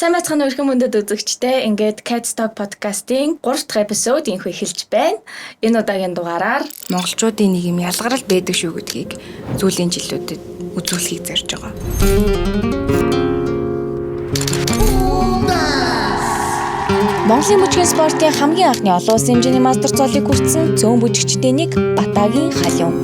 Сайн байцгаана уу эрхэм мөндөд үзэгчдээ. Ингээд Cat Talk podcast-ийн 3 дахь эпизод инхүү эхэлж байна. Энэ удаагийн дугаараар монголчуудын нэг юм ялгарл байдаг шүү гэдгийг сүүлийн жилүүдэд үзүүлэхийг зорж байгаа. Монголын бүжгийн спортын хамгийн анхны олон улсын хэмжээний мастер цолыг хүртсэн цөөн бүжигчдийн нэг Батагийн Халиун.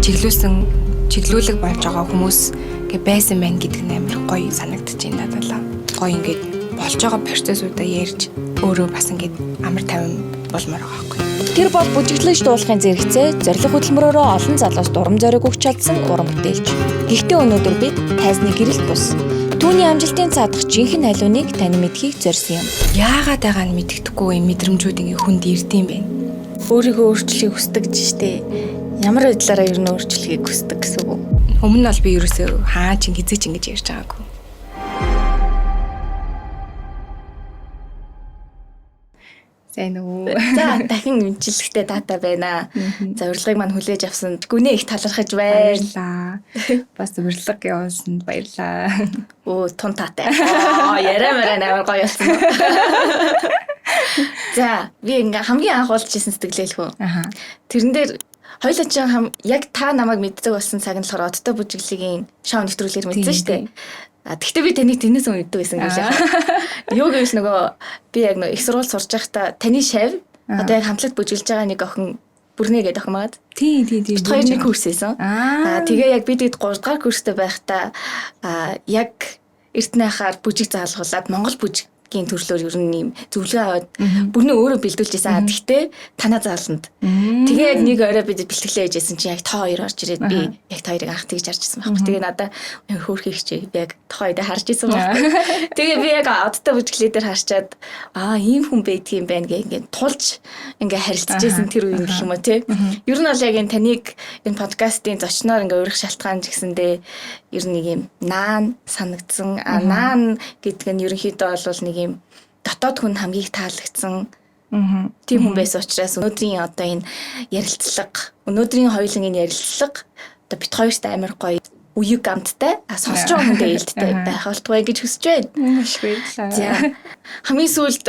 Чиглүүлсэн чиглүүлэг болж байгаа хүмүүс ингээ байсан байна гэдэг нь амар гоё санагдаж байна надад л. Гоё ингээд болж байгаа процессуудаа ярьж өөрөө бас ингээд амар тайван болмоор байгаа байхгүй. Тэр бол бүжиглэж дуулахын зэрэгцээ зориг хөдөлмөрөөрөө олон залуус дурам зориг өгч чадсан уран бүтээлч. Гэхдээ өнөөдөр бид тайзны гэрэлт бус. Түүний амжилтын цаадах жинхэнэ халиуныг тань мэдхийг зорьсон юм. Яагаад байгаа нь мэддэхгүй юм мэдрэмжүүд ингээ хүнд ирдэм байх. Өөрийгөө өөрчлөхийг хүсдэг ч штэ. Ямар байдлаараа ер нь өөрчлөхийг хүсдэг гэсэн үг үү? Өмнө нь бол би ерөөсөө хаа ч хизээч ингэж ярьж байгаагүй. Сайн уу. За дахин эмчилгээтэй таатай байна. За урилгыг маань хүлээж авсанд гүнээ их талархаж байна. Баярлаа. Бас урилга явуулсанд баярлаа. Өө тун таатай. Аа яриа мараа амар гоё болсон. За би ингээ хамгийн анх уулзчихсан сэтгэлээ л хөө. Аха. Тэрэн дээр хоёулаа чинь хам яг та намайг мэддэг болсон цаг нь болохоор одтой бүжиглэгийн шоу нэвтрүүлгээр мэдсэн шүү дээ. А тэгтээ би таныг тэрнээс өмнө мэддэг байсан гэж яах. Юу гэвэл нөгөө би яг нөгөө их сургууль сурж байхдаа таны шав одоо яг хамтлагт бүжиглж байгаа нэг охин бүрнэ гэдэг охин магад. Тийм тийм тийм. Бид хоёр нэг курс хийсэн. Аа. Аа тэгээ яг бид 3 дугаар курстэй байхдаа аа яг Эрдэнэ ахаар бүжиг заалгуулад Монгол бүжигийн төрлөөр ер нь юм зөвлөгөө аваад бүрнээ өөрөө бэлдүүлж байсан. Аа тэгтээ танаа зааланд. Тэгээ яг нэг орой бид бэлтгэлээ хийжсэн чинь яг та хоёр орж ирээд би яг та хоёрыг анх тэгж харж ирсэн байхгүй. Тэгээ надаа хөөрхий хичээ би яг та хоёрыг харж ирсэн байхгүй. Тэгээ би яг одтой бүжиглээ дээр харчаад аа ийм хүн байдгийм байна гэ ингээд тулж ингээ харилцаж исэн тэр үе гэх юм уу те. Ер нь бол яг энэ таныг энэ подкастын зочноор ингээ урих шалтгаан ч гэсэндээ ер нь нэг юм наан санагдсан. А наан гэдэг нь ерөнхийдөө бол нэг юм дотоод хүн хамгийн их таалагдсан тийм хүн байсан учраас өнөөдрийн одоо энэ ярилцлага, өнөөдрийн хоёулангийн ярилцлага одоо бит хоёрт амар гоё үеиг амттай, а сонсож байгаа хүндээ ээлттэй байх болтугай гэж хүсэж байна. Маш баярлалаа. За хамгийн сүүлд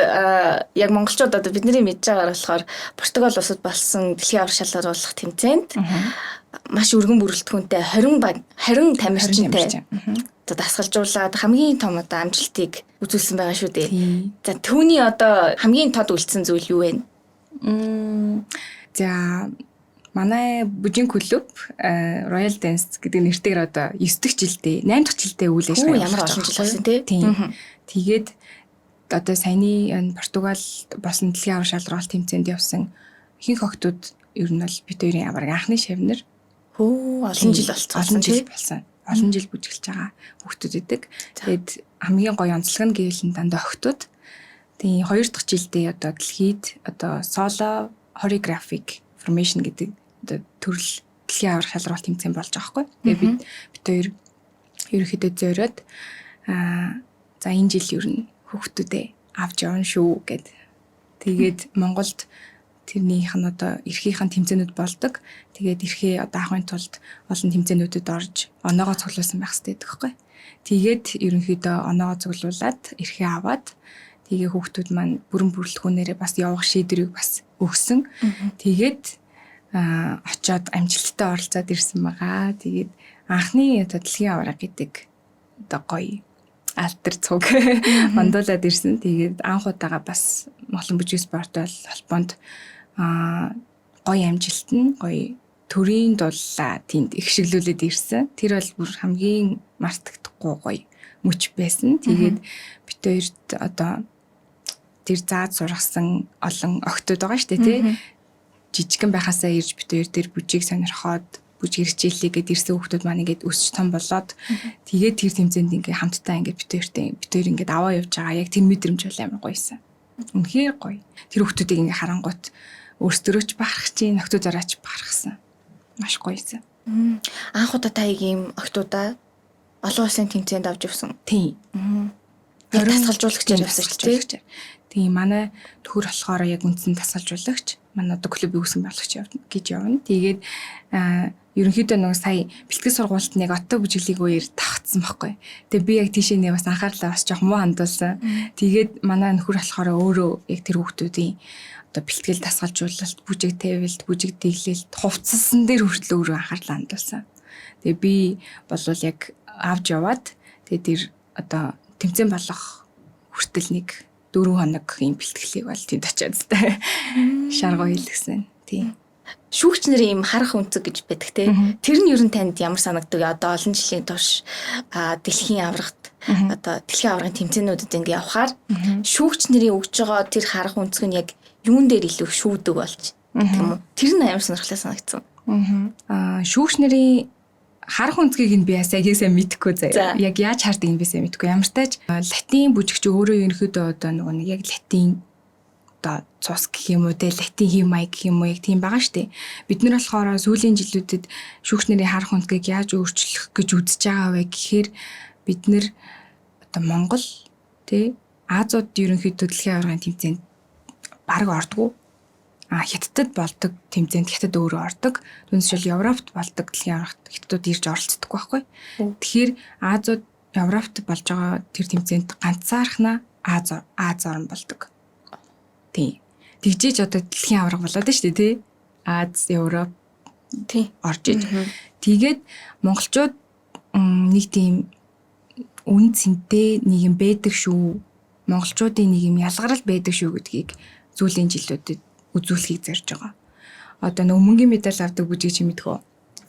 яг монголчууд одоо бидний мэдж байгаагаар болохоор Португал улсад болсон дэлхийн аварга шалгаруулах тэмцээнд маш өргөн бүрэлдэхүүнтэй 20 тамирчинтай одоо дасгалжуулаад хамгийн том одоо амжилтыг үзүүлсэн байгаа шүү дээ. За түүний одоо хамгийн тод үлдсэн зүйл юу вэ? За манай бүжин клуб Royal Dance гэдэг нэртэйгээр одоо 9 дахь жилдээ, 8 дахь жилдээ үйл ажиллагаа ямар олон жил болсон те. Тийм. Тэгээд одоо саяны энэ Португал болсон дэлхийн аварга шалралт тэмцээнд явсан ихэнх охтууд ер нь бол бид хоёрын аварга анхны шавнар. Хөө олон жил болцсон. Олон жил болсон. Олон жил бүжиглж байгаа хүүхдүүд идэг. Тэгээд хамгийн гоё онцлог нь гэвэл нь дандаа охтууд. Тийм 2 дахь жилдээ одоо дэлхийд одоо solo choreographic formation гэдэг одоо төрөл дэлхийн аварга шалралт тэмцээн болж байгаа байхгүй. Тэгээд бид хоёр ерөнхийдөө зориод за энэ жил ер нь хүүхдүүдээ авч явна шүү гэд. Тэгээд Монголд тэрнийх нь одоо эрхийнх нь тэмцээнүүд болдог. Тэгээд эрхээ одоо авахын тулд олон тэмцээнүүдэд орж оноогоо цуглуулсан байх хэрэгтэй гэдэг байхгүй. Тэгээд ерөнхийдөө оноогоо цуглуулад эрхээ аваад тэгээ хүүхдүүд маань бүрэн бүрэлдэхүүнээрээ бас явах шийдвэрийг бас өгсөн. Тэгээд очоод амжилттай оролцоод ирсэн байгаа. Тэгээд анхны одоо дэлхийн аварга гэдэг одоо гоё алтар цуг мандуулаад ирсэн. Тэгээд анх удаага бас Монголын бүжгийн спорт бол холбоонд гоё амжилт нь гоё төрийн дуллаа тэнд их шиглүүлээд ирсэн. Тэр бол бүр хамгийн мартагдахгүй гоё мөч байсан. Тэгээд бит хоёрт одоо тэр зааж сургасан олон охтууд байгаа шүү дээ тий. Жижигхэн байхасаа ирж бит хоёр тэр бүжийг сонирхоод бүжиг хичээлээ гэд ирсэн хүүхдүүд маань ингээд өсч том болоод тэгээд тэр тэмцээнд ингээд хамтдаа ингээд бит хоёртэй бит хоёр ингээд аваа явж байгаа. Яг тэр мэдрэмж бол амар гоёсэн. Үнэхээр гоё. Тэр хүүхдүүдийг ингээд харангуут өөрсдөрөө ч бахарх чинь, охтуудаараа ч бахархсан. Маш гоёсэн. Анх удаа та ийм охтуудаа олон улсын тэмцээнд авч явсан. Тийм. Яг дасгалжуулагчаар явсан шүү дээ. Тийм, манай төхөр болохоор яг үндсэн дасгалжуулагч. Манай одоо клубын үүсгэн байгуулагч гэж явна. Тэгээд ерөнхийдөө нөгөө сая бэлтгэл сургуульд нэг отто бүжиглийг үеэр тавцсан байхгүй. Тэгээ би яг тийшээ нэг бас анхаарлаа бас жоох муу хандуулсан. Тэгээд манай нөхөр болохоор өөрөө яг тэр хүүхдүүдийн одоо бэлтгэл дасгалжуулалт, бүжиг тавилт, бүжиг дэглэлт, хувцалсан дээр хүртэл өөрөө анхаарлаа хандуулсан. Тэгээ би болвол яг авч яваад тэгээ тэр одоо тэмцээн болох хүртэл нэг 4 хоног юм бэлтгэлийг бол тэнд очиад та шаргуу хийлгэсэн. Тийм. Шүүгч нарын юм харах өнцөг гэж байдаг те. Тэр нь ер нь танд ямар санагддаг? Одоо олон жилийн турш дэлхийн аваргад одоо дэлхийн аваргын тэмцээнүүдэд ингээ явхаар шүүгч нарын өгж байгаа тэр харах өнцөг нь яг юун дээр илүү шүүдэг болж гэх юм уу? Тэр нь амар сонирхолтой санагдсан. Шүүгч нарын харах өнцгийг нь би бас яг сайн мэдэхгүй заяа. Яг яаж хардгийг нь би сайн мэдэхгүй. Ямар ч тач латин бүжигч өөрөө ерөнхийдөө одоо нөгөө нэг яг латин одоо цус гэх юм уу те, латин хэв маяг гэх юм уу, яг тийм байгаа штэ. Бид нар болохоор сүүлийн жилүүдэд шүүгч нарын харах өнцгийг яаж өөрчлөх гэж үзэж байгаа вэ гэхээр бид нар одоо Монгол те, Азууд ерөнхийдөө дэлхийн аваргын тэмцээнд бараг ордгоо. Хятадд болдог тэмцээнд хятад өөрөө ордог. Түүнээс Европт болдог дэлхийн аваргад хятадууд ирж оролцдоггүй байхгүй. Тэгэхээр Азууд Европт болж байгаа тэр тэмцээнд ганцаархнаа Аз орн болдог. Тийм. Тэгжээж одоо дэлхийн аварга болоод шүү дээ, тий? Аз, Европ тий орж иж. Тэгээд монголчууд нэг тийм үн цэнтэй нэг юм байдаг шүү. Монголчуудын нэг юм ялгарл байдаг шүү гэдгийг сүүлийн жилүүдэд үзүүлэхийг зорж байгаа. Одоо нөгөө мөнгөний медаль авдаг бүжиг чи мэдэх үү?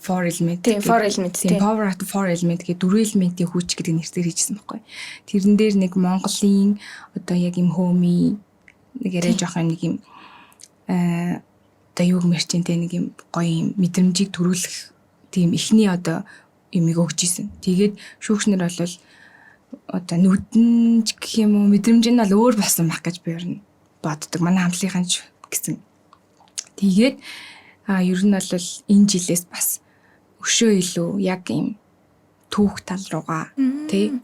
Four element. Тийм, four element. Тийм, power of four element гэдэг дөрвөн элементийн хүч гэдэг нэрсээр хийжсэн байхгүй. Тэрэн дээр нэг Монголын одоо яг юм хөөмийн нэг яриа жоох юм нэг юм одоо юу гэмээр чинь те, нэг юм гоё юм мэдрэмжийг төрүүлэх тийм эхний одоо юмыг өгч исэн. Тэгээд шүүгч нар бол одоо нүдэн ч гэх юм уу, мэдрэмж нь бол өөр болсон байх гэж би ер нь боддог. Манай хамтлагийнхан ч гэсэн. Тэгээд ер нь бол энэ жилээс бас өшөө илүү яг юм түүх тал руугаа тий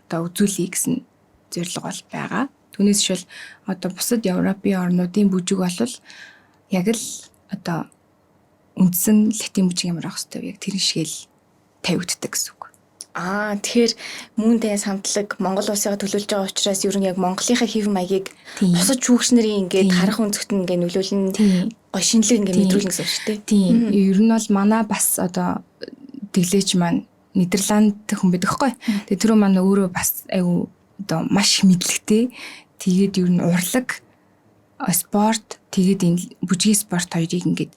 одоо үзүүлье гэсэн зорилго бол байгаа. Түүнээс шил одоо бусад Европын орнуудын бүжиг бол яг л одоо үндсэн латин бүжиг ямар байх хэвээр яг тэр шигээл тавигддаг гэсэн үг. Тэгэхээр мөн тань самтлаг Монгол улсыг төлөөлж байгаа учраас ер нь яг Монголынхаа хэв маягийг бусад шүүгч нарын ингээд харах өнцөгт нь ингээд нөлөөлнө, гой шинэлэг ингээд мэдрүүлнэ гэсэн үг шүү дээ. Тийм. Ер нь бол манай бас одоо тэглээч маань Нидерланд хүн байдаг хгүй. Тэгээ тэр маань өөрөө бас айгу одоо маш их мэдлэгтэй. Тэгээд ер нь урлаг, спорт, тэгээд энэ бүжгийн спорт хоёрыг ингээд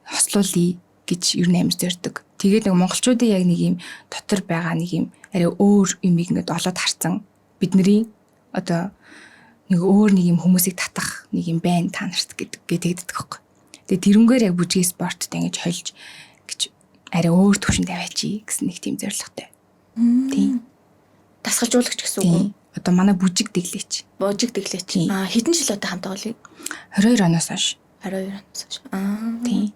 хослуулъя гэж ер нь амар зорддог. Тэгээд нэг монголчуудын яг нэг юм дотор байгаа нэг юм арай өөр юмыг ингээд олоод харцсан. Бидний одоо нэг өөр нэг юм хүмүүсийг татах нэг юм байна та нарт гэдэг тэгддэг байхгүй. Тэгээд тэрнгээр яг бүжгийн спорттой ингэж холж гэж арай өөр төвшөнд аваачи гэсэн нэг тийм зорилготой. Тийм. Дасгалжуулагч гэсэн үг үү? Одоо манай бүжиг дэглээч. Бүжиг дэглээч. Хэдэн жил одоо хамт байгаа вэ? 22 оноос хойш. 22 оноос хойш. Тийм.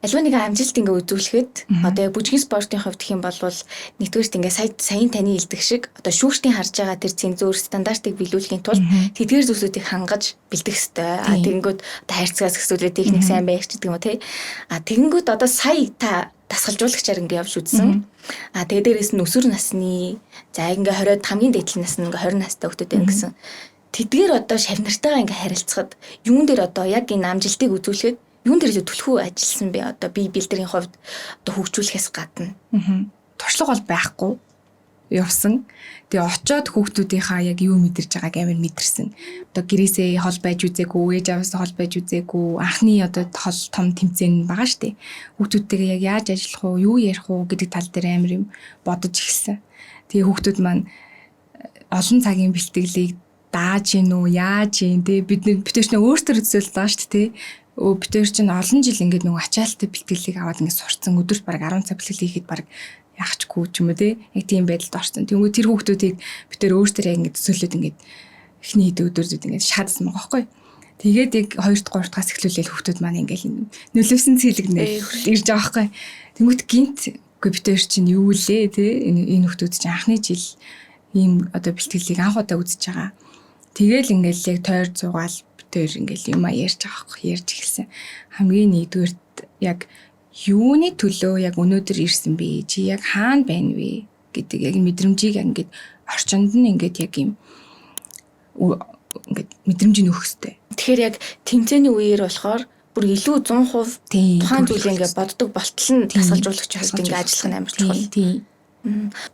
Альва нэгэн амжилт ингээ үзүүлэхэд одоо яг бүжгийн спортын хувьд гэх юм бол нэгдүгээрт ингээ саяын таны хэлдэг шиг одоо шүүгчдийн харж байгаа тэр цензуур стандартыг биелүүлэхийн тулд тэдгээр зүйлсүүдийг хангаж бэлдэх ёстой. Тэгэнгүүт одоо хайрцагаас гэсүүлээ техник сайн байх ч гэдэг юм уу тий. Тэгэнгүүт одоо сая та дасгалжуулагчаар ингээ явж үзсэн. Тэгээ дээрээс нь өсвөр насны за ингээ 20-од хамгийн дээд нас нь ингээ 20 настай хүмүүс байна гэсэн. Тэдгээр одоо шав нартайгаа ингээ харилцахад юун дээр одоо яг энэ амжилтыг үзүүлэхэд юун дээр илүү түлхүү ажилласан бэ? Одоо бие бэлдрийн хувьд одоо хөгжүүлэхээс гадна. Туршлага бол байхгүй явсан. Тэгээ очоод хүүхдүүдийнхаа яг юу мэдэрч байгааг амар мэдэрсэн. Одоо гэрээсээ хол байж үзээгүй, ээж аваас хол байж үзээгүй, анхны одоо хол том тэмцээн байгаа штэ. Хүүхдүүдтэйгээ яг яаж ажиллах уу, юу ярих уу гэдэг тал дээр амар юм бодож эхэлсэн. Тэгээ хүүхдүүд маань олон цагийн бэлтгэлийг дааж гин үү, яаж гин те, бид нар битэрч нэ өөртөө төсөөлж байгаа штэ те. Битэр чинь олон жил ингээд нөгөө ачаалттай бэлтгэлийг аваад ингээд сурцсан. Өдөрт бараг 10 цаг бэлтгэл хийхэд бараг яахчгүй ч юм уу те. Яг тийм байдалд орсон. Тэнгүү тэр хүүхдүүдийг битэр өөртөө яг ингээд төсөөлөд ингээд эхний хэд өдөрүүд ингээд шаардсан байгаа байхгүй. Тэгээд яг 2 дахь 3 дахьаас эхлүүлээл хүүхдүүд маань ингээд нөлөөсөн цэлэг нэр ирж байгаа байхгүй. Тэнгүүт гинт үгүй битэр чинь юу лээ те. Энэ хүүхдүүд чинь анхны жил ийм одоо бэлтгэлийг анх удаа үзэж байгаа. Тэгээл ингээд яг тойр зугаал битээр ингээл юм а ярьж байгаа байхгүй, ярьж эхэлсэн. Хамгийн нэгдүгээрт яг юуны төлөө яг өнөөдөр ирсэн бэ? Чи яг хаана байна вэ гэдэг яг мэдрэмжийг ингээд орчинд нь ингээд яг юм ингээд мэдрэмжийг өгөх хэрэгтэй. Тэгэхээр яг тэмцээний үеэр болохоор бүр илүү 100% тухайн зүйлийг ингээд боддог болтол нь дасгалжуулагч хувьд ингээд ажиллах нь амар чухал. Тийм.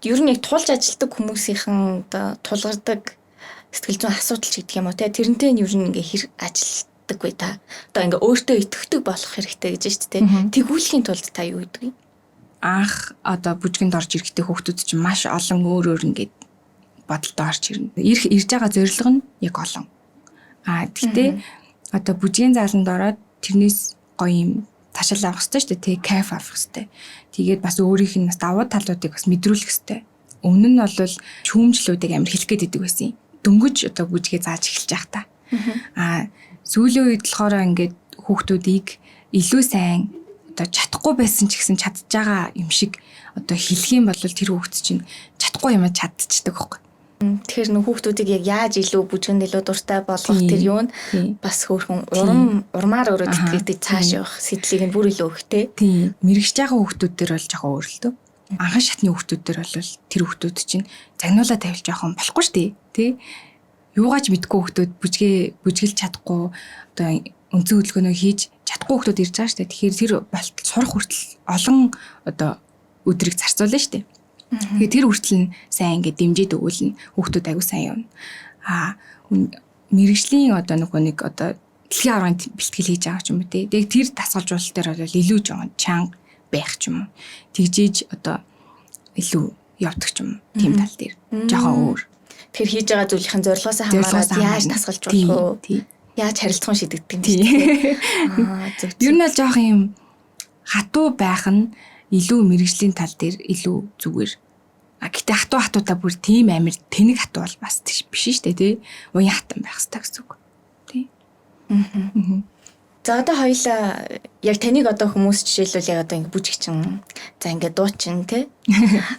Ер нь яг тулж ажилдаг хүмүүсийнхэн одоо тулгардаг сэтгэл зүйн асуудал ч гэдэг юм уу те, тэрнтэй нь ер нь ингээ хэр ажилдаг вэ та? Одоо ингээ өөртөө итгэдэг болох хэрэгтэй гэж шүү дээ. Тэгүүлэхийн тулд та юу гэдэг юм? Анх одоо бүжгэнд орж ирэхдээ хүүхдүүд чинь маш олон өөр өөр ингээд бодолтой орж ирнэ. Ирж байгаа зорилго нь яг олон. А тэгтээ одоо бүжгийн зааланд ороод тэрнээс гоё юм ташаал авах хэрэгтэй шүү дээ. Тэг кайф авах хэрэгтэй. Тэгээд бас өөрийнх нь бас давуу талуудыг бас мэдрүүлэх хэрэгтэй. Өмнө нь бол шүүмжлүүдийг амар хэлэх гээд идэг байсан юм. Дөнгөж одоо бүжгээ зааж эхэлж байх та. А сүүлийн үед болохоор ингээд хүүхдүүдийг илүү сайн одоо чадахгүй байсан ч гэсэн чадж байгаа юм шиг одоо хэлэх юм бол тэр хүүхд чинь чадахгүй юм чадчихдаг байхгүй. Тэгэхээр нөх хүүхдүүдийг яг яаж илүү бүжгэнд илүү дуртай болгох тэр юу нь бас хөөрхөн урмаар өөрөө тэтгэдэг цааш явах сэтлийг нь бүр илүү өгтэй. Тийм. Мэрэгж байгаа хүүхдүүд төр бол жоохон өөр л дөө. Анхан шатны хүүхдүүд төр бол тэр хүүхдүүд чинь загнуулаа тавил жоохон болохгүй шүү дээ. Тэ? Юугаач мэдгүй хүүхдүүд бүжгэлж чадахгүй одоо үндсэн хөдөлгөөнөө хийж чадахгүй хүүхдүүд ирж байгаа шүү дээ. Тэгэхээр тэр болтол сурах хүртэл олон одоо өдрийг зарцуулна шүү дээ. Тэгэхээр тэр хүртэл нь сайн ингээд дэмжиж өгвөл нь хүүхдүүд аягүй сайн явна. Аа мэрэгжлийн одоо нөгөө нэг одоо дэлхийн аваргын бэлтгэл хийж байгаа ч юм уу те. Тэгээд тэр дасгалжуулалт дээр бол илүү жоохон чанга байх ч юм уу. Тэгжээж одоо илүү явдаг ч юм уу. Тийм тал дээр жоохон өөр. Тэгэхээр хийж байгаа зүйлийн зорилгоос хамаарат яаж дасгалжуулах уу? Яаж харилцан шийдэгдэг юм бэ? Аа зөв. Ер нь л жоохон юм хатуу байх нь илүү мэрэгжлийн тал дээр илүү зүгээр. А гэтээ хатуу-хатуудаа бүр тийм амир тэнэг хатуу бол бас биш шүү дээ тий. Уян хатан байх хэрэгтэй гэсэн үг. Тий. За одоо хоёлаа яг таныг одоо хүмүүс жишээлбэл яг одоо ингэ бүжигчин, за ингэ дуучин тий.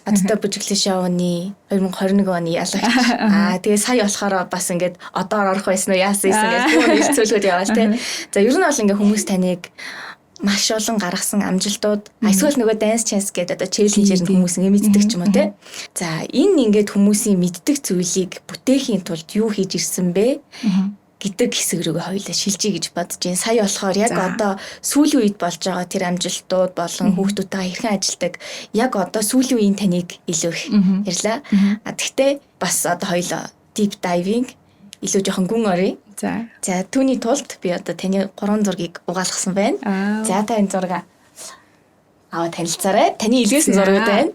Одтой бүжиглэн шоуны 2021 оны ялагч. Аа тэгээ сая болохоор бас ингээд одоор орох байсан уу яасан юм ингээд бүр ирцүүлгүүд яваал тий. За ер нь бол ингээ хүмүүс таныг маш олон гаргасан амжилтууд эсвэл нөгөө Dance Chance гэдэг одоо челленжээр нь хүмүүс ингэ мэддэг ч юм уу те. За энэ ингээд хүмүүсийн мэддэг зүйлийг бүтээхийн тулд юу хийж ирсэн бэ гэдэг хэсэг рүүгээ хоёлаа шилжиж гэж бодож байна. Сая болохоор яг одоо сүүлийн үед болж байгаа тэр амжилтууд болон хүүхдүүдтэйгээ хэрхэн ажилдаг яг одоо сүүлийн үеийн таныг илүү их ярьлаа. А тэгтээ бас одоо хоёлаа deep diving илүү жоохон гүн оръё. За түүний тулд би одоо таны 3 зургийг угаалгасан байна. За та энэ зураг аваа танилцаарай. Таны илгээсэн зургууд байна.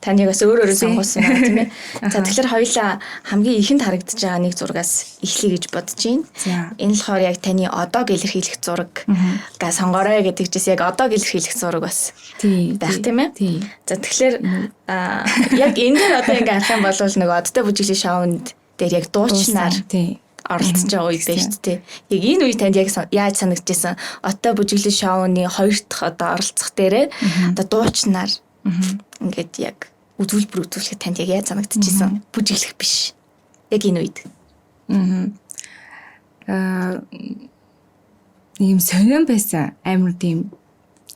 Таныг бас өөр өөрө сонгуулсан байна тийм ээ. За тэгэхээр хоёлаа хамгийн ихэнд харагдаж байгаа нэг зургаас эхлэе гэж бодож байна. Энэ болохоор яг таны одог илэрхийлэх зураг га сонгоорой гэдэг чис яг одог илэрхийлэх зураг бас байх тийм ээ. За тэгэхээр яг энэ дээр одоо ингээ харах юм бол нөгөө одтой бүжиглэлийн шоунд дээр яг дуучнаар оролцож байгаа үе байна шүү дээ. Яг энэ үе танд яг яаж санагдчихсан? Оттой бүжиглэн шоуны хоёр дахь одоо оролцох дээрээ одоо дуучнаар ингээд яг үзүүлбэр үзүүлэхэд танд яг яаж санагдчихсан? Бүжиглэх биш. Яг энэ үед. Нэг юм сонирн байсан. Амар тийм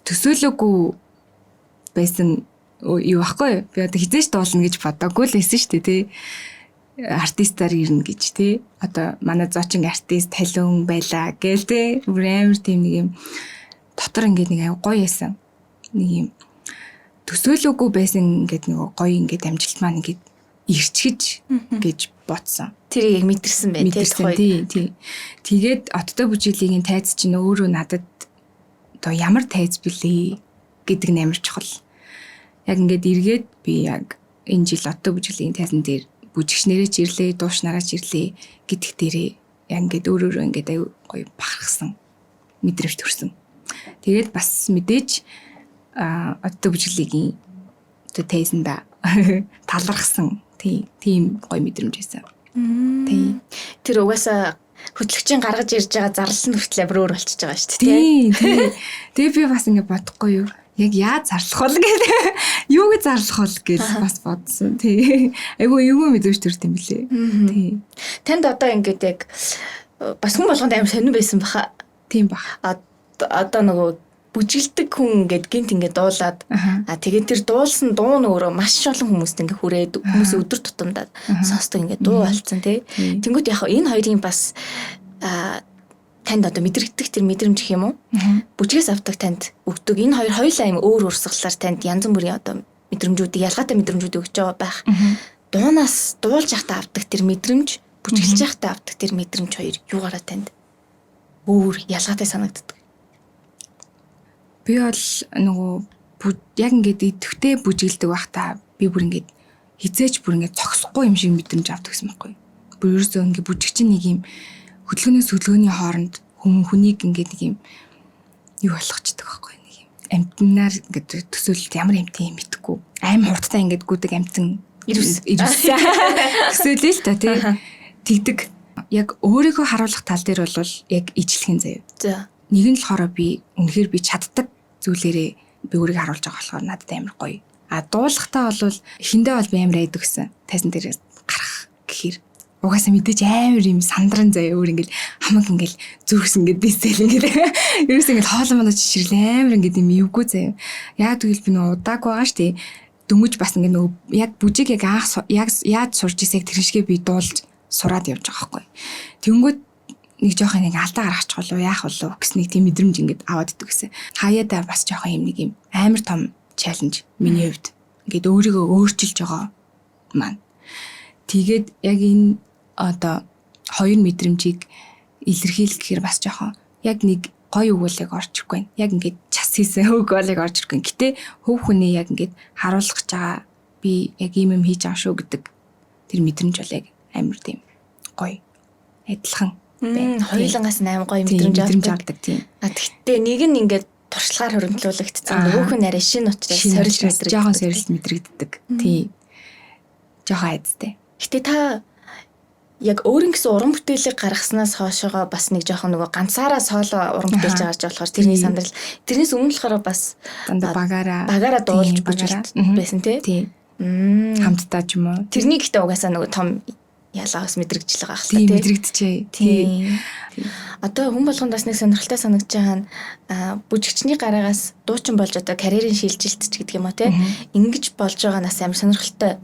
төсөөлөөгүй байсан юу байхгүй юу? Би одоо хизээч дуулна гэж бодоагүй л байсан шүү дээ, тий. Артистаар ирнэ гэж тий. Одоо манай зоочин артист Талиун байла гээл тий. Бүр амар тийм нэг юм дотор ингээд нэг аяг гоё байсан. Нэг юм төсөөлөөгүй байсан ингээд нэг гоё ингээд амжилт маань ингээд ирчгэж гэж бодсон. Тэрийг яг мэдэрсэн байх тий. Тий. Тэгээд Оттой бүжиглэгийн тайз чинь өөрөө надад одоо ямар тайз бэлээ гэдэг нь амар чухал. Яг ингээд эргээд би яг энэ жил Оттой бүжиглэгийн тайзан дээр бүжигчнэрээ ч ирлээ, дуушнараа ч ирлээ гэдэг дээрээ яг ингээд өөр өөрөө ингээд аюу гоё бахархсан мэдрэмж төрсөн. Тэгээд бас мэдээж Оттой бүжиглэгийн одоо тайзанда талархсан тийм гоё мэдрэмж байсан. Тийм. Тэр угаасаа хөтлөгчийн гаргаж ирж байгаа зарлал нь хүртэл амар өөр болчихж байгаа шүү дээ. Тийм. Тэгээ би бас ингээд бодохгүй юу. Яг яаж зарлах бол гэл. Юуг зарлах бол гэж бас бодсон. Тий. Айгу эвгүй мэдрэмж төрт юм билээ. Тий. Танд одоо ингээд яг Бас хүн болгонд амар сонирн байсан баха. Тийм бах. Одоо нөгөө бүжгэлдэг хүн ингээд гинт ингээд дуулаад тэгээд тэр дуулсан дуу нь өөрөө маш олон хүмүүст ингээд хүрээд хүмүүс өдөр тутамдаа сонсдог ингээд дуу болцсон тий. Тэнгүүт яг энэ хоёрын бас танд одоо мэдрэгдэх тэр мэдрэмж гэх юм уу? Бүжгээс авдаг танд өгдөг. Энэ хоёр хоёулаа юм өөр урсгалаар танд янз бүрийн одоо мэдрэмжүүдийг, ялгаатай мэдрэмжүүдийг өгч байгаа байх. Дуунаас дуулж явахдаа авдаг тэр мэдрэмж, бүжгэлж явахдаа авдаг тэр мэдрэмж хоёр юугаараа танд өөр ялгаатай санагддаг? Би бол нөгөө яг ингээд идэвхтэй бүжгэлдэг байхдаа би бүр ингээд хизээч бүр ингээд зогсохгүй юм шиг мэдрэмж авдаг гэсэн байхгүй. Бүр ерөөсөө ингээд бүжигч нэг юм хөдөлгөөнөөс хөдөлгөөний хооронд хүнийг ингээд нэг юм юу болгочдөг байхгүй, нэг юм амтнаар ингээд төсөөлөлт ямар амтын юм мэдэхгүй. Аим хурдтай ингээд гүдэг амтан ирвс төсөөлөө л та тий. Тэгдэг. Яг өөрийгөө харуулах тал дээр бол яг ижлэхэн заяа. За. Нэг нь болохоор би үнэхээр би чаддаг зүйлээрээ би өөрийгөө харуулж байгаа болохоор надад амар гоё. А дуулахтаа бол эхэндээ бол би амар айдаг гэсэн. Тайзан дээрээс гарах гэхээр угаасаа мэдээж амар юм сандран заяа, өөр ингээл хамаг ингээл зүрхс ингээд дисэл ингээл ерөөс ингээл хоолой мандаж чишрэл амар ингээд юм эвгүй заяа. Яг тэгвэл би нөө удаагүй байгаа шүү дээ. Дөнгөж бас ингээд нөгөө яг бүжиг яг анх яг яаж сурж ирсэг тэр шигээ би дуулж сураад явж байгаа байхгүй. Тэнгүүд нэг жоохон нэг алдаа гаргачих болов яах болов гэсэн нэг тийм мэдрэмж ингээд аваад идэг гэсэн. Хаяадаа бас жоохон юм нэг юм амар том challenge миний хувьд. Ингээд өөрийгөө өөрчилж байгаа маань. Тэгээд яг энэ одоо хоёр мэдрэмжийг илэрхийлэх гэхээр бас жоохон яг нэг гоё үг бол яг орж ирэхгүй байна. Яг ингээд час хийсэн үг бол яг орж ирэхгүй. Гэтэ хөв хүний яг ингээд харуулах гэж байгаа би яг ийм юм хийж байгаа шүү гэдэг тэр мэдрэмж бол яг амар тийм гоё адилхан байна. Хоёулангаас нь амар гоё мэдрэмж авдаг тийм. А тэгтээ нэг нь ингээд туршлагаар хуримтлуулагдсан, нөгөөх нь арай шинэ учраас сорилт мэдрэгддэг. Жохон сорилт мэдрэгддэг. Тийм. Жохон айдастай. Гэтэ та яг өөрийн гэсэн уран бүтээлийг гаргаснаас хойшоогоо бас нэг жоохон нөгөө ганцаараа соло уран бүтээлч гарч болохоор тэрний сандрал, тэрнээс өмнө болохоор бас дандаа багаараа дуулж бүжгэлт байсан тий. Тийм. Хамтдаа ч юм уу. Тэрний гэхдээ угаасаа нөгөө том ялгаа бас мэдрэгдэж байгаа хэл та тий. Мэдрэгдэжээ. Тийм. Одоо хүн болгонд бас нэг сонирхолтой санагдаж байгаа нь бүжигчний гараагаас дуучин болж одоо карьерийн шилжилт ч гэдэг юм уу тий. Ингэж болж байгаа нас амар сонирхолтой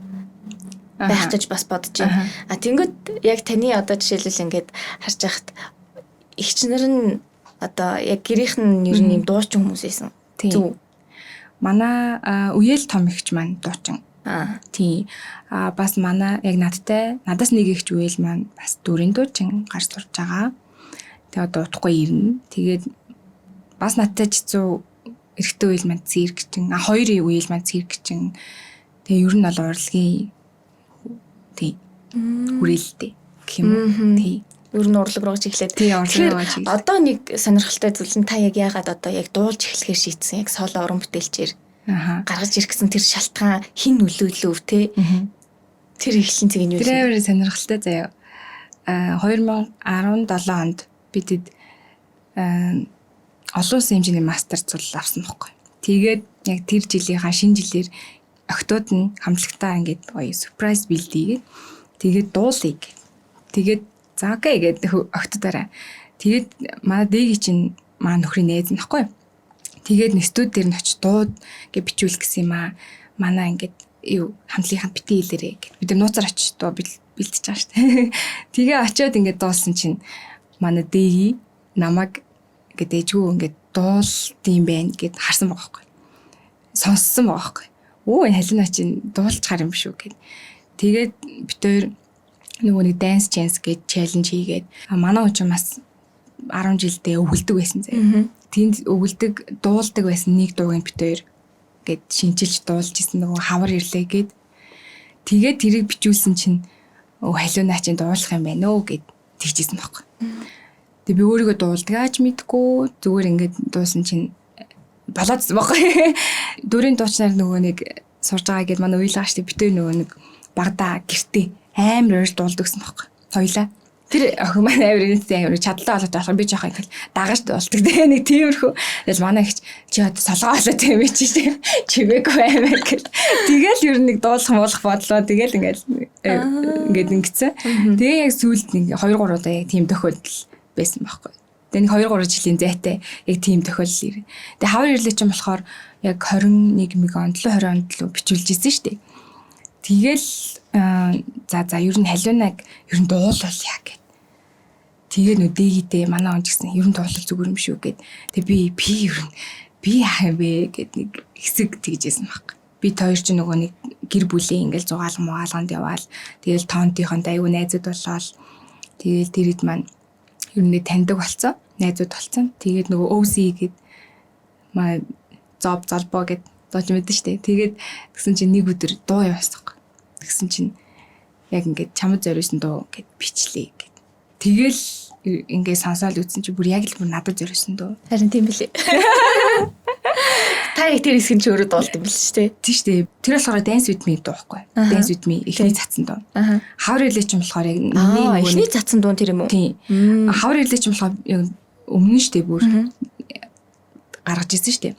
байх гэж бас бодож байна. А тэнгүүд яг таны одоо жишээлбэл ингээд харж байхад эгчнэр нь одоо яг гэрийнх нь ер нь юм дуучин хүмүүс байсан. Зөв. Манай үеэл том эгч маань дуучин. Тийм. А бас манай яг надтай надаас нэг эгч үеэл маань бас дүрийн дуучин гарч сурж байгаа. Тэгээ одоо удахгүй ирнэ. Тэгээд бас надтай ч зүү эрэгтэй үеэл маань циркчин, а хоёрын үеэл маань циркчин. Тэгээ ер нь бол урлагийн тий хүрээлэлтэй гэх юм уу. Тий. Ер нь урлаг руу чиглээд. Тий, урлаг руу чиглээд. Одоо нэг сонирхолтой зүйл нь та яг яагаад одоо яг дуулж эхлэхээр шийдсэн, яг соло уран бүтээлчээр гаргаж ирэх гэсэн тэр шалтгаан хэн нөлөөлөв те? Тэр эхлэн цэг нь юу вэ? Тэр амар сонирхолтой заяа. 2017 онд бидэд олон улсын хэмжээний мастер цул авсан байхгүй. Тэгээд яг тэр жилийнхаа шинэ жилээр октод нь хамтлагтаа ингээд гоё сюрприз бэлдээгээд тэгээд дуулыг. Тэгээд за окей гээд октодороо. Тэгээд манай дээги чинь маа нөхрийн найз нь байхгүй. Тэгээд нэг студ дээр нь очиж дууд гэж бичүүлэх гэсэн юм аа. Манай ингээд юу хамтлагийнхаа битгий хэлээрээ гэд. Бид нар нууцаар очиж дуу бэлдэж байгаа шүү дээ. Тэгээ очиод ингээд дуулсан чинь манай дээги намайг ингээд ээжгүй ингээд дуулдсан байх гэд харсан байгаа байхгүй. Сонссон байгаа байхгүй. Өө энэ халина чинь дуулчихар юм шүү гэд. Тэгээд бид хоёр нөгөө нэг dance chance гэж challenge хийгээд манай хүн чинь бас 10 жилдээ өвгөлдөг байсан заяа. Тэнд өвгөлдөг, дуулдаг байсан нэг дууг нь бид хоёр гээд шинчилж дуулж исэн нөгөө хавар ирлээ гэд. Тэгээд тэрийг бичүүлсэн чинь өө халиуна чинь дуулах юм байна өө гэд тэгжсэн байхгүй. Тэгээд би өөрийгөө дуулдгаач мэдгүй зүгээр ингээд дуусан чинь болоодсэн байхгүй. Дөрийн дуучнаар нөгөө нэг сурж байгаа гэд манай уйлгаа штэ бид хоёр нөгөө нэг багада гэртээ амар ойр дуулдаг гэсэн байхгүй. Хоёлаа. Тэр охин маань амар инээдтэй, амар чадлаа болоод болохоор би жоох ингээл дагаж дуулдаг те, нэг тиймэрхүү. Тэгэл манай эгч чи одоо солгоо болоо тийм чи чимээгүй аймаар гэл. Тэгэл ер нь нэг дуулах муулах бодлоо, тэгэл ингээл ингээд ингэсэн. Тэгээ яг сүүлд нэг 2 3 удаа яг тийм тохиолдол байсан байхгүй. Тэгээ нэг 2 3 жилийн зайтай яг тийм тохиолдол ирээ. Тэгээ хавар ирлээ чинь болохоор яг 21 мэг онд л 20 онд л бичүүлж исэн шүү дээ. Тэгэл за ер нь халиунаг ер нь дуулуулъя гэд. Тэгээ нөө дэгидээ манай он ч гэсэн ер нь дуулал зүгээр юм шүү гэд. Тэгээ би ер нь би яах юм бэ гэд нэг хэсэг тэгжсэн баг. Би хоёр чинь нөгөө нэг гэр бүлийн ингээл зугаалга мугаалганд яваал. Тэгэл тоонтынхонд аюу найзууд болоод тэгэл тэр хэд маань ер нь таньдаг болцсон. Найзууд болцсон. Тэгээд нөгөө OC гэд маа зоб золбоо гэд дууч мэдэн штэ. Тэгээд тэгсэн чинь нэг өдөр дуу явуулсан. Тэгсэн чинь яг ингээд чамд зориулсан дуу гэд бичлээ гэд. Тэгэл ингээд сонсоол үзсэн чинь бүр яг л бүр надад зориулсан дуу. Харин тийм билээ. Та яг тэр хэсэг нь чи өөрөө дуулд юм бил шүү дээ. Тийм шүү дээ. Тэр болохоор Dance with me дуу байхгүй. Dance with me эхний цацсан дуу. Хавар ирлээ чинь болохоор яг миний эхний цацсан дуу тэр юм уу? Тийм. Хавар ирлээ чинь болохоор яг өмнө нь шүү дээ, бүр гаргаж ирсэн шүү дээ.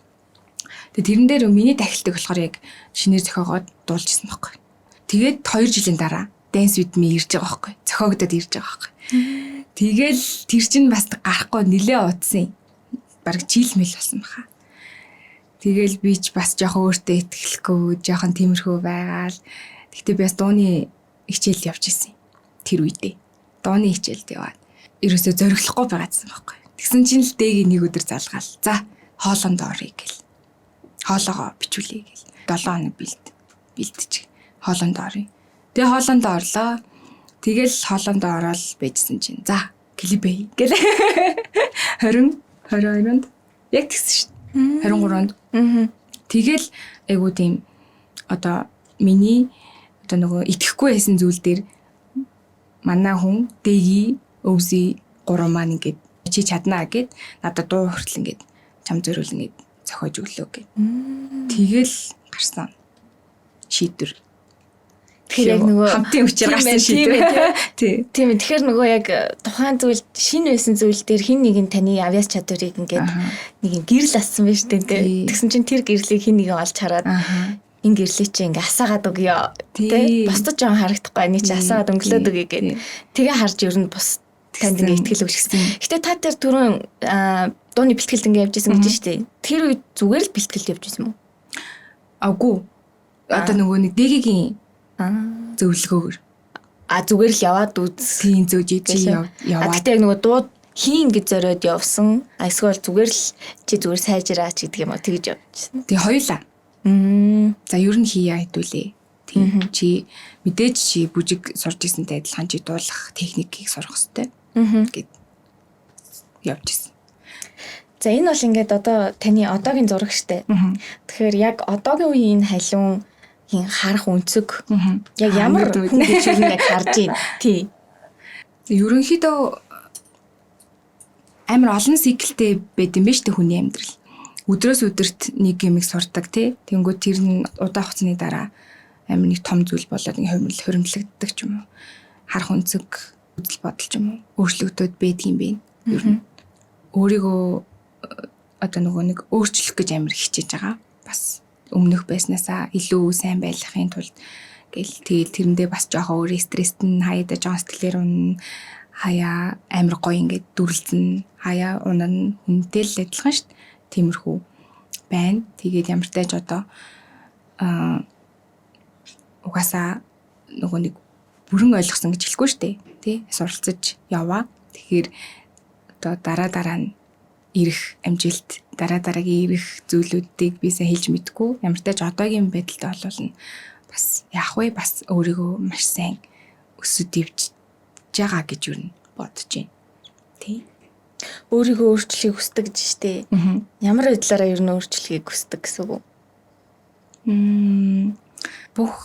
Тэгээ тэрэн дээр миний тахилтыг болохоор яг шинээр зохиогоод дуулж ирсэн байхгүй. Тэгээд 2 жилийн дараа Dance with me ирж байгаа байхгүй. Зохиогдоод ирж байгаа байхгүй. Тэгэл тэр чинь бас гарахгүй нилээ удсан. Бараг жил мэл болсон баха. Тэгэл би ч бас жоохон өөртөө итгэлгүй, жоохон тиймэрхүү байгаал. Тэгтээ би бас дууны хичээл явж исэн. Тэр үедээ. Дууны хичээлд яваад. Ерөөсөө зориглохгүй байгаадсан байхгүй. Тэгсэн чинь л дээгийн нэг өдөр залгаал. За, хоолонд оръё гэл. Хоолоогоо бичүүлье гэл. 7 хоног бэлдчих. Хоолонд оръё. Тэгээ хоолонд орлоо. Тэгэл хоолонд ороод байжсэн чинь за клип ээ гэл. 20 22-нд яг тэгсэн шүү дээ. 23-нд. Тэгэл айгуу тийм одоо миний одоо нөгөө итгэхгүй байсан зүйл дээр манай хүн дэги өвзи гурван маань ингээд чи чаднаа гэд надад дуу хүртэл ингээд чам зориулна гэд зохиож өглөө гэд. Тэгэл гарсан шийдвэр. Тэгэхээр яг нөгөө хамтын хүчээр гарсан шийдвэр. Тий. Тийм ээ. Тэгэхээр нөгөө яг тухайн зүйл шинэ байсан зүйл дээр хин нэгэн таны авьяас чадварыг ингээд нэг юм гэрэл ассан байж тээ. Тэгсэн чинь тэр гэрлийг хин нэгэн олж хараад энэ гэрлийг чи ингээ асаагаад өгье тий. Бусдад жоон харагдахгүй энийг чи асаагаад өнгөлөөд өгье гэд. Тэгээ харж ер нь бус танд ингээ итгэл өгчихсэн. Гэтэ та тэр түрүүн дууны бэлтгэлд ингээ явж исэн гэж шүү дээ. Тэр үед зүгээр л бэлтгэлд явж исэн юм уу? Аггүй. Одоо нөгөө нэг дэгийн зөвлөгөөгөр. А зүгээр л яваад үз. Тийм, зөөж чи яваад. Гэтэ яг нөгөө дуу хийн гэж зориод явсан. А эсвэл зүгээр л чи зүгээр сайжраач гэдэг юм уу тэгж явчихсан. Тэг хоёулаа. За ер нь хийя хэдүүлээ. Тийм, чи мэдээж чи бүжиг сурж ирсэнтэй адилхан чи дуулах техникийг сурах хэрэгтэй гэд явж исэн. За энэ бол ингээд одоо таны одоогийн зураг штэ. Тэгэхээр яг одоогийн үеийн энэ халиун харах өнцөг яг ямар хүн гэж юу яг харж байна. Тий. Ерөнхийдөө амар олон циклтэй байд юм байна штэ хүний амьдрал. Өдрөөс өдөрт нэг юмыг сурдаг тий. Тэнгүүд тэр нь удаан хугацааны дараа амар нэг том зүйл болоод нэг хуримтлагддаг ч юм уу. Харах өнцөг, үзэл бодол ч юм уу өөрчлөгдөд байдаг юм байна. Ер нь өөрийгөө одоо нөгөө нэг өөрчлөх гэж амар хичээж байгаа. Бас өмнөх байснаасаа илүү сайн байхын тулд гэл тэгэл тэрэндээ бас жоохон өөр стресст нь хаяада жоон сэтгэлээр унна, хаяа амар гоё ингээд дүрлцэн, хаяа унана, хүнтэй л адилхан шүү дээ. Тиймэрхүү байна. Тэгээд ямар ч тач одоо угаасаа нөгөө нэг бүрэн ойлгосон гэж хэлэхгүй шүү дээ. Тий? Суралцаж яваа. Тэгэхээр одоо дараа дараа нь ирэх амжилт, дараа дараагийн ирэх зүйлүүдийг би сайн хэлж мэдэхгүй. Ямар ч тач одоогийн байдалтай болвол нь бас яах вэ? Бас өөрийгөө маш сайн өсөд ивж байгаа гэж юу н бодож байна. Тий. Өөрийгөө өөрчлөхийг хүсдэг гэж штэ. Ямар байдлаараа ер нь өөрчлөхийг хүсдэг гэсэн үг үү? Бүх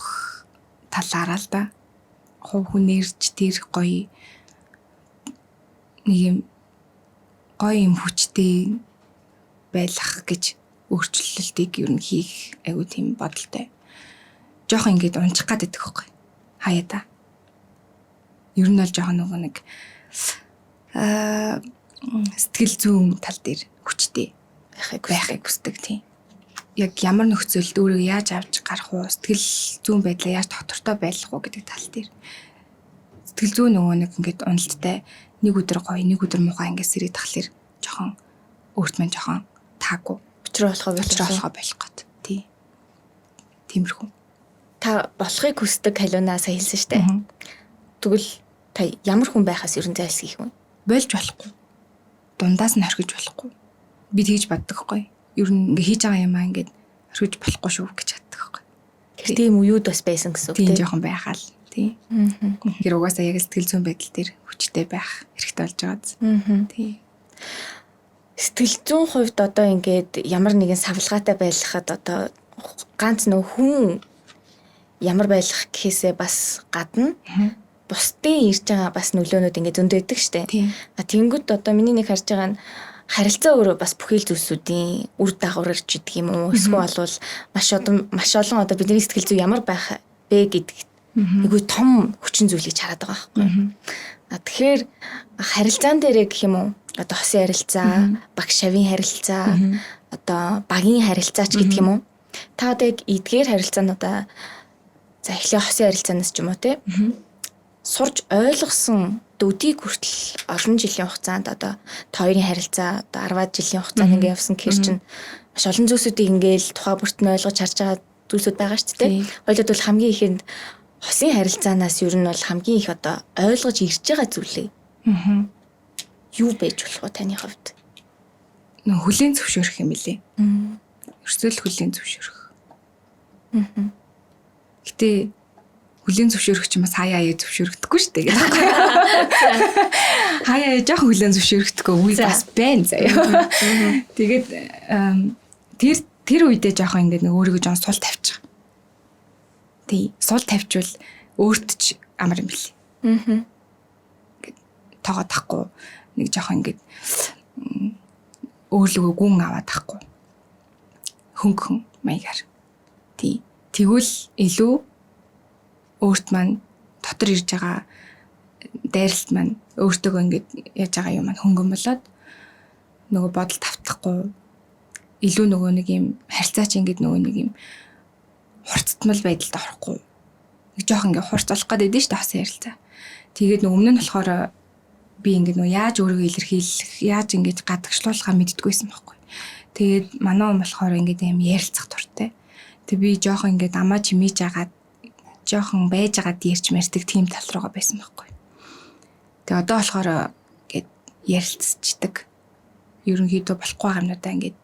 талаараа л да. Хувь хүнээрч тэр гоё нэг юм гоё юм хүчтэй байлгах гэж өөрчлөлтийг ер нь хийх айгуу тийм бодолтой. Жохон ингээд унчих гад идэх байхгүй. Хаяа та. Ер нь бол жоохон нөгөө нэг сэтгэл зүйн тал дээр хүчтэй байхыг хүсдэг тийм. Яг ямар нөхцөлд өөрийгөө яаж авч гарах уу, сэтгэл зүйн байдлаа яаж тогтвортой байлгах уу гэдэг тал дээр. Сэтгэл зүйн нөгөө нэг ингээд уналттай нэг өдөр гоё, нэг өдөр муухай ингээд сэрээд тахлаар жоохон өөрт мань жоохон таагүй. Учраа болохоо болох гот. Тий. Тиймэрхүү. Та болохыг хүсдэг халиунаа сая хэлсэн штэ. Тэгвэл та ямар хүн байхаас ер нь зайлсхийх вэ? Болж болохгүй. Дундаас нь орхиж болохгүй. Би тэгж боддог хгүй. Ер нь ингээ хийж байгаа юм аа ингээд орхиж болохгүй шүү гэж боддог хгүй. Тэр тийм үеуд бас байсан гэсэн үг тийм. Жоохон байхаал. Тий. Тэгэхээр угаасаа яг сэтгэл зүйн байдал дээр хүчтэй байх хэрэгтэй болж байгаа биз. Тий. Сэтгэл зүйн хувьд одоо ингээд ямар нэгэн савлгаатай байлгахад одоо ганц нөх хүн ямар байлгах гэхээсээ бас гадна бусдын ирж байгаа бас нөлөөнүүд ингээд зөндөө идэг штэ. А тэнгүүд одоо миний нэг харж байгаа нь харилцаа өөрөө бас бүхэл зүйлсүүдийн үр дагавар ч гэдэг юм уу. Эсвэл болвол маш олон одоо бидний сэтгэл зүй ямар байх бэ гэдэгт айгүй том хүчин зүйлийг хараад байгаа байхгүй. А тэгэхээр харилцаан дээрээ гэх юм уу одоо хосын харилцаа, багш шавийн харилцаа, одоо багийн харилцаа ч гэдэг юм уу. Та одоо яг эдгээр харилцаануудаа за эхлээ хосын харилцаанаас ч юм уу те сурж ойлгосон өдийг хүртэл олон жилийн хугацаанд одоо та хоёрын харилцаа одоо 10 жилийн хугацаанд ингээ явсан гэхэр чинь маш олон зүйлсүүдийг ингээл тухай бүрт нь ойлгож харж байгаа зүйлсүүд байгаа шүү дээ. Хоёулаад бол хамгийн ихэнд хосын харилцаанаас ер нь бол хамгийн их одоо ойлгож ирж байгаа зүйлээ. Юу байж болох вэ таны хувьд? Нөө хүлийн зөвшөөрөх юм билээ. Ерөөсөө л хүлийн зөвшөөрөх. Гэтэ хүлийн зөвшөөрөх чинь бас хаяа хаяа зөвшөөрөгдөхгүй шүү дээ гэдэг. Хаяа хаяа жоохон хүлийн зөвшөөрөгдөхгүй үе бас байна заяа. Тэгээд тэр үедээ жоохон ингээд нэг өөрийгөө жоохон сул тавьчих. Тий, сул тавьчвал өөрт ч амар юм бэл. Ингээд тоогоо тахгүй нэг жоохон ингээд өөрлөгөө гүн аваад тахгүй. Хөнгөн маягаар. Тий. Тэгвэл илүү өөрт маань дотор ирж байгаа дайралт маань өөртөөгөө ингээд яаж байгаа юм маань хөнгөн болоод нөгөө бодол тавтахгүй илүү нөгөө нэг юм харилцаач ингээд нөгөө нэг юм хурцтмал байдалд орохгүй нэг жоох ингээд хурц болох гээд байдэн шүү дээ хосын харилцаа. Тэгээд нөгөө өмнө нь болохоор би ингээд нөгөө яаж өөрийгөө илэрхийлэх, яаж ингээд гадагшлуулахаа мэддэггүйсэн байхгүй. Тэгээд манай хүн болохоор ингээд юм ярилцах дуртай. Тэг би жоох ингээд амаа чимээж агаад жоохон байж байгаад ярьж мэрдэг тийм тал руугаа байсан байхгүй. Тэгээ одоо болохоор ингээд ярилцчихдаг. Ерөнхийдөө болохгүй юмнуудаа ингээд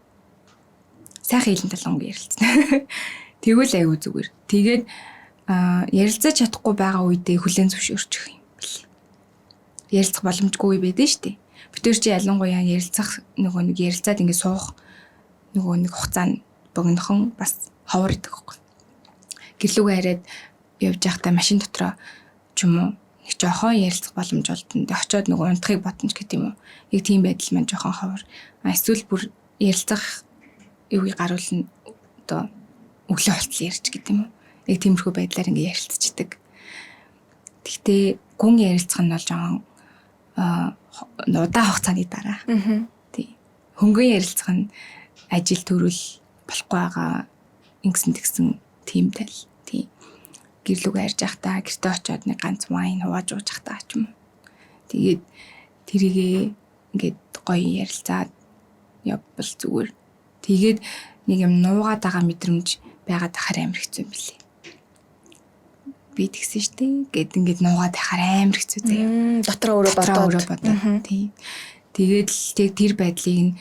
сайхан хэлэн таланг ярилцсан. Тэгвэл айгүй зүгээр. Тэгээд ярилцаж чадахгүй байгаа үедээ хүлээн зөвшөөрчих юм бэл. Ярилцах боломжгүй үе байдэн шүү дээ. Бид чи ялангуяа ярилцах нөгөө нэг ярилцаад ингээд суух нөгөө нэг хугацаа нь богинохон бас ховор идэг байхгүй. Гэрлүүгээ хараад явж байхдаа машин дотроо ч юм уу нэг жоохон ярилцах боломж олдно. Тэг очиод нөгөө унтахыг бодно ч гэдэг юм уу. Яг тийм байдал маань жоохон ховор. Эсвэл бүр ярилцах юуг гаруулна одоо өглөө болтол ярьж гэдэг юм уу. Яг тиймэрхүү байдлаар ингээ ярилцчихдаг. Тэгтээ гүн ярилцах нь бол жоохон удаан хугацааны дараа. Тий. Хөнгөн ярилцах нь ажил төрөл болохгүй байгаа ингэсэн тэгсэн тийм тал. Тий. Гэрлүүгээ харж байхдаа гэртээ очиод нэг ганц вайн хувааж ууж байхдаа ч юм уу. Тэгээд тэрийгээ ингээд гоё ярилцаад явбал зүгээр. Тэгээд нэг юм нуугаад байгаа мэдрэмж байгаад байхаар амар хэцүү юм билээ. Би тэгсэн штэ гэд ингээд нуугаад байхаар амар хэцүү заяа. Дотроо өөрөө бодоод. Тий. Тэгээд л тэг тэр байдлыг нь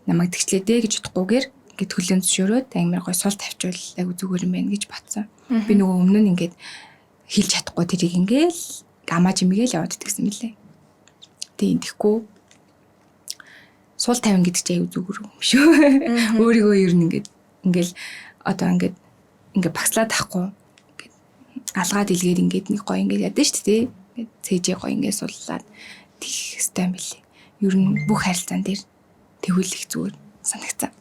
намайг тэгчлээ дээ гэж бодохгүйгээр ингээд хүлээн зөвшөөрөөд амар гой сул тавьчвал айгу зүгээр юм байна гэж бодсон. Би нөгөө өмнө нь ингээд хэлж чадахгүй тэрийг ингээл амаа жимгээл яваад идэгсэн мөлий. Тийм тэгэхгүй сул тавина гэдэг чинь айгу зүгээр юм шүү. Өөрийгөө ер нь ингээд ингээл одоо ингээд ингээд багслаад тахгүй ингээд алгаад илгээд ингээд нэг гоё ингээд ядсан шүү дээ. Ингээд цээжээ гоё ингээд суллаад тэгэх ёстой юм билий. Ер нь бүх харилцаан дээр тэгвэл их зүгээр санагцсан.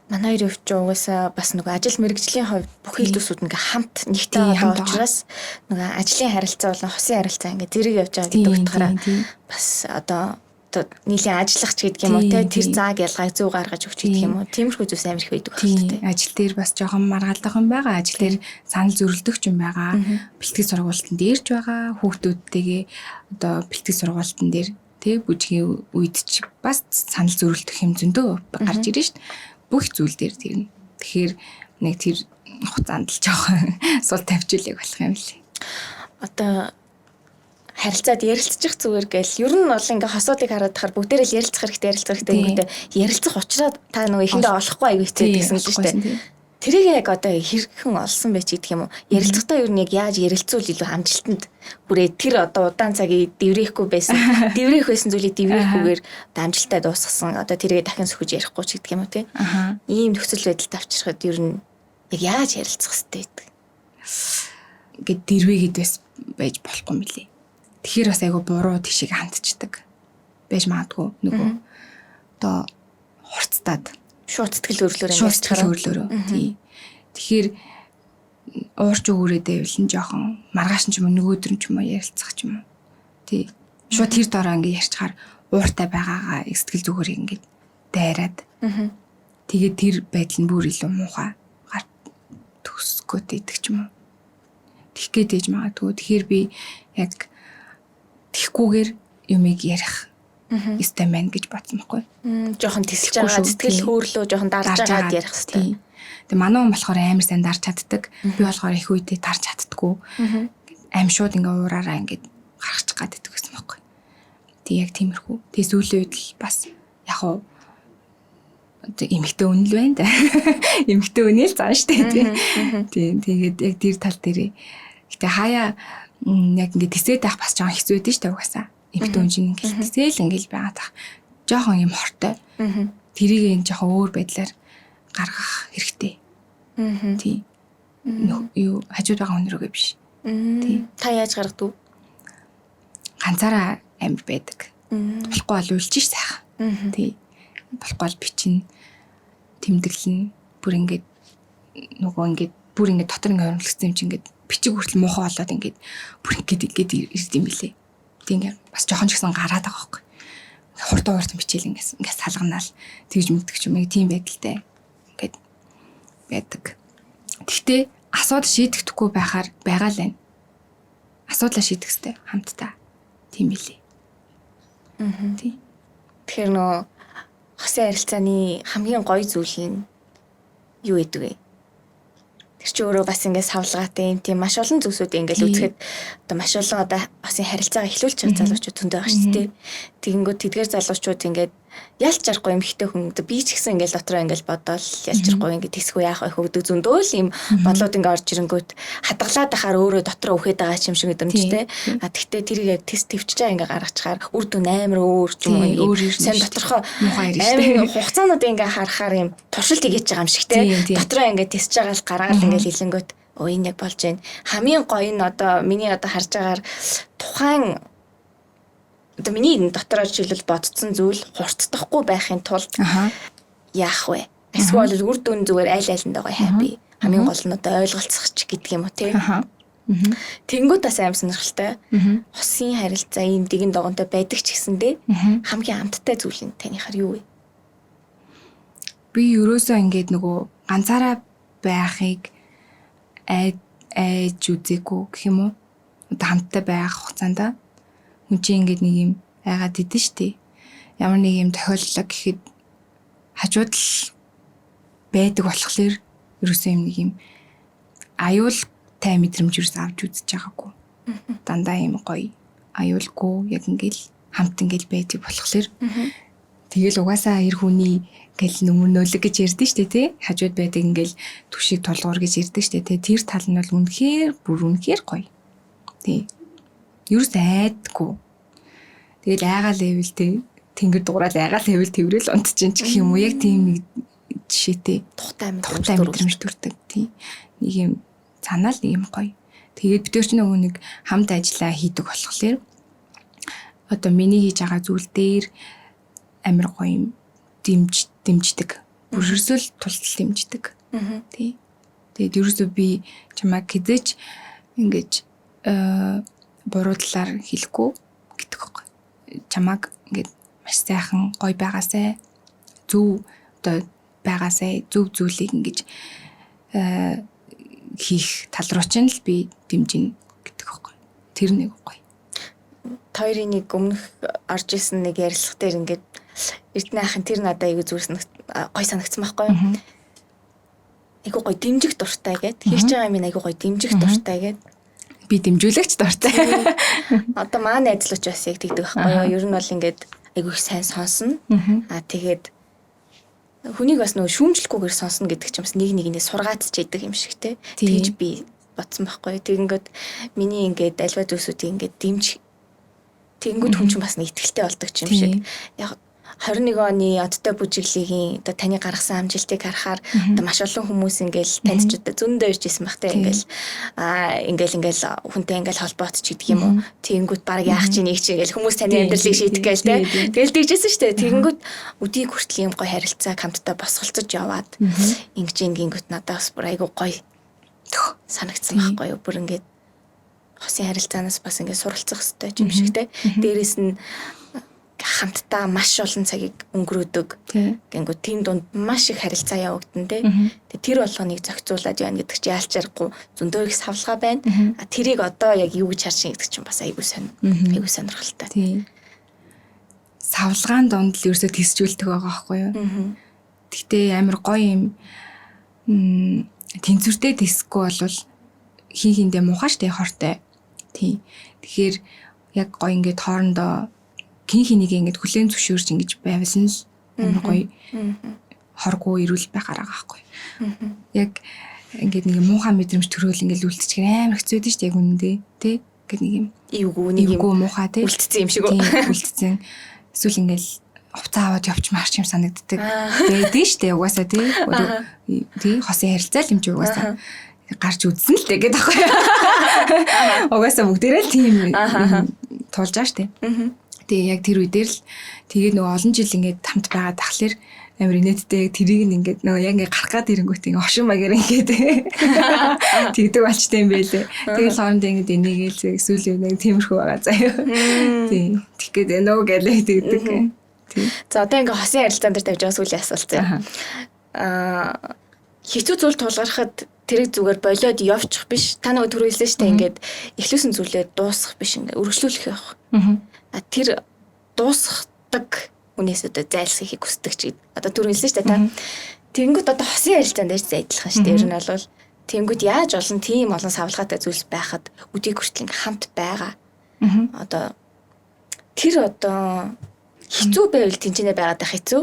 Манай хоёрын хувьд ч угаасаа бас нөгөө ажил мэргэжлийн хувьд бүх үйлдвэрсүүд ингээ хамт нэгтэй байгаа учраас нөгөө ажлын харилцаа болон хосын харилцаа ингээ зэрэг явж байгаа гэдэг утгаараа бас одоо нийлийн ажиллах ч гэдэг юм уу те, тэр зааг ялгааг зөв гаргаж өгч гэдэг юм уу. Тиймэрхүү зүйлс амар их байдаг байна те. Ажил дээр бас жоохон маргаалдах юм байгаа. Ажил дээр санал зөрөлдөх юм байгаа. Бэлтгэл сургуультан дээр ч байгаа. Хүүхдүүдтэйгээ одоо бэлтгэл сургуультан дээр те бүжгийн үед ч бас санал зөрөлдөх юм зөндөө гарч ирнэ шүү дээ. Бүх зүйл дээр тэр. Тэгэхээр нэг тэр хугацаанд л жоохон сул тавьчихлыг болох юм лээ. Одоо харилцаад ярилцчих зүгээр гэл ер нь бол ингээ хосуудыг хараад тахаар бүгдээрээ л ярилцах хэрэгтэй ингэхдээ ярилцах учраас та нөгөө эхэндээ олохгүй аягүй хэцүү гэсэн л шүү дээ. Тэрийг яг одоо хэрхэн олсон бэ ч гэдэг юм уу. Ярилцахдаа ер нь яг яаж ярилцвал илүү амжилтанд хүрээ тэр одоо удаан цагийг дэврээхгүй байсан. Дэврээх байсан зүйлийг дэврээхгүйгээр одоо амжилттай дуусгасан. Одоо тэргээ дахин сөхөж ярихгүй ч гэдэг юм уу тий. Ийм нөхцөл байдалд авчирхад ер нь яг яаж ярилцах хэрэгтэй гэдэг. Ингээд дэрвэгээд байж болохгүй юм лээ. Тэгэхээр бас айгүй буруу тийшээ хандчихдаг байж магадгүй нөгөө одоо хурцтаад шууд сэтгэл хөдлөлөөр юм сэтгэл хөдлөлөөрөө тий. Тэгэхээр уурч өгөрөөд байвал нь жоохон маргааш нь ч юм уу нөгөөдөр нь ч юм уу ярилцах ч юм уу тий. Шууд тэр дороо ингээ ярьчихаар ууртай байгаагаа сэтгэл зүгээр ингээд дайраад тэгээд тэр байдал нь бүр илүү муухай гар төсгөөд идэх ч юм уу. Тэгэх гээд ээж магадгүй. Тэгэхээр би яг тэгхгүйгээр юмыг ярих ёстой байна гэж бодсон байхгүй. Жохон тэсэлж байгаа сэтгэл хөдлөө жохон дарж байгаад ярих ёстой. Тэгээ манай хүн болохоор амар сайн дарж чаддаг. Би болохоор их үедээ дарж чаддаггүй. Аим шууд ингээ уураараа ингээд гаргачих гад идэх гэсэн байхгүй. Тэг яг тиймэрхүү. Тэгээ сүүлийн үед л бас яг уу эмэгтэй үнэл байна да. Эмэгтэй үнэл зан штэ тий. Тийм тэгээд яг тэр тал дээрээ. Гэтэ хаяа яг ингээд тэсээд байх бас жоохон хэцүү байдэн штэ угаасаа. Эмэгтэй хүн чинь ингээд тэсээл ингээд байгаад тах. Жоохон юм хортой. Тэрийг энэ жоохон өөр байдлаар гаргах хэрэгтэй. Тий. Юу хажууд байгаа хүн рүүгээ биш. Тий. Та яаж гаргадаг вэ? Ганцаараа амар байдаг. Болохгүй бол уйлж ш сайхан. Тий. Болохгүй бол бичин тэмдэглэн бүр ингээд нөгөө ингээд бүр ингээд дотор ингээд хөрөмлөсөн юм чи ингээд бичиг хүртэл муухай болоод ингээд бүр ингээд ингээд ирд юм билээ. Тэг ингээд бас жоохон ч гэсэн гараад байгаа байхгүй. Хурдан хурдан бичээл ингээд ингээд салганаал тэгж мэддэг ч юм уу тийм байдалтай ингээд байдаг. Тэгтээ асуудал шийдэхгүй байхаар байгаа л байна. Асуудлаа шийдэх хэрэгтэй хамтдаа. Тийм билээ. Тий. Тэгэхээр нөө хосын харилцааны хамгийн гоё зүйл нь юу гэдэг вэ? Тэр чи өөрөө бас ингээд савлгаатай юм тийм маш олон зүйлсүүд ингээд үзэхэд одоо маш олон одоо хосын харилцаагаа эхлүүлж байгаа залуучууд зөндөө байгаа шүү дээ. Тэгэнгүүт тэдгээр залуучууд ингээд ялч аргагүй эмхтэй хүн би ч гэсэн ингээд дотроо ингээд бодоол ялч аргагүй ингээд тэсгүй яах вэ хөгдөг зөндөө л юм бодлууд ингээд орж ирэнгүүт хадгалаад ахаар өөрөө дотроо үхээд байгаа юм шиг мэдрэмжтэй. А тэгтээ тэрийг яг тэс төвчж байгаа ингээд гаргачихаар үр дүн амар өөр ч юм уу сайн доторхоо амар хугацаанууд ингээд харахаар юм туршилт хийж байгаа юм шиг те. Дотроо ингээд тэсэж байгаа л гаргаал ингээд хэлэнгүүт өө энэ яг болж байна. Хамгийн гоё нь одоо миний одоо харж байгаагаар тухайн одоо миний дотроо жишээлбэл бодцсон зүйл хурцдахгүй байхын тулд яах вэ? Эсвэл үр дүн зүгээр айл айландаа гоё happy. Хамгийн гол нь одоо ойлголцох ч гэдэг юм уу тий. Тэнгүүд бас аим сонирхолтой. Хосын харилцаа ийм дигэн догонтой байдаг ч гэсэндээ хамгийн амттай зүйл нь таныхаар юу вэ? Би ерөөсөө ингээд нөгөө ганцаараа байхыг айж үзээгүй гэх юм уу? Одоо хамттай байх хугацаанд хүн чинь ингээд нэг юм айгаад идэв штэ. Ямар нэг юм тохиоллоо гэхэд хажууд л байдаг болохоор ерөөсөө юм нэг юм аюултай мэдрэмж ерөөсөө авч үзэж байгаагүй. Дандаа юм гоё аюулгүй яг ингээл хамт ингээл байдаг болохоор тэгэл угаасаа эр хүний ингээл нөмөр нөлөг гэж ярьдэн штэ тий. Хажууд байдаг ингээл түшиг тулгуур гэж ярьдэн штэ тий. Тэр тал нь бол үнэхээр бүр үнэхээр гоё. Тий. Ерөөс айдгүй. Тэгэл айгаал байвал тий. Тэнгэр дугураал айгаал байвал тэрэл унтчин ч гэх юм уу. Яг тийм нэг жишээтэй. Тухтай мэдрэмж төрдөг. Тий. Нэг юм санаал нэг юм гоё. Тэгээд бид нар ч нөгөө нэг хамт ажиллаа хийдэг болохоор одоо миний хийж байгаа зүйл дээр амар гоё юм дэмждэг. Бүр ерөөсөө л тултал дэмждэг. Тий. Тэгээд ерөөсөө би чамайг хизээч ингэж буруу талаар хэлэхгүй гэдэг байхгүй. Чамайг ингээд маш сайхан гоё байгаасай, зөв одоо байгаасай, зөв зүйлийг ингэж хийх тал руу чинь л би дэмжинэ гэдэг байхгүй. Тэр нэг гоё. Хоёрын нэг өмнөх орж исэн нэг ярилцлага дээр ингээд Эрдэнэ ахын тэр надад айгүй зүгээр гоё санагдсан байхгүй юу? Айгүй гоё дэмжих дуртай гэд. Хийж байгаа юм айгүй гоё дэмжих дуртай гэд. Би дэмжүүлэгч дуртай. Одоо манай найзлууч бас яг тэгдэг байхгүй юу? Ер нь бол ингээд айгүй их сайн сонсно. Аа тэгээд хүнийг бас нөгөө шүүмжлэхгүйгээр сонсно гэдэг чинь бас нэг нэгнээ сургаацч идэг юм шиг те. Тэгж би бодсон байхгүй юу? Тэгэнгүүт миний ингээд альва зүйлсүүдийг ингээд дэмж тэгэнгүүт хүн чинь бас нэг итгэлтэй болдог юм шиг. Яг 21 оны одтой бүжиглэгийн одоо таны гаргасан амжилтыг харахаар одоо маш олон хүмүүс ингээл танд ч одоо зөндөө ирж исэн бах те, ингээл ингээл хүнтэй ингээл холбоот ч гэдэг юм уу, тэгэнгүүт баг яах чи нэг чи ингээл хүмүүс таны амьдралыг шийдэх гээл те, тэгэл тэгжсэн штэ. Тэгэнгүүт өдийг хүртэл юм гой харилцааг хамтдаа босголцож яваад ингэж ингэнгүүт надад бас бүр айгу гоё санагдсан байхгүй юу. Бүр ингээд хосын харилцаанаас бас ингээд суралцах хэрэгтэй юм шиг те. Дээрээс нь хамтдаа маш олон цагийг өнгөрөөдөг. Гингүү тийм дунд маш их харилцаа явагдана те. Тэгээ тэр болгоныг зохицуулаад явна гэдэг чинь яалчааргүй зөндөө их савлгаа байна. А тэрийг одоо яг юу гэж харж гэдэг чинь бас айгүй сонь. Айгүй сонирхолтой. Тийм. Савлгаан дунд л ерөөсөө тисжүүлдэг байгаа байхгүй юу? Гэтэ амар гоё юм тэнцвэртэй тисэхгүй болвол хин хиндээ муухай штэ, хортой. Тийм. Тэгэхээр яг гоё ингээд хоорондоо хин хэнийг ингээд хүлээн зөвшөөрч ингэж байвал нь л амар гоё хоргүй эрүүл байгаар байгаа байхгүй. Яг ингээд нэг муухай мэдрэмж төрөөл ингээд үлдчихэр амар хэцүү байдаг шүү дээ яг үнэндээ тий. Ингээд нэг юм эвгүй нэг юм муухай тий. Үлдсэн юм шиг үү? Үлдсэн. Эсвэл ингээд хувцас аваад явчмаар ч юм санагддаг. Байдэн шүү дээ угаасаа тий. Тий хосын харилцаа л юм чи угаасаа гарч үзсэн л дээ гэдэг байхгүй. Угаасаа бүгдээрээ л тийм тулж байгаа шүү дээ. Тэгээ яг тэр үе дээр л тэгээд нөгөө олон жил ингээд хамт байгаа тахлаар амар инээдтэй яг тэрийг нь ингээд нөгөө яг ингээд гарах гад ирэнгүүт ингээд хошин маягаар ингээд тэгдэг болчтой юм байлээ. Тэгэл хоорондоо ингээд энийгээл эсвэл нэг тиймэрхүү байгаа заяа. Тийм. Тэгэх гээд нөгөө гэлээ тэгдэг. Тийм. За одоо ингээд хосын харилцаан дээр тавьж байгаа сүүлийн асуулт заяа. Хэцүү зүйл тулгархад тэрийг зүгээр болиод явчих биш. Та нөгөө түрүү хэлсэн шүү дээ, ингээд эхлүүлсэн зүйлээ дуусгах биш, ингээд үргэлжлүүлэх явах. А тэр дуусгадаг хүнээс одоо зайлсхийхийг хүсдэг ч гэдэг. Одоо түрүү хэлсэн шүү дээ та. Тэнгүүт одоо хосын харилцаан дээр адилхан шүү дээ. Ер нь бол тэнгүүт яаж олон тийм олон савлгаатай зүйлс байхад өдийг хүртэл ингээд хамт байгаа. Одоо тэр одоо хэцүү байвал тэнцэнэ байгаад байх хэцүү.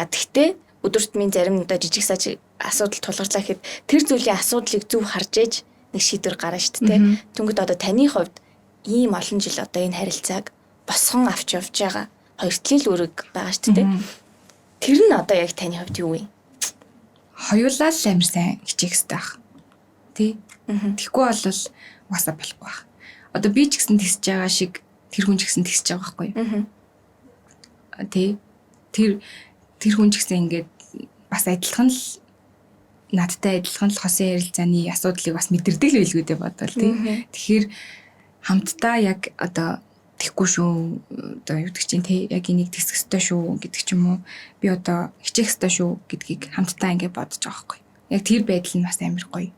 А тэгтээ өдөр тутмын зарим одоо жижиг сажиг асуудал тулгарлаа гэхэд тэр зүйлийн асуудлыг зөв харж ээж нэг шийдвэр гарна шүү дээ. Тэнгүүт одоо таны хувьд ийм олон жил одоо энэ харилцааг босгон авч явж байгаа хоёр талын л үүрэг байгаа шүү дээ. Тэр нь одоо яг таны хувьд юу вэ? Хоёулаа л амар сайн хичээх хэрэгтэй байх. Тий? Тэгэхгүй бол угаасаа болохгүй байх. Одоо би ч гэсэн тисэж байгаа шиг тэр хүн ч гэсэн тисэж байгаа байхгүй юу? Тий? Тэр хүн ч гэсэн ингээд бас адилхан л надтай адилхан л хосын харилцааны асуудлыг бас мэдэрдэг л байлгүй дээ бодвол тий. Тэгэхээр хамтдаа яг одоо тэхгүй шүү, одоо юу гэдэг чинь тий, яг энийг тэсэх ёстой шүү гэдэг ч юм уу, би одоо хичээх ёстой шүү гэдгийг хамтдаа ингээд бодож байгаа байхгүй. Яг тэр байдал нь бас амар гоё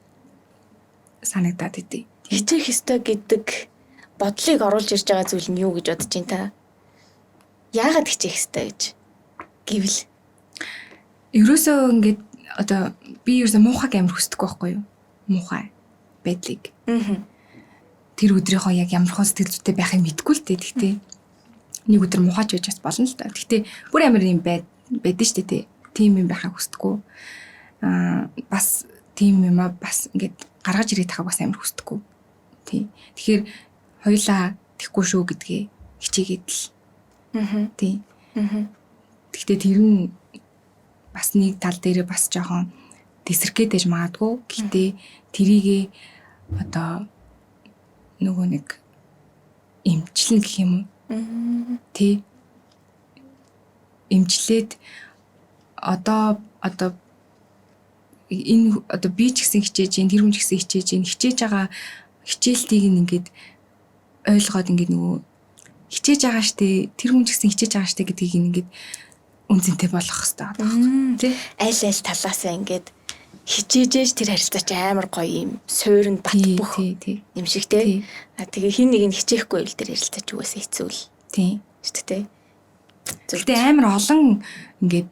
санагдаад идэв. Хичээх ёстой гэдэг бодлыг оруулж ирж байгаа зүйл нь юу гэж бодож байна та? Яагаад хичээх ёстой гэж гэвэл? Ерөөсөө ингээд одоо би ерөөсөө муухайг амар хүсдэггүй байхгүй юу? Муухай байдлыг. Тэр өдрийнхөө яг ямар хон сэтгэл зүйтэй байхыг мэдэхгүй л дээ. Тэгтээ нэг өдөр муухайч байж бас болно л та. Тэгтээ бүр амар юм байдэн штэ тий. Тийм юм байхыг хүсдэггүй. Бас тийм юм а бас ингээд гаргаж ирээд тахыг бас амар хүсдэггүй. Тий. Тэгэхээр хоёулаа тэхгүй шүү гэдгээ хичээгээд л. Тий. Тэгтээ тэр нь бас нэг тал дээрээ бас жоохон тесрэх гээд байж магадгүй. Гэхдээ тэрийгээ одоо нөгөө нэг эмчлэн гэх юм уу? Тий. Эмчлээд одоо одоо энэ одоо би ч гэсэн хичээж гин, тэр хүн ч гэсэн хичээж гин, хичээж байгаа хичээлтийг нь ингээд ойлгоод ингээд нөгөө хичээж байгаа штэ, тэр хүн ч гэсэн хичээж байгаа штэ гэдгийг ингээд үнцэнтэй болгох хэрэгтэй байгаа байхгүй тий. Аль аль талаасаа ингээд хичээжээж тэр харилцаа чи амар гоё юм суурьнд бат бөх юм шиг тий. А тэгээ хин нэг нь хичээхгүй байвал тэр харилцаа ч угаасаа хэцүү л. Тий. Шүү дээ. Гэхдээ амар олон ингээд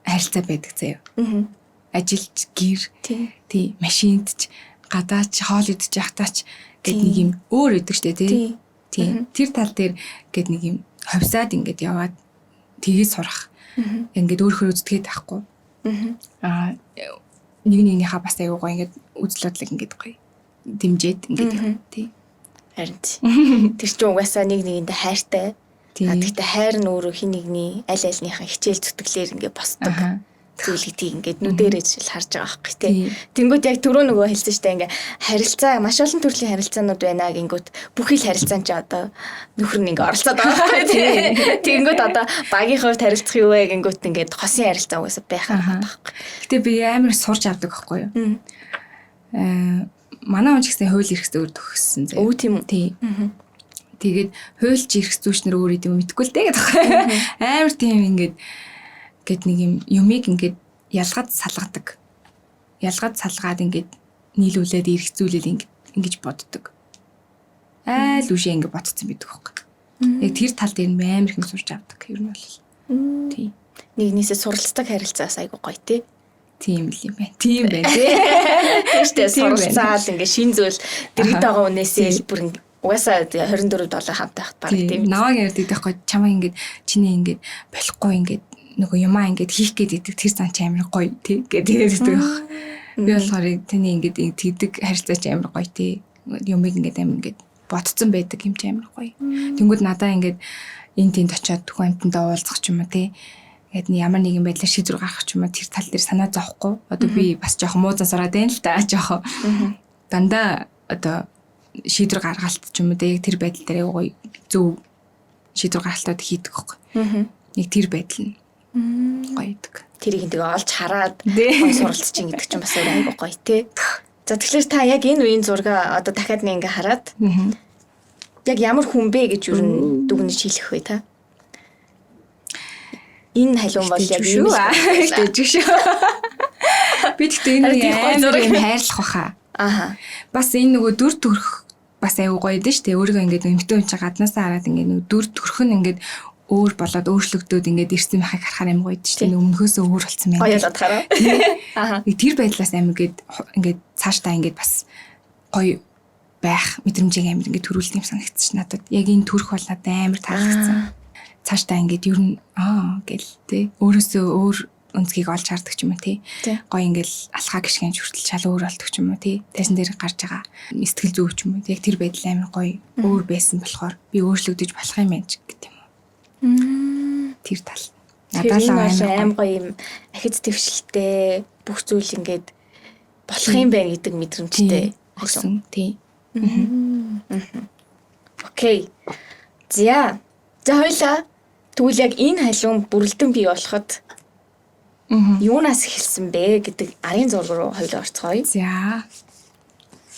харилцаа байдаг заяа. Аа. Ажилч, гэр, тий, машинд ч, гадаач, хоол идэж явахтаа ч гэд нэг юм өөр өгдөг штэ тий. Тий. Тэр тал дээр гэд нэг юм ховсаад ингээд яваад тгий сурах. Ингээд өөрөөр үздэгээд байхгүй. Аа нэг нэгнийхээ бас аягүй гоё ингээд үзэл бодлог ингээд гоё дэмжиж ингээд тий. Харин тэр чинь угаасаа нэг нэгэндээ хайртай. Гэхдээ хайр нь өөрөө хин нэгний аль альныхаа хичээл зүтгэлээр ингээд босдог зүйл гэдгийг ингээд нүдэрээ жишээл харж байгаа байхгүй тий. Тэнгүүт яг түрүү нөгөө хэлсэн штэ ингээд харилцаа маш олон төрлийн харилцаанууд байна гингүүт бүхий л харилцаан чи одоо нөхөр нь ингээд оролцоод байгаа байхгүй тий. Тэнгүүт одоо багийн хувьд харилцах юу вэ гингүүт ингээд хосын харилцаа угаасаа байх байхгүй. Гэтэ би амар сурч авдаг байхгүй юу. Манай хүн ч гэсэн хууль эрх зүйр төгссөн заяа. Өө тийм үү. Тий. Тэгээд хуульч эрх зүйч нар өөр идэм мэдэхгүй л дээ гэдэг байхгүй. Амар тийм ингээд гэд нэг юм юмыг ингээд ялгад салгадаг. Ялгад салгаад ингээд нийлүүлээд эргэцүүлээд ингээд ингэж боддог. Айл үшээ ингээд бодцсон байдаг хөөх. Яг тэр тал дээр нь амар их юм сурч авдаг ер нь бол. Тийм. Нэгнээсээ суралцдаг харилцаас айгу гоё тий. Тийм л юм байна. Тийм байна тий. Тийм штэ суралцаал ингээд шин зүйл дэргэд байгаа үнээсээ л бүр угаасаа 24 7 хамт байхад баг тийм. Наваг ярьдаг байхгүй чамаа ингээд чиний ингээд болохгүй ингээд нөгөө юмаа ингээд хийх гээд идэг тэр зан чи амар гоё тий гэдэг байдаг байх. Би болохоор таны ингээд тэгдэг харилцаа чи амар гоё тий. Юмыг ингээд амар ингээд бодцсон байдаг юм чи амар гоё. Тэнгүүд надаа ингээд энэ тэнд очиод хүн амьтандаа уулзах ч юм уу тий. Ингээд ямар нэгэн байдлаар шийдвэр гаргах ч юм уу тэр тал дээр санаа зовхгүй. Одоо би бас жоохон муу зан сураад байна л да жоохон. Дандаа одоо шийдвэр гаргалт ч юм уу яг тэр байдал дээр гоё зөв шийдвэр гаргалтууд хийдэг байхгүй. Нэг тэр байдал нь гоё идэг. Тэрийг ингээ олж хараад гоё суралцж ин гэдэг чинь бас айгүй гоё тий. За тэгэхээр та яг энэ үеийн зураг одоо дахиад нэг ингээ хараад яг ямар хүн бэ гэж юу н дүгнэж хэлэх вэ та? Энэ халуун бол яг шүү. Тэгэж шүү. Би тэгтээ энэ үеийн зураг юм хайрлах баха. Аха. Бас энэ нөгөө дүр төрх бас айгүй гоё дээ шүү дээ. Өөрийгөө ингээд эмэгтэй хүн чинь гаднаасаа хараад ингээд нөгөө дүр төрх нь ингээд өөр болоод өөрчлөгдөөд ингээд ирсэн байхыг харахаар амар гоё дээ шүү дээ. Өмнөхөөсөө өөр болсон байна. Гоё болоод хараа. Аха. Тэр байдлаас амар ингээд ингээд цаашдаа ингээд бас гоё байх мэдрэмжийг амар ингээд төрүүлдэг юм санагдчих надад. Яг энэ төрх бол надад амар таалагдсан. Цаашдаа ингээд ер нь аа гэл тий. Өөрөөсөө өөр өнцгийг олж хардаг ч юм уу тий. Гоё ингээл алхаа гიშгэнч хүртэл шал өөр болдог ч юм уу тий. Тэсэн дээр гарч байгаа сэтгэл зүй ч юм уу. Яг тэр байдал амар гоё өөр байсан болохоор би өөрчлөгдөж болох юм байна ч гэдэг юм уу. Тэр тал. Надад л амар гоё юм ахиц твшилтэй бүх зүйл ингээд болох юм байна гэдэг мэдрэмжтэй өгсөн тий. Окей. За. За хоёлаа тэгвэл яг энэ халуун бүрэлдэн бий болоход юунаас эхэлсэн бэ гэдэг арын зураг руу хоёлоо орцгоё. За.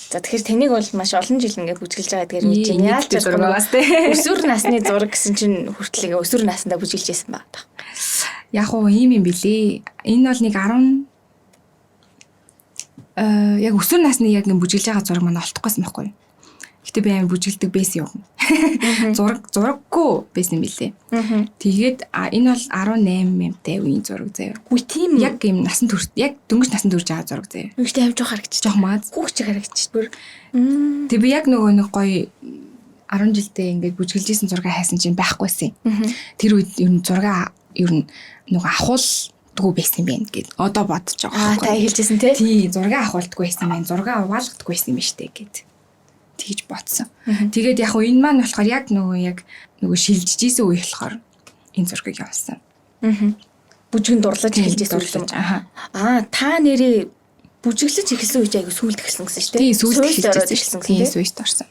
За тэгэхээр таныг бол маш олон жил ингээд бүжгэлж байгаа гэдгээр мэдэж байна. Яаж ч чадахгүй өсвөр насны зураг гэсэн чинь хүртэл ингээд өсвөр насндаа бүжгэлж байсан ба. Яг уу ийм юм билий. Энэ бол нэг 10 яг өсвөр насны яг нэг бүжгэлж байгаа зураг манай олдохгүйсэн байхгүй юу? Гэтэ би амар бүжгэлдэг байсан юм. Зураггүй байсан юм билээ. Тэгээд энэ бол 18 мэмтэй үеийн зураг заяа. Үгүй тийм яг юм насан турш яг дөнгөж насан турш байгаа зураг заяа. Гэхдээ авч харагдчих. Жоох маа. Хүүхч харагдчих бүр. Тэг би яг нөгөө нэг гоё 10 жилдээ ингээд бүжгэлжсэн зураг хайсан чинь байхгүйсэн. Тэр үед ер нь зураг ер нь нөгөө ахуулдгүй байсан юм байна гэд одоо бодож байгаа. Аа та хэлжсэн тий? Тий, зураг ахуулдаггүй байсан юм байна. Зураг угаалгадаггүй байсан юм байна штэ гэд. Тэгж бодсон. Тэгээд яг энэ маань болохоор яг нөгөө шилжижсэн үе болохоор энэ зургийг явуулсан. Бүжгэн дурлаж эхэлжсэн үе юм. Аа та нэрээ бүжиглэж эхэлсэн үе айгу сүулт эхэлсэн гэсэн шүү дээ. Тийм сүулт эхэлсэн. Тийм сүулт орсон.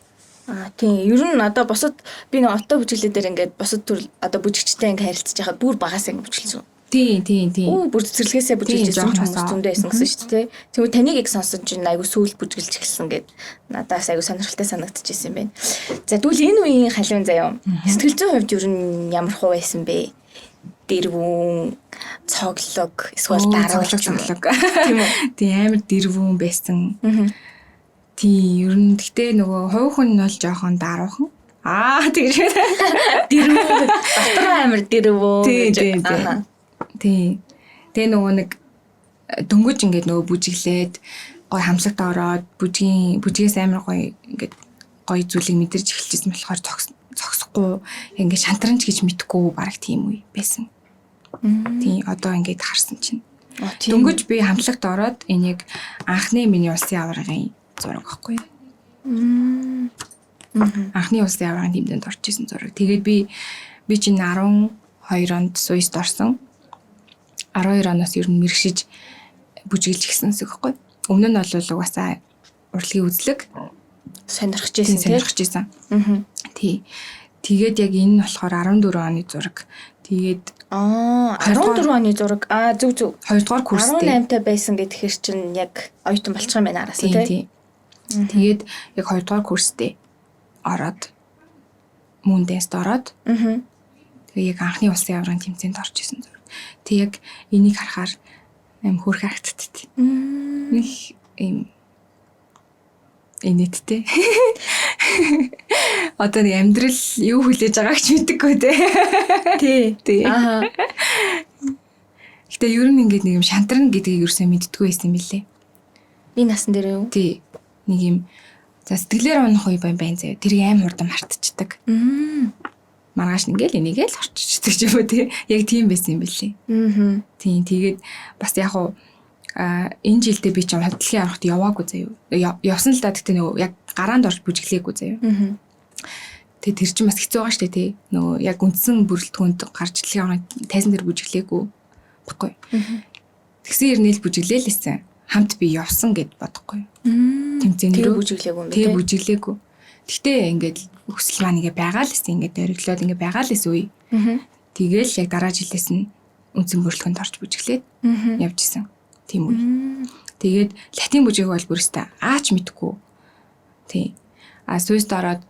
Аа тийм ер нь одоо бусад би нэг отоо бүжиглээ дээр ингээд бусад төрөл одоо бүжигчтэй ингээд харилцаж байхад бүр багасаа ингээд бүжиглсэн. Тийм, тийм, тийм. Үу, бүр цэцэрлэгээсээ бүжиглж Тийм, ирсэн ч жоохноосоо. хүмүүс зөндөө байсан гэсэн шүү дээ. Тэгвэл таныг яг сонсон чинь айгу сүүл бүжиглж эхэлсэн гэд надаас айгу сонирхолтой санагдчихсэн юм байна. За, тэгвэл энэ үеийн халуун заяа. Сэтгэл зүйн хувьд ер нь ямар хуу байсан бэ? Дэрвүүн, цоглог, эсвэл Дараа даруй ч юм уу? цоглог. Тийм үү? Тийм, амар дэрвүүн байсан. Тийм, ер нь гэхдээ нөгөө хувь хүн нь бол жоохон даруухан. Аа, тэгж. Дэрвүүн. Дотор амар дэрвүүн Тийм, гэж. тийм, тийм. Тийм. Тэгээ нөгөө нэг дөнгөж ингээд нөгөө бүжиглээд гой хамсагт ороод бүжгээс амар гоё ингээд гоё зүйлийг мэдэрч эхэлчихсэн болохоор зогсохгүй ингээд шантарч гэж мэдхгүй бараг тийм үе байсан. Тийм, одоо ингээд харсан чинь. Оо, тийм. Дөнгөж би хамтлагт ороод энэ яг анхны миний улсын аваргын зураг байхгүй юу? Анхны улсын аваргын тэмцээнд орж исэн зураг. Тэгээд би чинь 12 онд Суист орсон. 12 оноос ер нь мэрэгшиж бүжиглж гисэн гэсэн үг байхгүй юу? Өмнө нь бол угаасаа урлагийн үзлэг Сонирхож тийм байсан тийм. сонирхож исэн. Тий. Тэгээд яг энэ нь болохоор 14 оны зураг. Тэгээд Аа, 14 оны зураг. Аа, зөв зөв. 2 дугаар курстэй. 18 та байсан гэхээр чинь яг оюутан болчих юм байна араас Тийм, тий. тийм. Тэгээд яг 2 дугаар курстэй ороод Moon Dance-д ороод тэгээ яг анхны улсын аваргын тэмцээнд орж исэн зураг. Тэг яг энийг харахаар аим хөөрхөн харагддаг. Нэг ийм инээдтэй. Одоо нэг амьдрал юу хүлээж байгааг ч мэдэхгүй те. Тий. Тий. Аа. Гэтэ ер нь ингээд нэг юм шантарна гэдгийг ерөөсөө мэддэггүй байсан юм билээ. Энэ насан дээр юу? Тий. Нэг юм за сэтгэлээр унах үе байна заяа. Тэрийг аим хурдан мартчихдаг. Маргааш ингээл энийгээ л орчичдаг ч юм уу тий. Яг тийм байсан юм билээ. Тийм, тэгээд бас яг уу энэ жилдээ би ч хөдөлгөөний аврахт яваагүй заяа. Явсан л да, гэхдээ нөгөө яг гараанд орж бүжиглээгүй заяа. Тэгээ тэр чинь бас хэцүү байгаа штэ тий. Нөгөө яг үндсэн бүрэлдэхүүнд гарч дэлхийн аваргын тайзан дээр бүжиглээгүй баггүй. Тэгсэн хэрнээл бүжиглээ л гэсэн. Хамт би явсан гэд бодохгүй. Тэмцээн Тэгээ рүү. бүжиглээгүй юм бэ Тэгээ тий. бүжиглээгүй. Тэгтээ ингээд өсөл маань ингээ байгаа л гэсэн, ингээд дөрөглөөд ингээ байгаа л гэсэн үе. Тэгээл яг дараа жилээс нь үндсэн бүрэлдэхүүнд орж бүжиглээд явж исэн. Тийм үе. Тэгээд латин бүжиг бол бүр өстэй аач мэдгүй. Тийм. А Суист ороод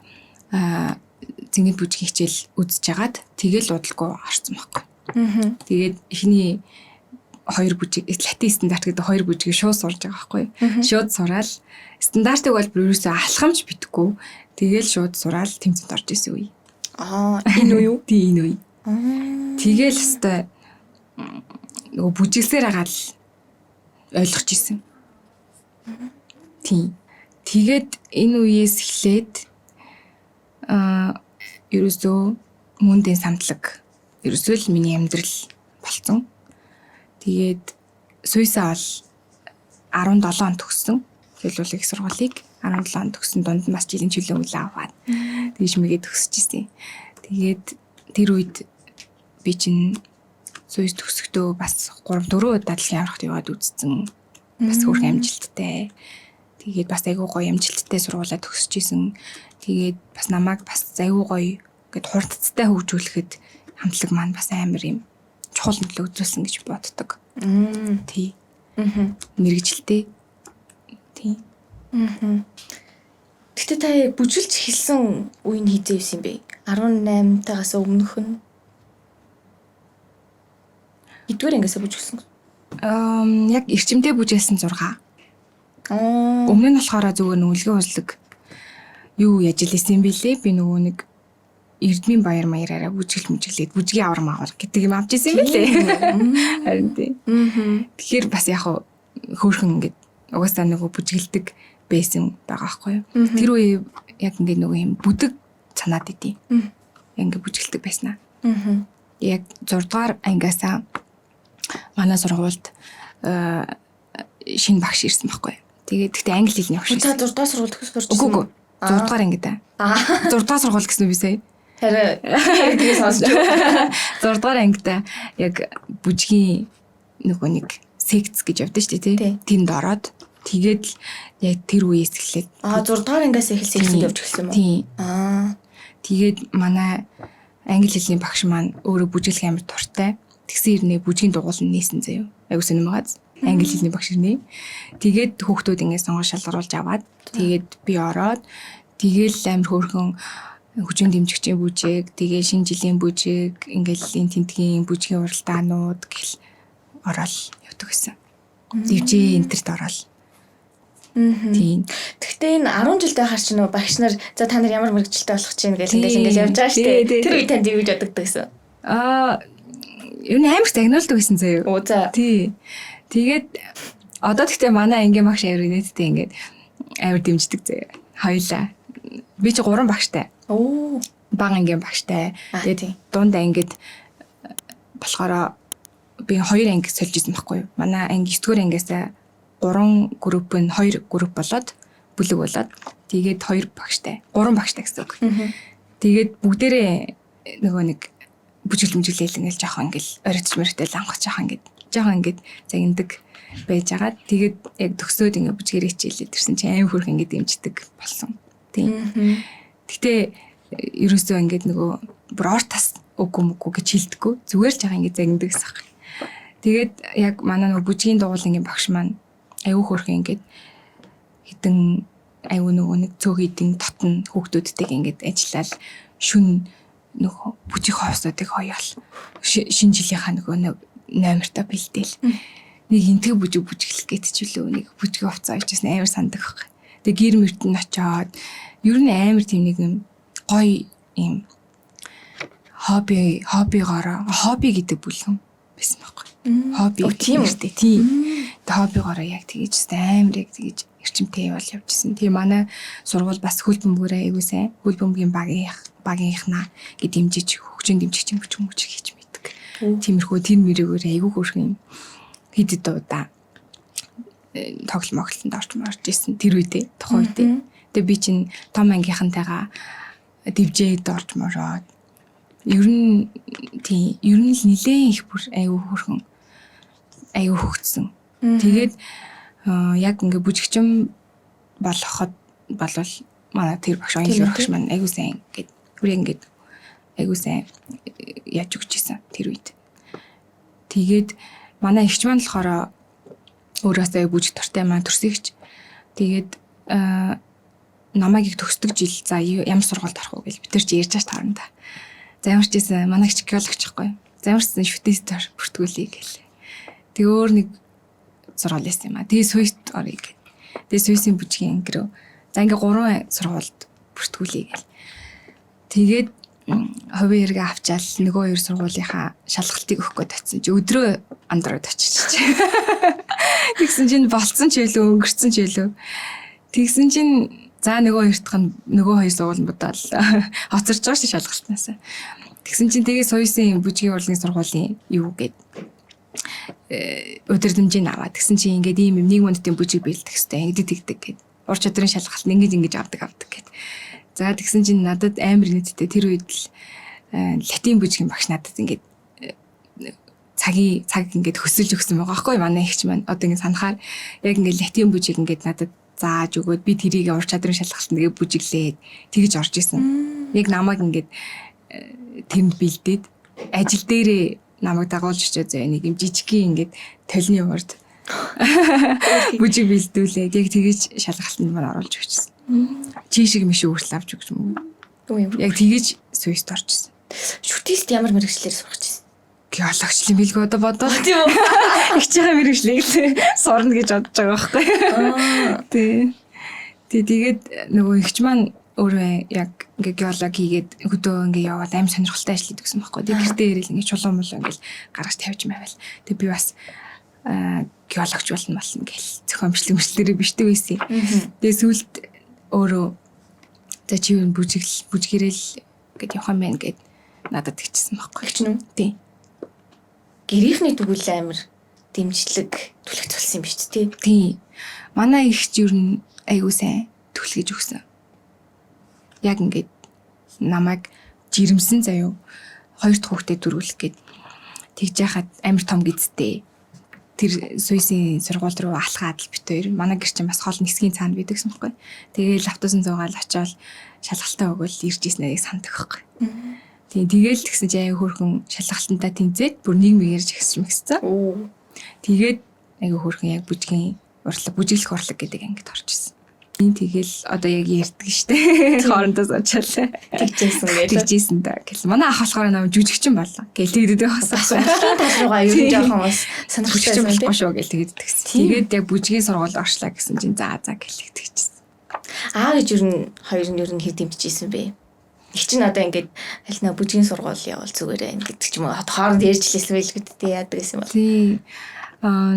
зингэд бүжгийн хичээл үзэж хагаад тэгэл удалгүй орсон байхгүй. Тэгээд эхний хоёр бүжиг латин стандарт гэдэг хоёр бүжгийг шууд сурж байгаа байхгүй. Шууд сураал стандартыг бол бүр ерөөсөө алхамж битггүй. Тэгэл шууд сураал тэмцээнд орж исэн үе. Аа, энэ үе юу? Тийм, энэ үе. Тэгэл өстой нөгөө бүжиглсээр агаад л ойлгож исэн. Тийм. Тэгээд энэ үеэс эхлээд ерөөсөө мөндийн самтлаг ерөөсөө л миний амьдрал болцсон. Тэгээд Суйсаа бол 17 он төгссөн. Хэлүүлэг их сургуулийг 17 он төгссөн, дунд нь бас жилийн чөлөө мөлөө аваад тэгж мэгээ төгсөж исэн. Тэгээд тэр үед би чинь Суйс төгсөхдөө бас 3 4 удаа дэлхийн аврагт яваад үзсэн. Бас хөөрхөн амжилттай. Тэгээд бас айгүй гоё амжилттай сургуулаа төгсөж исэн. Тэгээд бас намайг бас айгүй гоё ингээд хурдцтай хөгжүүлэхэд хамтлаг маань бас амар юм чухал нөлөө үзүүлсэн гэж боддог. Тий. Мэргэжилтэй. Тий. Гэтэ та яг бүжиглж эхэлсэн үе нь хэзээ байсан юм бэ? 18 тагаас өмнөх нь. Эдгээр ангиасаа бүжиглсэн. Яг эрчимтэй бүжиглсэн 6. Аа. Өмнө нь болохоор зүгээр нүгэлгийн узлаг юу яаж илсэн юм бэлээ? Би нөгөө нэг Эрдмийн баяр маяраараа бүжгэл мүжиглээд бүжгийн авар мавар гэдэг юм авч исэн юм бэлээ. Харин тий. Тэгэхээр бас яг хөөхөн ингээд угаасаа нөгөө бүжгэлдэг байсан байгаа байхгүй юу? Тэр үе яг ингээд нөгөө юм бүдэг санаад идэв. Яг ингээд бүжгэлдэг байсан аа. Яг 6 дугаар ангиасаа манай сургуульд шинэ багш ирсэн байхгүй юу? Тэгээд гэхдээ англи хэлний багш Та ирсэн. 6 дугаар сургууль төгсөх сурч Үгүй үгүй. 6 дугаар ангид аа. 6 дугаар сургууль гэсэн үү би сая? Харин тэгээ сонсч. 6 дугаар ангидаа яг бүжгийн нөгөө нэг секц гэж явдсан шүү дээ тий. Тэнд ороод тэгээд л яг тэр үеэс эхлээд Аа, 6 дугаар ангиас эхэлсэн секцэнд явж эхэлсэн юм уу? Тийм. Аа. Тэгээд манай англи хэлний багш маань өөрөө бүжиглэх амар дуртай. Тэгсэн ирнэ бүжгийн дугуул нь нээсэн заяа. Айгуу сонирм байгааз. Англи хэлний багш ирнэ. Тэгээд хүүхдүүд ингээд сонгож шалгаруулж аваад тэгээд би ороод тэгээл амар хөөрхөн хүчин дэмжигчийн бүжиг, тэгээ шинэ жилийн бүжиг, ингээл энэ тентгийн бүжгийн уралдаанууд гэл ороод явдаг гэсэн. Дивжээ энтерт ороод. Тийм. Гэхдээ энэ 10 жилд байхаар чи нөө багш нар за та нар ямар мэрэгчлээ болох чинь гэл ингээл явж байгаа шүү дээ. Тэр үе танд юу гэж бодогддог гэсэн? Аа, ер нь амар загнуулдаг гэсэн заяа. Оо за. Тий. Тэгээд одоо тэгтээ манай ангийн багш амар инээдтэй ингээд амар дэмждэг заяа. Хоёлаа. Би чи 3 багштай. Оо. Бага ангийн багштай. Тэгээд дунд ангид болохоор би 2 анги сольж исэн байхгүй юу. Манай анги 9 дугаар ангиас 3 групп нь 2 групп болоод бүлэг болоод тэгээд 2 багштай. 3 багштай гэсэн үг. Тэгээд бүгдээрээ нөгөө нэг бүжиглэл мүжиглээл ингээл жоохон ингээл оройтч мөрөтэй лангах жоохон ингээд жоохон ингээд загнадаг байж байгаа. Тэгээд яг төгсөөд ингээд бүжгэрээ хичээлээд ирсэн чинь аим хөрх ингээд дэмждэг болсон. Тийм. Гэтэ ерөөсөө ингээд нөгөө бүр ор тас үгүй мүггүй гэж хэлдэггүй. Зүгээр л жоохон ингээд загнадаг гэсэн юм. Тэгээд яг манай нөгөө бүжгийн дугуулын багш маань аюу хөөрхөн ингээд хідэн аюу нөгөө нэг цөөх хідэн дотн хүүхдүүдтэйг ингээд ажиллаад шүн нөгөө бүжиг ховсуудыг хоёол шинэ жилийнхаа нөгөө номертой бэлдээл нэг энтэг бүжиг бүжиглэх гээд ч үлээ нэг бүжиг хувцас авчихсан амар сандаг байхгүй. Тэгээ гэр мөрт нь очиод ер нь амар тийм нэг юм гоё юм хоббигоороо хобби гэдэг бүлгэн байсан байхгүй. Хобби тийм үү? Тийм. Тэгээ хоббигоороо яг тэгэж амар яг тэгэж эрчимтэй явал явжсэн. Тэгээ манай сургууль бас хөл бөмбөгөөрөө аягүй сайн. Хөл бөмбөгийн багийнхнаа гэж дэмжиж хөгжин дэмжиж юм хүч хийж мэддэг. Тиймэрхүү тэр мөрөөр аягүй хөөрхөн юм хэд хэд удаа тоглол моглолтонд орж марж исэн тэр үедээ тухайн үедээ. Тэгээ би чинь том ангийнхантайгаа дивжээд орж мороод ер нь тийм ер нь л нилээн их бүр аягүй хөөрхөн аягүй хөгжсөн. Тэгээд яг ингээ бүжигчин болоход болвол манай тэр багш оюун багш маань аягүй сайн ингээд бүр ингээд аягүй сайн яаж өгч исэн тэр үед. Тэгээд манай эгч маань болохоор өөрөөсөө аягүй бүжиг дуртай маань төрсөн эгч. Тэгээд намайг их төгсдөг жил за ямар сургуульд орох вэ гэж бид тэр чи ярьж байгаа таарна. За ямар ч байсан манай эгч геологч байхгүй. За ямар ч байсан шүтээст бүртгүүлье гэл. Тэг өөр нэг сургууль яасан юм а. Тэгээ Суйст оръё гэх. Тэгээ Суйсын бүжгийн анги рүү. За ингээ 3 сургуульд бүртгүүлье гэл. Тэгээд хувийн хэрэг авчаал нөгөө хоёр сургуулийнхаа шалгалтыг өгөх гээд очсон чи өдрөө андраад очиж. Тэгсэн чинь болцсон ч байлгүй өнгөрцөн ч байлгүй. Тэгсэн чинь за нөгөө хоёр дахь нь нөгөө хоёр сургууль нь бодоол хоцорч байгаа ши шалгалтнаас. Тэгсэн чинь тэгээ Суйсын бүжгийн урлагийн сургуулийн юу гээд удирдамжийг аваад тэгсэн чинь ингээд ийм юм нийгэм үндэстний бүжиг бэлдэх хэвээр ингэдэг тэгдэг гээд ур чадрын шалгалт нь ингэж ингэж авдаг гээд. За тэгсэн чинь надад амар нийтдээ тэр үед л латин бүжгийн багш надад ингээд цаг ингээд хөсөлж өгсөн байгаа байхгүй манай эгч маань одоо ингээд санахаар яг ингээд латин бүжиг ингээд надад зааж өгөөд би тэрийг ур чадрын шалгалтанд ингээд бүжиглээд тэгж орж исэн. Яг намайг ингээд тэнд бэлдээд ажил дээрээ намайг дагуулж очиод заяа нэг юм жижигхэн ингээд толны урд бүжиг бэлдүүлээд яг тэгэж шалгалтанд маань оруулж өгчсэн. Чи шиг мишүү хүртэл авч өгч юм уу? Яг тэгэж Суйст орчихсон. Шүтээст ямар мэрэгчлэр сурах гэсэн? Геологч юм билгүй одоо бодоод. Тийм үү? Эгчийнхээ мэрэгчлийг л сурна гэж бодож байгаа байхгүй. Тий. Тэгээд нөгөө эгч маань өөрөө яг ингээ геолог хийгээд хөдөө ингээ яваад аим сонирхолтой ажил хийдэг гэсэн байхгүй. Тэгээ гэртээ ирээл ингээ чулуун мулуу ингээл гаргаж тавьж мавал. Тэгээ би бас геологч болно гэл зохион бичлэг мөчлөрөө бичдэг байсан. Тэгээ сүүлд өөрөө за чи юу бүжгэрэл гэд явах юм байна гэд надад тэгчихсэн байхгүй. Эгч нь үү? Тий. Гэрийнхний тэгвэл амар дэмжлэг түлхэж болсон юм биш үү? Тий. Манай эгч ер нь айгуу сайн түлхэж өгсөн. Яг ингээд намайг жирэмсэн заяо. Хоёр дахь хүүхдээ төрүүлэх гээд тэгж яхад амар том гизтэй. Тэр Суйсын сургууль руу алхаад л бит хоёр. Манай гэр чинь бас хоол нисгийн цаана байдаг гэсэн байхгүй. Тэгээл автобусын зуугаал очиод шалгалтаа өгөөл ирж ирсэн яг санддаг байхгүй. Тийм, тэгэл тэгсэн чинь аяг хөөрхөн шалгалтантаа тэнцээд бүр нэг мэгэрж ихсэн мэгсэн. Тэгээд аяг хөөрхөн яг бүжгийн урлаг, бүжиглэх урлаг гэдэг ангид орж исэн. Тэгэл одоо яг ярьдаг штэ. Хоорондоо суучаалаа. Тэгжсэн гээл. Тэгжсэн да гэл. Манай ах болохоор намайг жүжигчин боллоо гэл тэгдэдэг байсан. Бас урлагийн тал руугаа ер нь жоохон бас сонирхолтой байсан болохгүй шүү гэл тэгдэдэг гэсэн. Тэгээд яг бүжгийн сургууль орчлаа гэсэн чинь за за гэл тэгчихсэн. Аа гэж ер нь хоёр нь ер нь хэр дэмжижсэн бэ? Их чинь одоо ингээд аль нэ бүжгийн сургууль явал зүгээрээ гэдэг ч юм уу. Хооронд ярьж лээсэн байлгүй дээ яадаг гэсэн бол. Тий. Аа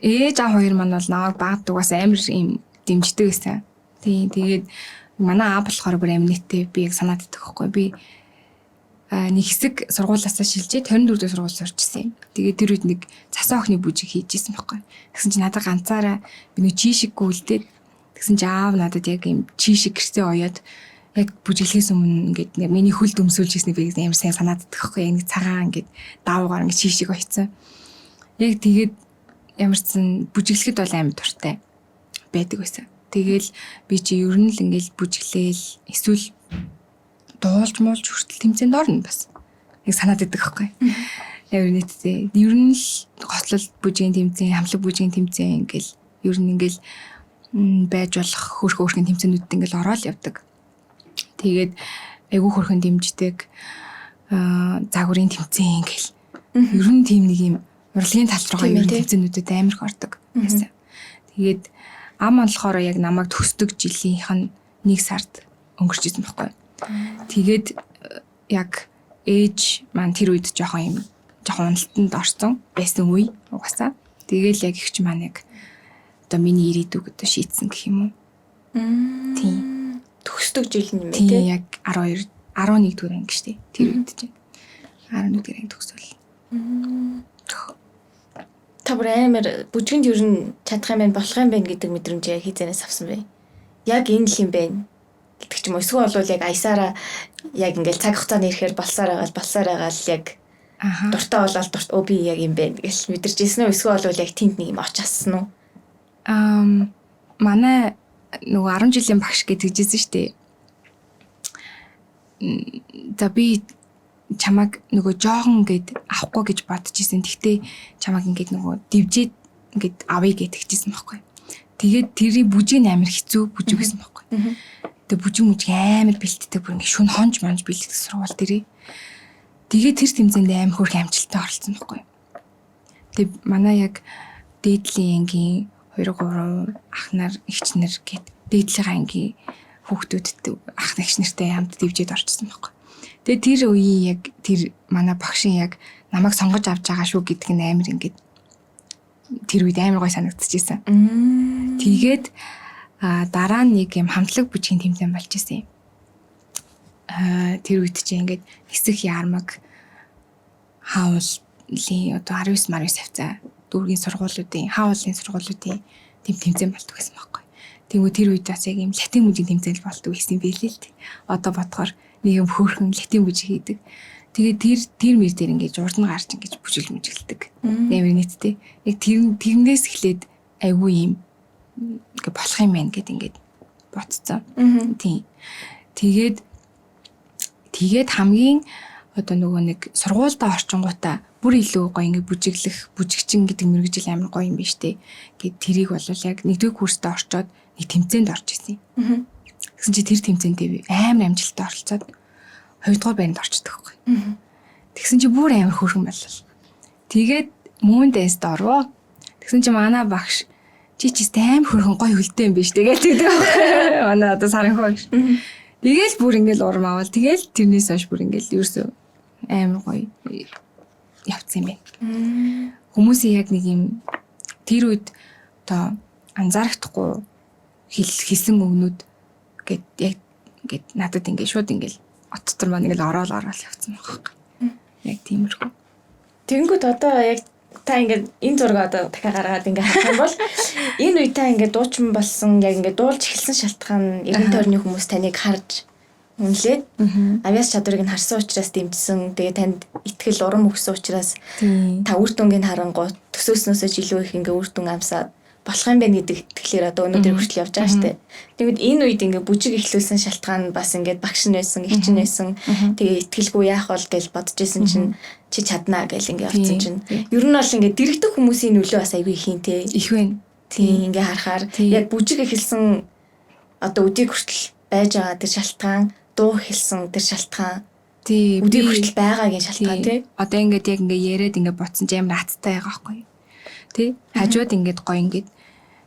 ээж аав хоёр маань бол намайг баг дугаас амар юм дэмждэг гэсэн. Тийм, тэгээд манай аав болохоор бүр амин нийтээ би яг санаад идэх байхгүй. Би нэг хэсэг сургуулиасаа шилжээд 24 дэх сургууль сурчсан юм. Тэгээд тэр үед нэг цасан охины бүжиг хийж исэн байхгүй. Тэгсэн чинь надад ганцаараа би нэг чийшиггүй үлдээд тэгсэн чинь аав надад яг юм чийшиг гэрсээ оёод яг бүжиглэхээс өмнө ингээд миний хөлд өмсүүлж ирснийг би амар сайн санаад идэх байхгүй. Яг нэг цагаан ингээд давуугаар ингээд чийшиг оёцсон. Яг тэгээд ямар ч сан бүжиглэхэд бол амар дуртай байдаг байсан. Тэгэл би чи ер нь л ингээл бүжиглээл эсвэл дуулж муулж хүртэл тэмцээнд орно бас. Яг санаад идэх байхгүй. Амар нийтдээ. Ер нь л гоцлол бүжгийн тэмцээн, хамтлаг бүжгийн тэмцээн ингээл ер нь ингээл байж болох хөөрхөн хөөрхөн тэмцээнүүдэд ингээл ороод явдаг. Тэгээд айгүй хөөрхөн дэмждэг. Загварын тэмцээн ингээл ер нь тийм нэг юм урлагийн тал руугаа ер нь тэмцээнүүдэд амар их ордог байсан. Тэгээд ам болохоор яг намайг төсдөг жилийнх нь 1 сард өнгөрч исэн байхгүй. Тэгээд яг ээж маань тэр үед жоохон юм жоохон уналтанд орсон байсан үе угаасаа. Тэгээл яг эгч маань яг одоо миний ирээдүг одоо шийдсэн гэх юм уу. Тийм. Төгсдөг жил нь юм бэ тий? Яг 12 11 дугаар анги штэ. Тэр үед чинь 11 дугаар анги төгсөөл. Та бүр амар бүжгэнд ер нь чадах юм байна, болох юм байна гэдэг мэдрэмж яг хизэнээс авсан бэ? Яг энэ л юм байна гэдэг ч юм уу. Эсвэл бол яг аясаараа яг ингээл цаг хугацааны ирэхээр болсоор байгаа л яг дуртай болоод дурт өө би яг юм байна гэж мэдэрч ирсэн үү? Эсвэл бол яг тэнд нэг юм оч ассан уу? Манай нөгөө 10 жилийн багш гэж хэлжсэн шүү дээ. За би чамайг нөгөө жоохон гээд авахгүй гэж бодож исэн. Тэгтээ чамайг ингээд нөгөө дивжээд ингээд авъя гэж тэгжсэн байхгүй. Тэгээд тэрийн бүжиг амар хэцүү бүжиг гэсэн байхгүй. Тэгээд бүжиг мүжиг амар бэлтдэг бүр ингээд шүн хонж манж бэлтгэх сургууль дээрээ. Тэгээд тэр тэмцээнд амар хөөрхөн амжилттай оролцсон байхгүй. Тэгээд манай яг дээдлийн ангийн 2 3 ах нар эгч нар гээд дээдлийн ангийн хүүхдүүдтэй ах эгч нартай хамт дивжээд орчихсон байхгүй. Тэгээ тэр үеийн яг тэр манай багшийн яг намайг сонгож авч байгаа шүү гэдг нь амар ингээд тэр үед амар гой санагдчихсэн. Тэгээд дараа нь нэг юм хамтлаг бүжгийн тэмцээн болж исэн юм. Тэр үед чинь ингээд нисэх ярмаг хауулын одоо 19 19 хавцаа дүүргийн сургуулиудын хауулын сургуулиудын тийм тэмцээн болдог гэсэн байхгүй. Тэнгүү тэр үед бас яг юм латин бүжгийн тэмцээн л болдог байсан байлээ л дээ. Одоо бодохоор нэг юм хөөрхөн латин бүжиг хийдэг. Тэгээд тэр мэр дээр ингээд урд нь гарч ингээд бүжиглж мүжиглдэг. Амар нийтдээ. Яг тэрнээс эхлээд айгүй юм ингээд болох юм байна гэд ингээд бодцсон. Тийм. Тэгээд хамгийн одоо нөгөө нэг сургуульдаа орчингуудаа бүр илүү гоё ингээд бүжиглэх, бүжигчин гэдэг мэргэжил амар гоё юм биш үү гэд тэрийг бол яг нэгдүгээр курстээ орчоод нэг тэмцээнд орж исэн. Тэгсэн чи тэр тэмцээндээ би амар амжилттай оролцоод 2 дугаар байранд орчдөг байхгүй. Тэгсэн чи бүр амар хөөрхөн боллоо. Тэгээд Moon Dance-д орвоо. Тэгсэн чи манай багш чи ч амар хөөрхөн гоё хөлтэй юм биш тэгэл тэгдэг байхгүй. Манай одоо саранхуу багш. Тэгэл бүр ингээл урам авал тэгэл тэрнээс хойш бүр ингээл ерөөсөө амар гоё явцсан юм байна. Хүмүүсийн яг нэг юм тэр үед одоо анзаарахдаггүй хэлсэн өгнүүд гэд яг ингээд надад ингээд шууд ингээд от дотор маань ингээд ороод явцсан байгаа байхгүй. Яг тиймэрхүү. Тэнгүүд одоо яг та ингээд энэ зураг одоо дахиад гаргаад ингээд харах юм бол энэ үе та ингээд дуучин болсон яг ингээд дуулж эхэлсэн шалтгаан эргэн тойрны хүмүүс таныг харж үнэлээд авьяас чадварыг нь харсан учраас дэмжсэн. Тэгээ танд итгэл урам өгсөн учраас та үр дүнгийг харангуут төсөөснөөсөө ч илүү их ингээд үр дүн амсаад болох юм байна гэдэг итгэлээр одоо өнөөдөр хүртэл явж байгаа шүү дээ. Тэгвэл энэ үед ингээд бүжиг эхлүүлсэн шалтгаан бас ингээд багш нь байсан, эгч нь байсан. Тэгээ итгэлгүй яах бол гэж бодож исэн чинь чи чаднаа гэл ингээд явцсан чинь. Ер нь бол ингээд дэрэгдэх хүмүүсийн нөлөө бас айгүй их юм те. Их байна. Тийм ингээ харахаар яг бүжиг эхэлсэн одоо өдийг хүртэл байж байгаа тэр шалтгаан, дуу эхэлсэн тэр шалтгаан. Тий. Өдийг хүртэл байгаагийн шалтгаан тий. Одоо ингээд яг ингээ яриад ингээ ботсон ч амар аттай байгаа байхгүй юу? Тий. Хажууд ингээд гоё ингээд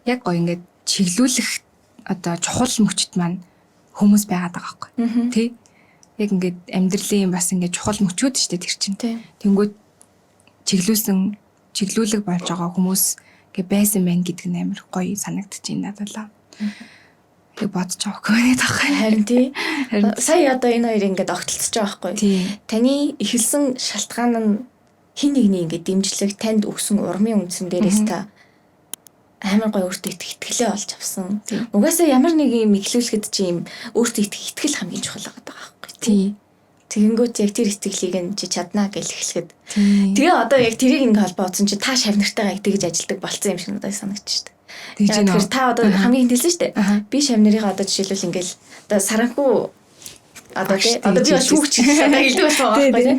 яг гоё ингээд чиглүүлэх одоо чухал мөчд маань хүмүүс байгаад байгаа байхгүй юу? Тий. Яг ингээд амьдралын бас ингээд чухал мөчүүд шүү дээ тэр чинь. Тэнгүүд чиглүүлсэн чиглүүлэг болж байгаа хүмүүс ингээ байсан байна гэдэг нь амар гоё санагдчих байна надад л. Яг бодож байгаа байхгүй таахгүй. Харин тий. Сая одоо энэ хоёр ингээд огтлцож байгаа байхгүй. Таны эхэлсэн шалтгаан нь хин нэгний ингээд дэмжлэг танд өгсөн урмын үндсэн дээрээс та амар гоё өөртөө итгэх итгэлээ олж авсан. Угаасаа ямар нэг юм эхлүүлэхэд чи юм өөртөө итгэх итгэл хамгийн чухал байгаа байхгүй. Тий. Тэгэнгүүт яг тэр итгэлийг нь чи чаднаа гэж эхлэхэд. Тэгээ одоо яг тэрийг ингээ холбооцсон чи та шав нартайгаа яг тэгж ажилдаг болцсон юм шиг надад санагдчих шүү дээ. Тэгэхээр та одоо хамгийн хэлсэн шүү дээ. Би шав нарыгаа одоо жишээлбэл ингээл одоо саранхүү одоо тий одоо би бас шүүгч гэж одоо хэлдэг болсон байгаа байхгүй тий.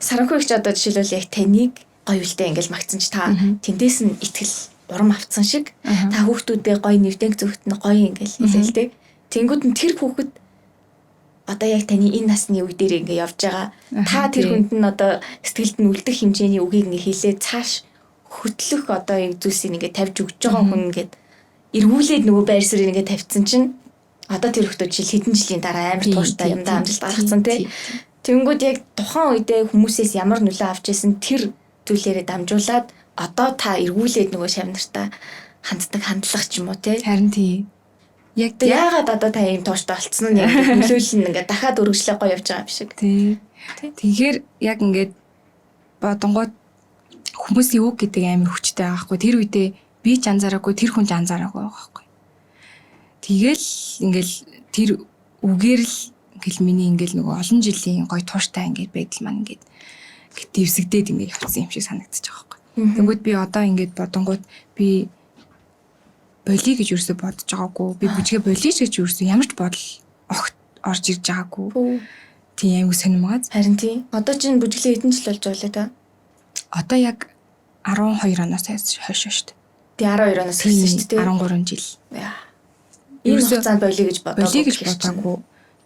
Саранхүү их ч одоо жишээлбэл яг таныг гоё үлдээ ингээл магтсан чи та тэндээс нь итгэл урам авцсан шиг та хүүхдүүдээ гоё нэвдэнг зөвхт нь гоё ингээл хэлээл тий. Тэнгүүд нь тэр хүүхэд одоо яг таны энэ насны үе дээр ингээ явж байгаа. Та тэр хүнд нь одоо сэтгэлд нь үлдэх хэмжээний үгийг ингээ хэлээ цааш хөтлөх одоо яг зүйлсийг ингээ тавьж өгч байгаа хүн ингээд эргүүлээд нөгөө байр суурийг ингээ тавьчихсан чинь одоо тэр хүмүүс жил хэдэн жилийн дараа амар тууштай юмдаа амжилт гаргацсан тий. Тэнгүүд яг тухайн үедээ хүмүүсээс ямар нөлөө авч исэн тэр зүйлээрээ дамжуулаад одоо та эргүүлээд нөгөө шав нартаа ханддаг хандлага ч юм уу тий. Харин тий. Яг яагаад одоо та ийм тууштай болцсон нь яг нөлөөлөл нь ингээд дахиад өргөжлөө гоё явж байгаа юм шиг. Тий. Тэгэхээр яг ингээд бодонгууд хүмүүсийн үг гэдэг амар хүчтэй байгаа хгүй. Тэр үедээ би ч анзаараагүй, тэр хүн ч анзаараагүй байгаа хгүй. Тэгэл ингээл тэр үгээр л ингээл миний ингээл нөгөө олон жилийн гоё тууштай ингээд байдал маань ингээд дэвсгдээд ингээд явцсан юм шиг санагдчих байгаа хгүй. Тэнгүүд би одоо ингээд бодонгууд би болиё гэж юусоо бодож байгаагүй. Би бүжгээ болиё гэж юусоо ямар ч бодол огт орж ирж байгаагүй. Тийм аймаг сонирмогоос. Харин тийм. Одоо чинь бүжиглээ хэдэн жил болж байлаа та? Одоо яг 12 оноос хойш шүү дээ. Тий 12 оноос эхэлсэн шүү дээ. 13 жил. Ийм хугацаанд болиё гэж бодоогүй. Болиё гэж бодоогүй.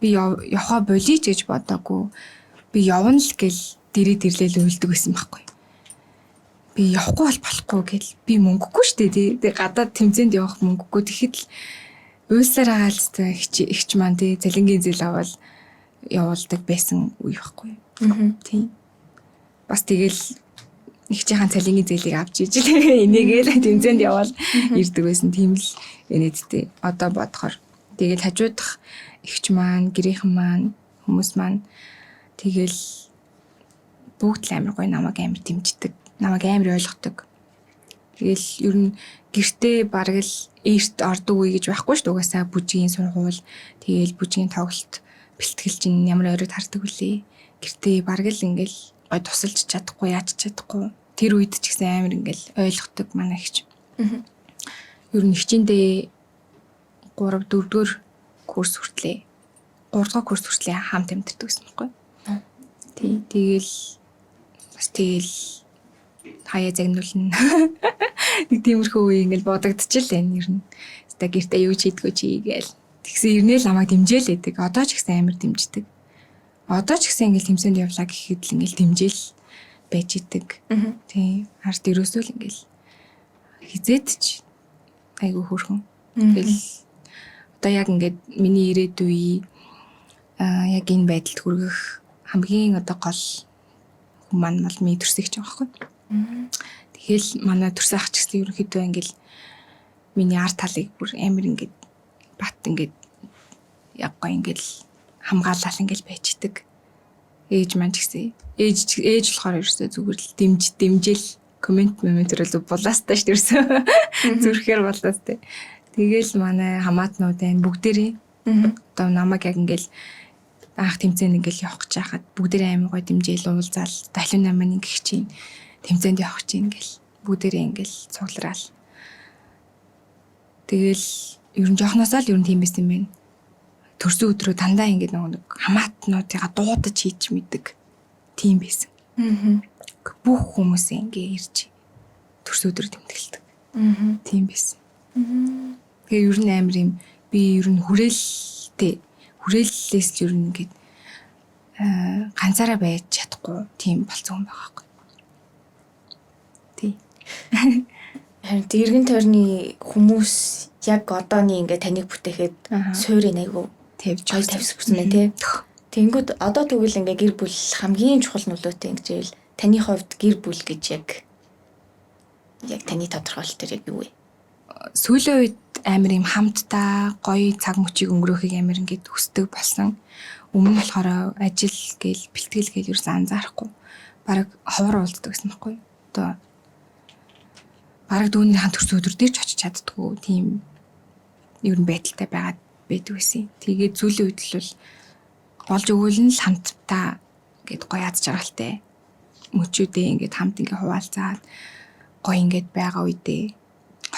Би явхаа болиё гэж бодоогүй. Би явна л гэл дэрээ дэрлэл уйлдаг байсан байхгүй. Би явахгүй бол болохгүй гэл би мөнгөгүй шүү дээ тий. Тэгээ гадаад тэмцээнд явах мөнгөгүй. Тэгэхэд л уйлсаар байгаа л хэвээр ихч маань тий цалингийн зээл аваад явуулдаг байсан үе байхгүй. Тий. Бас тэгэл ихчийн цалингийн зээлийг авч ижил энийгээл тэмцээнд яваал ирдэг байсан. Тийм л инээдтэй. Одоо бодохоор тэгэл хажуудах ихч маань, гэрийнхэн маань, хүмүүс маань тэгэл бүгд л амар гоё намайг амар дэмждэг. Намайг амар ойлгодог. Тэгэл ер нь гэртээ бараг л эрт ордог үе гэж байхгүй шүү дээ. Угаасаа бүжгийн сургууль, тэгэл бүжгийн тоглолт, бэлтгэл чинь ямар оройд хардаг вүлээ. Гэртээ бараг л ингээл гой тусалж чадахгүй, яаж чадахгүй. Тэр үед ч гэсэн амар ингээл ойлгодог манай ихч. Ер нь ихчиндээ 3 4 дугаар курс хүртлээ. 3 дугаар курс хүртлээ хамт амьдэрдэг гэсэн байхгүй. Тий, тэгэл бас тэгэл хаяа загнуулна. Нэг тиймэрхүү үе ингээл бодогдчихл байна ер нь. Хэвээ гэртээ юу ч хийдгүү чи гээл. Тэгсэн ирнэ л намайг дэмжээл өгдөг. Одоо ч гэсэн амар дэмждэг. Одоо ч гэсэн ингээл тэмцээнд явлаа гэхэд л ингээл дэмжээл байж идэг. Тий. Ард ерөөсөө л ингээл хизээд ч айгүй хөөрхөн. Тэгэл одоо яг ингээд миний ирээдүй яг энэ байдалд хүргэх хамгийн одоо гол хүн маань бол миний төрсөгч байгаа байхгүй. Тэгэл манай төрсөн ах ч гэсэн ерөнхийдөө ингээл миний ар талыг бүр амар ингээд бат ингээд яг гоё ингээл хамгаалал ингээл байж идэг. Ээж маань ч гэсэн ээж болохоор ерөөсөө зүгээр л дэмжээл коммент мэмэтэрэл булаастай шүү дээ ерөөсөө. Зүрхээр булаастай. Тэгэл манай хамаатнууд байна бүгдээрээ. Одоо намайг яг ингээл анх тэмцээн ингээл явах гэж байхад бүгдээрээ амар гоё дэмжээл уулзаал дахин маань ингэх чинь тэмцээнд явах чинь ингээл бүгдээрээ ингээл цуглараал. Тэгэл ер нь жоохносоо л ер нь тийм байсан юм байна. Төрсөн өдрөө дандаа ингээд нөгөө нэг хамаатнуудыгаа дуудаж хийж мэддэг. Тийм байсан. Бүх хүмүүсээ ингээ ирж төрсөн өдрөө тэмдэглэдэг. Тийм байсан. Тэгээ ер нь амар юм би ер нь хүрээлэлтэй хүрээллээс л ер нь ингээд ганцаараа байж чадахгүй тийм болцсон хүн байгаа байхгүй. Тий. Харин эргэн тойрны хүмүүс яг одооны ингээ таныг бүтээхэд суурийг айгу тавьж гоё тавьсан байна тий. Тэнгүүд одоо тэгвэл ингээ гэр бүл хамгийн чухал нөлөөтэй ингэж ивэл таны хувьд гэр бүл гэж яг таны тодорхойлолт төр яг юу вэ? Сүүлийн үед амар юм хамтдаа гоё цаг мөчийг өнгөрөөхийг амар ингээд хүсдэг болсон. Өмнө нь болохоор ажил гээл бэлтгэл гээл ерөөсөн анзаарахгүй. Бараг ховор уулздаг гэсэн байхгүй. Одоо бараг дүүнийхэн төрсөн өдөр дээр ч очиж чаддгүй тийм ер нь байдалтай байгаад байдаг байсан. Тэгээд сүүлийн үед л болж өгвөл нь л хамтдаа ингээд гоё аз жаргалтай мөчүүдээ ингээд хамт ингээд хуваалцаад гоё ингээд байгаа үедээ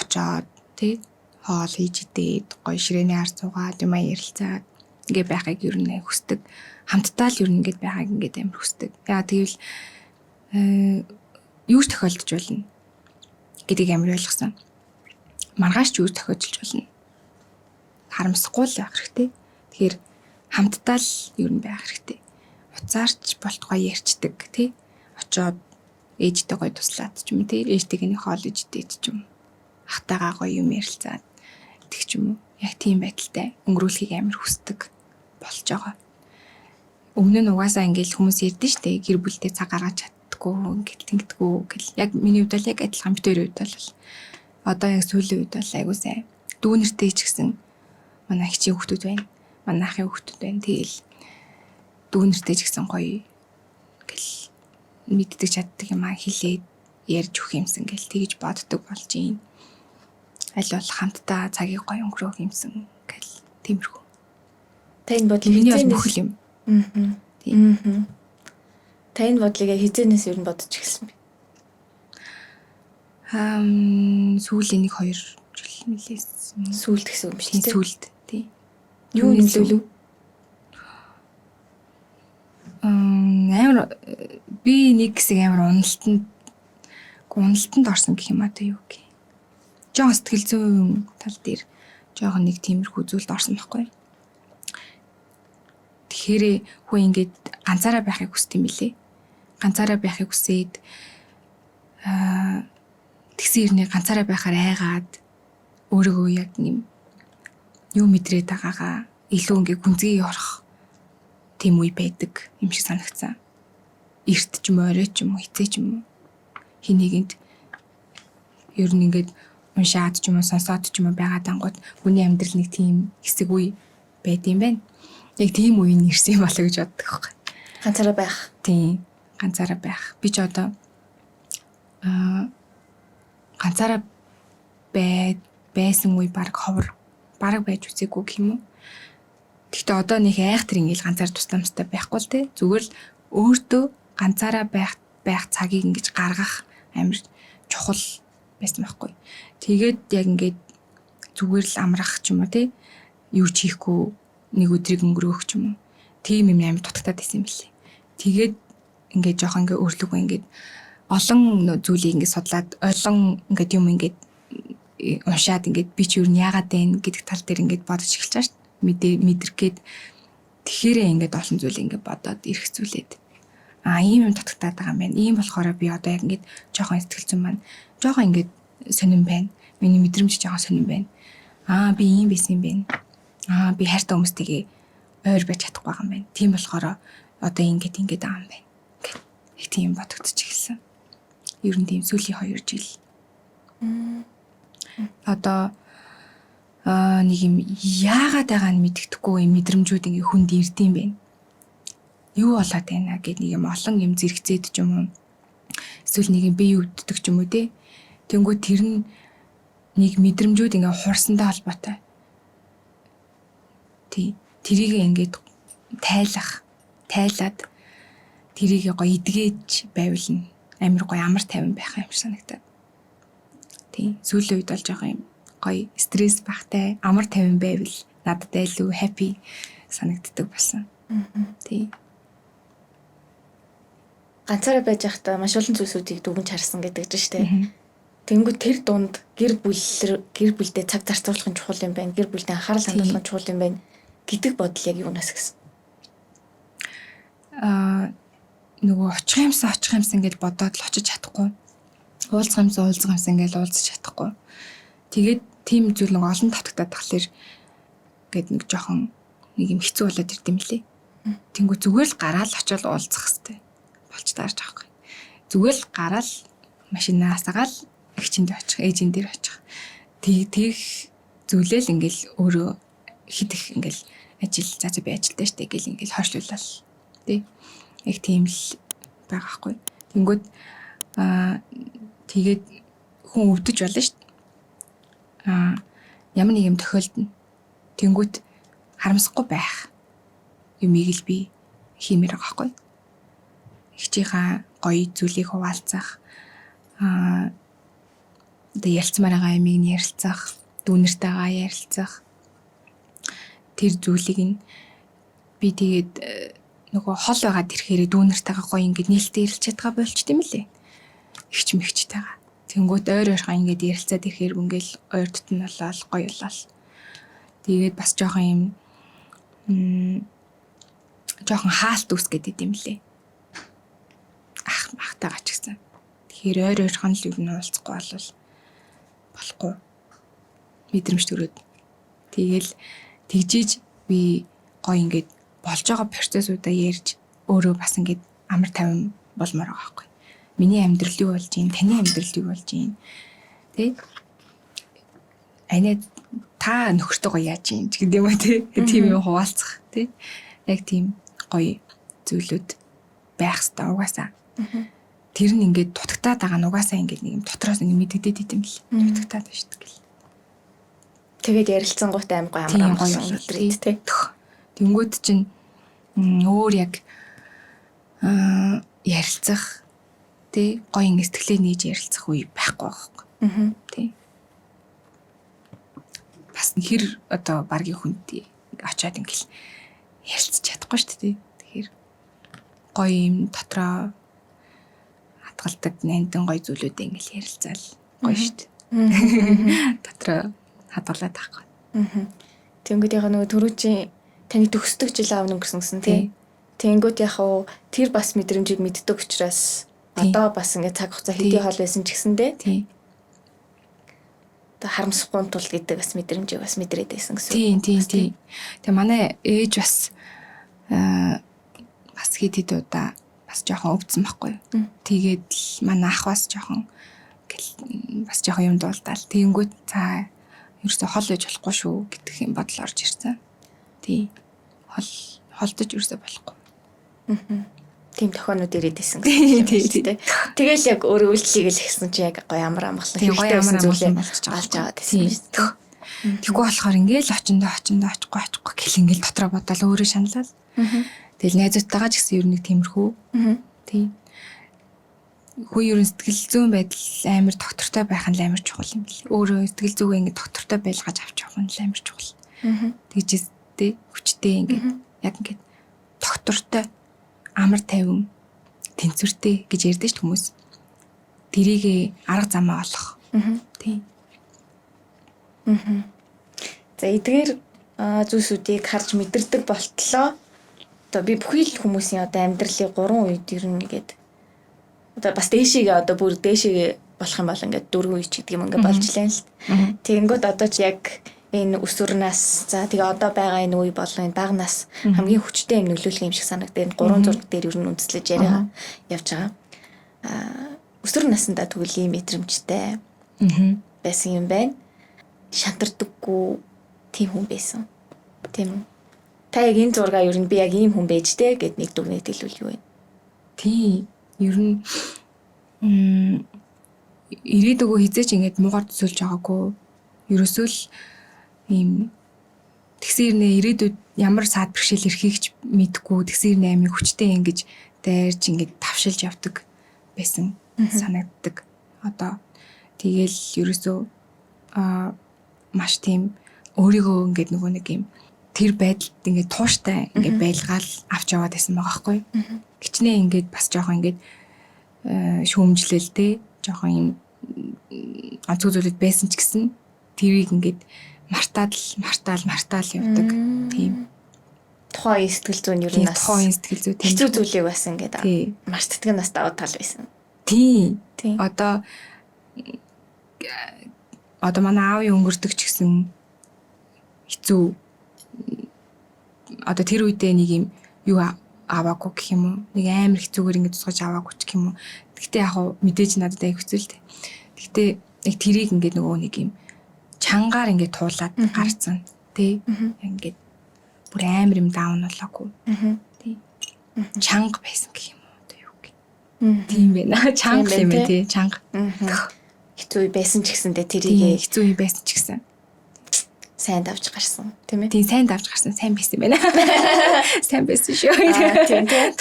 очоод тий хоол хийж идээд гоё ширээний ар суугаад юм ярилцаад ингээд байхыг ер нь хүсдэг. Хамтдаа л ер нь ингээд байгааг ингээд амар хүсдэг. Яа тэгвэл юу ч тохиолдож болно гэдгийг амар ойлгосон. Маргааш ч юу тохиолдож болно. Харамсахгүй л байх хэрэгтэй. Тэгэхээр хамтдаа л ер нь байх хэрэгтэй. Уцаарч болтугай ярьцдаг тий. Очоод ээжтэй гоё туслаад ч юм тий. Ээжтэйгээ нэг хоол иждээд ч юм. Ахтайгаа гоё юм ярилцаад гэх ч юм уу. Яг тийм байдалтай өнгөрүүлэхийг амар хүсдэг болж байгаа. Өмнө нь угаасаа ингээл хүмүүс ярьдэн штэ гэр бүлтэй цаг гаргаж чаддггүй ингээл тэнгдэггүй гэл. Яг миний хувьд бол яг адилхан бит хоёрын хувьд бол одоо яг сүүлийн үед бол айгуу сайн. Дүүнертэй ч гэсэн манай эгчийн хүүхдүүд байна. Манай ахын хүүхдүүд байна. Тэгэл дүүнертэй ч гэсэн гоё гэл мэддэг чаддаг юм аа хэлээд ярьж өгөх юмсан гэл тэгж боддог болж юм. Аль бол хамтдаа цагийг гоё өнгөрөөх юмсан гэл тиймэрхүү. Та энэ бодлыг миний бол бүхэл юм. Тийм. Та энэ бодлыг хизээнээс ер нь бодож эхэлсэн бэ? Сүүлийн 1-2 жил нэлээс. Сүүлд гэсэн юм биш үү? Сүүлд тий. Юу нөлөөлөв? Амар би нэг хэсэг амар уналтанд орсон гэх юм аа тэ юу гэх. Жохон сэтгэл зүйн тал дээр жохон нэг тиймэрхүү зүйлд орсон байхгүй. Тэгэхээр хүн ингээд ганцаараа байхыг хүсдэг юм билээ. Ганцаараа байхыг хүсээд тэгсэн хэрнээ ганцаараа байхаар айгаад өөрийгөө яг юм юу мэдрээд байгаагаа илүү ингээд гүнзгий орох тийм үе байдаг юм шиг санагцсан. Эрт ч юм уу, орой ч юм уу, хизээ ч юм уу. Хин нэгэнд ер нь ингээд уншаад ч юм уу, сонсоод ч юм уу байгаа дангууд хүний амьдрал нэг тийм хэсэг үе байд юм байна. Яг тийм үе нь ирсэн юм болоо гэж боддог байхгүй. Ганцаараа байх. Тийм, ганцаараа байх. Би ч одоо ганцаараа байсан үе баг ховор бараг байж үзээгүй гэх юм уу. Гэхдээ одоо нэг айхтар ингээл ганцаар тусламжтай байхгүй л те. Зүгээр л өөртөө ганцаараа байх цагийг ингэж гаргах амар чухал байсан байхгүй. Тэгээд яг ингээд зүгээр л амрах ч юм уу те. Юу ч хийхгүй нэг өдрийг өнгөрөөх ч юм уу. Тийм юм амар дутагтаад байсан юм билээ. Тэгээд ингээд жоохон ингээд өөрлөгөө ингээд олон зүйлийг ингээд судлаад олон ингээд юм ингээд уншаад ингээд би чи юу яагаад вэ гэдэг тал дээр ингээд бодож эхэлж байгаа шүү дээ. Мэдрэх гээд тэгэхээр ингээд олон зүйл ингээд бодоод эргэцүүлээд ийм юм дутагтаад байгаа юм байна. Ийм болохоор би одоо яг ингээд жоохон сэтгэл зүйн маань жоохон ингээд сонирн байна. Миний мэдрэмж жоохон сонирн байна. Би ийм байсан юм байна. Би хайртай хүмүүстэйгээ ойр байж чадахгүй байгаа юм байна. Тийм болохоор одоо ингээд ингээд байгаа юм байна. Ингээд их тийм бодогдож эхэлсэн. Ер нь тийм сүүлийн 2 жил. Одоо нэг юм яагаад байгаа нь мэддэхгүй юм мэдрэмжүүд ингээ хүнд ирдэм байх. Юу болоод байна гэд нэг юм олон юм зэрэгцээд ч юм уу. Эсвэл нэг юм бие өвддөг ч юм уу те. Тэнгүү тэр нь нэг мэдрэмжүүд ингээ хурсантай холбоотой. Тий. Тэрийг ингээд тайлаад тэрийг гоё эдгэж байвал нь амар гоё амар тайван байх юм шиг санагдаад. Тий. Сүүлийн үед бол жоохон юм Гоё стресс багтай, амар тайван байвал надад илүү happy санагддаг болсон. Тий. Ганцаараа байж байхдаа маш олон зүйлсүүдийг дүгнж харсан гэдэг чинь шүү дээ. Тэнгүү тэр дунд гэр бүлдээ цаг зарцуулах нь чухал юм байна. Гэр бүлдээ анхаарал хандуулах нь чухал юм байна гэдэг бодол яг юунаас гэсэн? Нөгөө очих юмсан гэж бодоод л очиж чадахгүй. Уулзах юмсан гэж уулзах чадахгүй. Тэгээд тийм зүйл нэг олон тавтагдаад тахлаар гээд нэг жоохон нэг юм хэцүү болоод ирд юм лээ. Тэнгүү зүгээр л гараал очиод уулзах хэвээр болж таарч байгаа байхгүй. Зүгээр л гараал машинаас агаал эгчэнд очих, ээжин дээр очих. Тэг зүйлээ л ингээл өөрөө хит их ингээл ажил за би ажилдаа штэ гэл ингээл хойшлуулал тий. Яг тийм л байгаа байхгүй. Тэнгүүд тэгээд хүн өвдөж болно штэ. Ямар нэг юм тохиолдно. Тэнгүүд харамсахгүй байх юмыг л би хиймээр байгаа байхгүй. Эгчийнхаа гоё зүйлийг хуваалцах, одоо ярилцмаар байгаа юмыг нь ярилцах, дүүнэртэйгээ ярилцах тэр зүйлийг нь би тэгээд нөгөө хол байгаад ирэхээр дүүнэртэйгээ гоё ингээд нээлттэй ярилцж чадгаа болчт юм лээ. Эгч мэгчтэйгээ. Тэнгүүт ойр ойрхон ингээд ярилцаад ирэхээр ингээл ойр дотн болоод гоё болол. Тэгээд бас жоохон юм жоохон хаалт үүс гэдэг юм лээ. Ах ахтайгаа ч гэсэн. Тэгэхээр ойр ойрхон л ер нь уулзахгүй болвол болохгүй. Мэдрэмж төрөөд. Тэгээл тэгжиж би гоё ингээд болж байгаа процессуудаа ярьж өөрөө бас ингээд амар тайван болмоор байгаа байхгүй. Миний амьдрал юу болж юм, таны амьдрал юу болж юм. Тэ? Анаа та нөхөртөөгөө яаж юм ч гэдэг юм уу тэ. Тийм юм хуваалцах тэ. Яг тийм гоё зүйлүүд байх хэвээр угаасаа. Тэр нь ингээд дутагтаад байгаа нь угаасаа ингээд нэг юм дотроос ингээд мэдэгдээд идэм бэл. Дутагтаад байна шүү дээ. Тэгээд ярилцсан гут аим гоё амар гоё мэдрээд тэ. Тэнгүүд чинь өөр яг ярилцах тэ гоё ингээд сэтгэлээ нээж ярилцах үе байхгүй байхгүй. Тэ. Бас хэр одоо баргийн хүнд очиод ингээл ярилцж чадахгүй шүү дээ. Тэгэхээр гоё юм дотроо хадгалдаг нандин гоё зүйлүүдээ ингээл ярилцаал гоё шүү дээ. Дотроо хадгалаад байхгүй. Тэнгүүд яг нөгөө түрүүчийн таны төгсдөг жил аав өнгөрсөн гэсэн тий. Тэнгүүд яг уу тэр бас мэдрэмжийг мэддэг учраас одоо бас ингээд цаг хугацаа хэдий хол байсан ч гэсэндээ тий. Одоо харамсахгүй тул гэдэг бас мэдрэмжийг бас мэдрээд байсан гэсэн. Тий. Тэгээ манай ээж бас бас хэд хэд удаа бас жоохон өвдсөн байхгүй юу. Тэгээд л манай ах бас жоохон бас жоохон юм дуулдаал. Тэгэнгүүт за ерөөсөө хол байж болохгүй шүү гэдэг юм бодол орж ирсэн. Тий. Холдож ерөөсөө болохгүй. Тийм тохионууд ирээд исэн гэсэн юм тий. Тэгэл яг өөрөө үйлчлэгийг л хийсэн чи яг гоё амар амгалан хэрэгтэй байсан зүйлээ болчих олж аваад байсан юм шүү дээ. Тэгэхгүй болохоор ингээл очиндоо очихгүй гэл ингээл дотроо бодоол өөрөө шаналал. Тэгэл найзуудтайгаа ч гэсэн ер нь нэг тиймэрхүү. Тий. Хүн ер нь сэтгэл зүйн байдал амар доктортой байх нь амар чухал юм бэл. Өөрөө сэтгэл зүгээ ингээд доктортой байлгаж авч явах нь амар чухал. Тэгжээс тий хүчтэй ингээд яг ингээд доктортой амар тайван тэнцвэртэй гэж ярьдэн шүү хүмүүс. Тэрийг арга замаа олох. Тий. За эдгээр зүйлсүүдийг харж мэдэрдэг болтлоо одоо би бүхий л хүмүүсийн одоо амьдралын 3 үед ер нь ингээд одоо бас дээшээгээ одоо бүр дээшээгээ болох юм бол ингээд 4 үе ч гэдэг юм ингээд болж лэн л. Тэгэнгүүт одоо ч яг энэ өсвөр нас за тэгээ одоо байгаа энэ үе болон энэ бага нас хамгийн хүчтэй юм нөлөөлөх юм шиг санагдав. Энэ 3 зураг дээр ер нь үндэслэж яриа явж байгаа. Өсвөр насндаа тэгвэл ийм мэдрэмжтэй байсан юм байна. Шантардаггүй тийм хүн байсан. Тийм үү? Та яг энэ зургаа ер нь би яг ийм хүн байж тэ гэд нэг дүгнэлт хэлвэл юу вэ? Тий. Ер нь ирээдүгөө хизээч ингээд муугар төсөөлж байгаагүй. Ерөөсөө л ийм тэгсэн ирнэ ирээдүйд ямар саад бэрхшээл эрхийг ч мэдэхгүй тэгсэн ирнэ амиг хүчтэй ингэж дайрч ингээд тавшилж явдаг байсан санагддаг. Одоо тэгэл ерөөсөө Маш тийм өөрийгөө ингээд нөгөө нэг юм тэр байдалд ингээд тууштай ингээд байлгаал авч яваад байсан байгаа байхгүй. Хичнээн ингээд бас жоохон ингээд шүүмжлэл те, жоохон юм онцгой зүйлүүд байсан ч гэсэн тэрийг ингээд мартаад л мартаал мартаал явдаг. Тийм. Тухайн сэтгэл зүйн ер нь бас тухайн сэтгэл зүй тийм хэцүү зүйлийг бас ингээд мартдаг нь бас давуу тал байсан. Тийм. Одоо одоо манай аавын өнгөрдөг ч гэсэн хэцүү, одоо тэр үедээ нэг юм юу аваагүй гэх юм уу. Нэг амар хэцүүгээр ингээд тусгаж аваагүй ч гэх юм уу. Гэхдээ яг хуу мэдээж надад аяг хэцүү л дээ. Гэхдээ яг тэрийг ингээд нөгөө нэг юм чангаар ингээд туулаад гарцсан. Тэ? Ингээд бүр амар юм даун болоогүй. Тий. Чанга байсан гэх юм уу, одоо юу гэх. Тийм байна. Чанга юм байна тий, чанга. Хэцүү байсан ч гэсэндээ тэрийг хэцүү юм байсан ч гэсэн сайн давж гарсан, тийм ээ? Тийм, сайн давж гарсан, сайн байсан юм байна. Сайн байсан шүү. Тийм тий.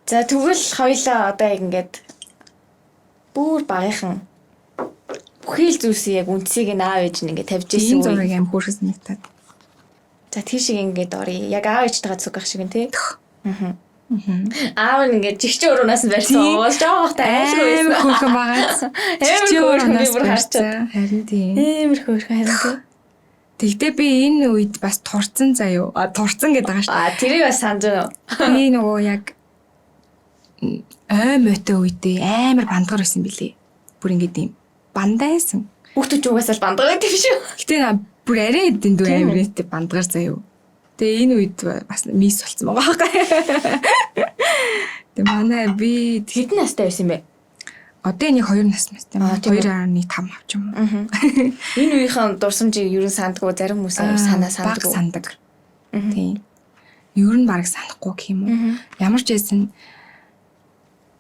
За, тэгвэл хоёлаа одоо яг ингээд бүр багийнхан бүхий л зүйлсийг яг үндсийг нь аав ээж нь ингээд тавьж ирсэн. Энэ зураг аим хөөрхөн санагтаад. За, тийшээ ингээд оръё. Яг аав ээжтэйгээ зүг ах шиг нь тий. Аа. Аав нь ингээд жигчэн өрөөнөөс нь барьсан. Уус жоох та айлгүй байсан. Хөөрхөн багаас. Жигчэн өрөөнөөс бүр харчаад. Харин тийм. Амар хөөрхөн харин тий. Тэгтээ би энэ үед бас турцсан заяо. А, турцсан гэдэг байгаа шүү. А, тэрийг бас санаж байна уу? Би нөгөө яг ой мойтой үедээ амар бандгар байсан билээ. Бүр ингээд юм бандайсан. Хүүхдүүд угаасаа л бандгар гэдэг юм шүү. Гэтэ бүр арай эдэн дүү амар нийтээ бандгар заяо. Тэгээ энэ үед бас мис болцсон байгаа байхгүй. Тэгээ манай би хэдэн настай байсан юм бэ? Одоо энийг 2 нас настай. 2.5 авч юм уу. Энэ үеийнхэн дурсамжийг ер нь сандгүй, зарим хүмүүс амар санаа сандгүй. Баг сандаг. Тийм. Ер нь бараг санахгүй гэх юм уу. Ямар ч байсан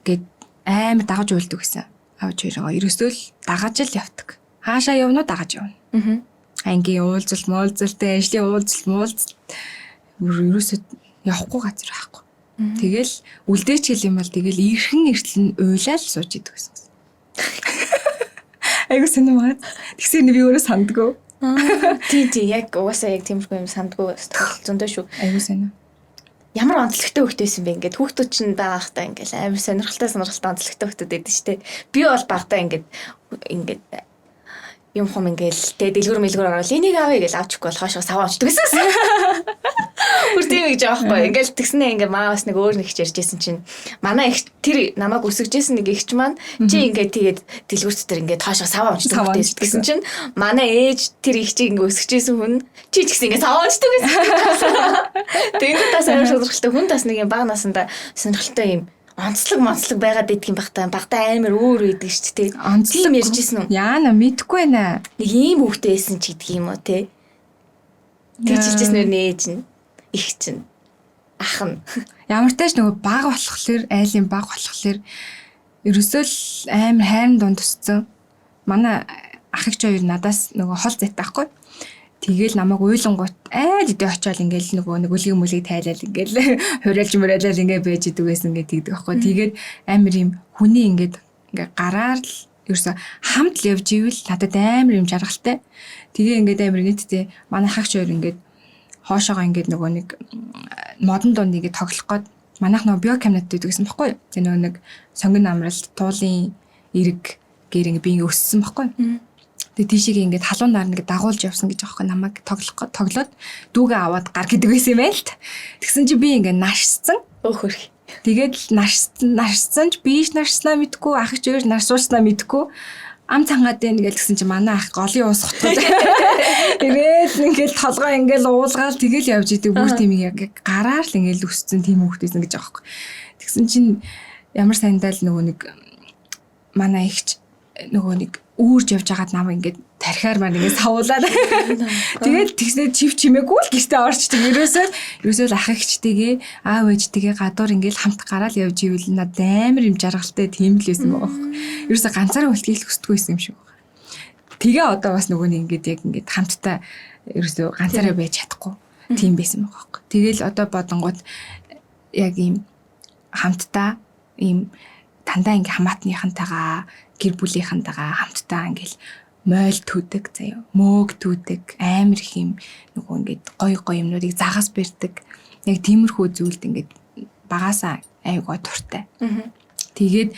гээд амар дагаж уйлдаг гэсэн. Авч хоёроо ерөөсөө л дагаж л явдаг. Хаашаа явна уу, дагаж явна. Ангийн уулзалт, муулзалтай, ажлын уулзалт, муулзалт ерөөсөө явахгүй газар байхгүй. Тэгэл үлдээч гэл юм бол тэгэл ирхэн эртэл нь уйлал сууж идэг гэсэн. Айгу сонирм байгаа. Тэгсээр би өөрөө сандгүй. Тий, тий, яг угаасаа яг тиймэрхүү юм сандгүй зөндөө шүү. Айгу сонир. Ямар онцлогтой хүүхэд байсан бэ ингээд хүүхдүүд чинь байгаахтаа ингээд амар сонирхолтой онцлогтой хүүхдүүд байдаг штэ. Би бол багтаа ингээд ингээд юм хум ингээл тэ дэлгүр мэлгүр ороод энийг авъя гэж авч өгөхгүй бол хоошоо саваа онцдог гэсэн. Бүр тийм гэж байгаа байхгүй. Ингээл тэгснэ ингээ маа бас нэг өөр нэг хич ярьжсэн чинь манай их тэр намайг өсгөжсэн нэг ихч маань чи ингээ тэгээд дэлгүр дотор ингээ тоошоо саваа онцдог гэсэн чинь манай ээж тэр ихчийг ингээ өсгөжсэн хүн чи ч гэсэн ингээ саваа онцдог гэсэн. Тэгээд бас амар сонирхолтой хүн бас нэг юм бага насандаа сонирхолтой юм онцлог монцлог байгаад идэх юм бах та, багтаа амар өөр байдаг шүү дээ. Онцлог ярьжсэн үү? Яана мэдэхгүй байна. Нэг ийм хүүхдээ байсан ч гэдэг юм уу те. Тэгж хэлжсэн нэр нээж нь их чинь ах нь. Ямар ч тач нөгөө баг болохоор айлын баг болохоор ерөөсөө л амар хайрын дунд өссөн. Манай ах эгч хоёр надаас нөгөө хол зайтай байхгүй. Тэгэл намайг уйлангуут айл өдөө очиод ингээл нөгөө нэг үлэг мүлэг тайлал ингээл хуриалж муриалал ингээ байж идэг байсан ингээ тэгдэг байхгүй. Тэгээд амар юм хүний ингээд ингээ гараар л ерөөсө хамт л явж ивэл надад амар юм жаргалтай. Тэгээ ингээд амар нийтдээ манай хагч хоёр ингээд хоошоогоо ингээд нөгөө нэг модон дунд ингээд тоглох гээд манайх нөгөө биокамнат гэдэг гэсэн баггүй. Тэгээ нөгөө нэг сонгон амралт туулын эрэг гэр ингээ би ингээ өссөн баггүй. Тэгээ тийшээгээ ингээд халуун нар ингээд дагуулж явсан гэж аахгүй намайг тоглох тоглоод дүүгээ аваад гар гэдэг байсан юм байл л. Тэгсэн чи би ингээд наашсан. Өөхөрх. Тэгээд л наашсан ч би ч наашснаа мэдгүй, ах ч өөр наашуулснаа мэдгүй. Ам цангаад байна гэж тэгсэн чи манай ах голын ус хотгоод ирээл ингээд толгой ингээд уулгаал тэгэл явж идэг бүр тийм яг гараар л ингээд өссөн тийм хүүхдээсэн гэж аахгүй. Тэгсэн чинь ямар сайндаа л нөгөө нэг манай ихч нөгөө нэг үүрж явж байгаад намайг ингээд тархиар маань ингээд савуулаад тэгээд тэгснээр чив чимээгүй л гэртээ орчдөг. Ерөөсөө л ах эгчтэйгээ аав ээжтэйгээ гадуур ингээд хамт гараал явж ивэл надад амар юм жаргалтай тийм л байсан байгаа байхгүй. Ерөөсөө ганцаараа үлдгийг л хүсдэггүй байсан юм шиг байна. Тэгээ одоо бас нөгөө нэг ингээд яг ингээд хамтдаа ерөөсөө ганцаараа байж чадахгүй тийм байсан байгаа байхгүй. Тэгэл одоо бодонгууд яг ийм хамтдаа ийм дандаа ингээ хамаатныхантайгаа гэр бүлийнхэнтэйгээ хамтдаа ингээл Мойл түүдэг заяа. Мөөг түүдэг амар их юм нөгөө ингээд гой гой юмнуудыг загас барьдаг. Яг тиймэрхүү зүйлд ингээд багасаа аюу гой дуртай. Тэгээд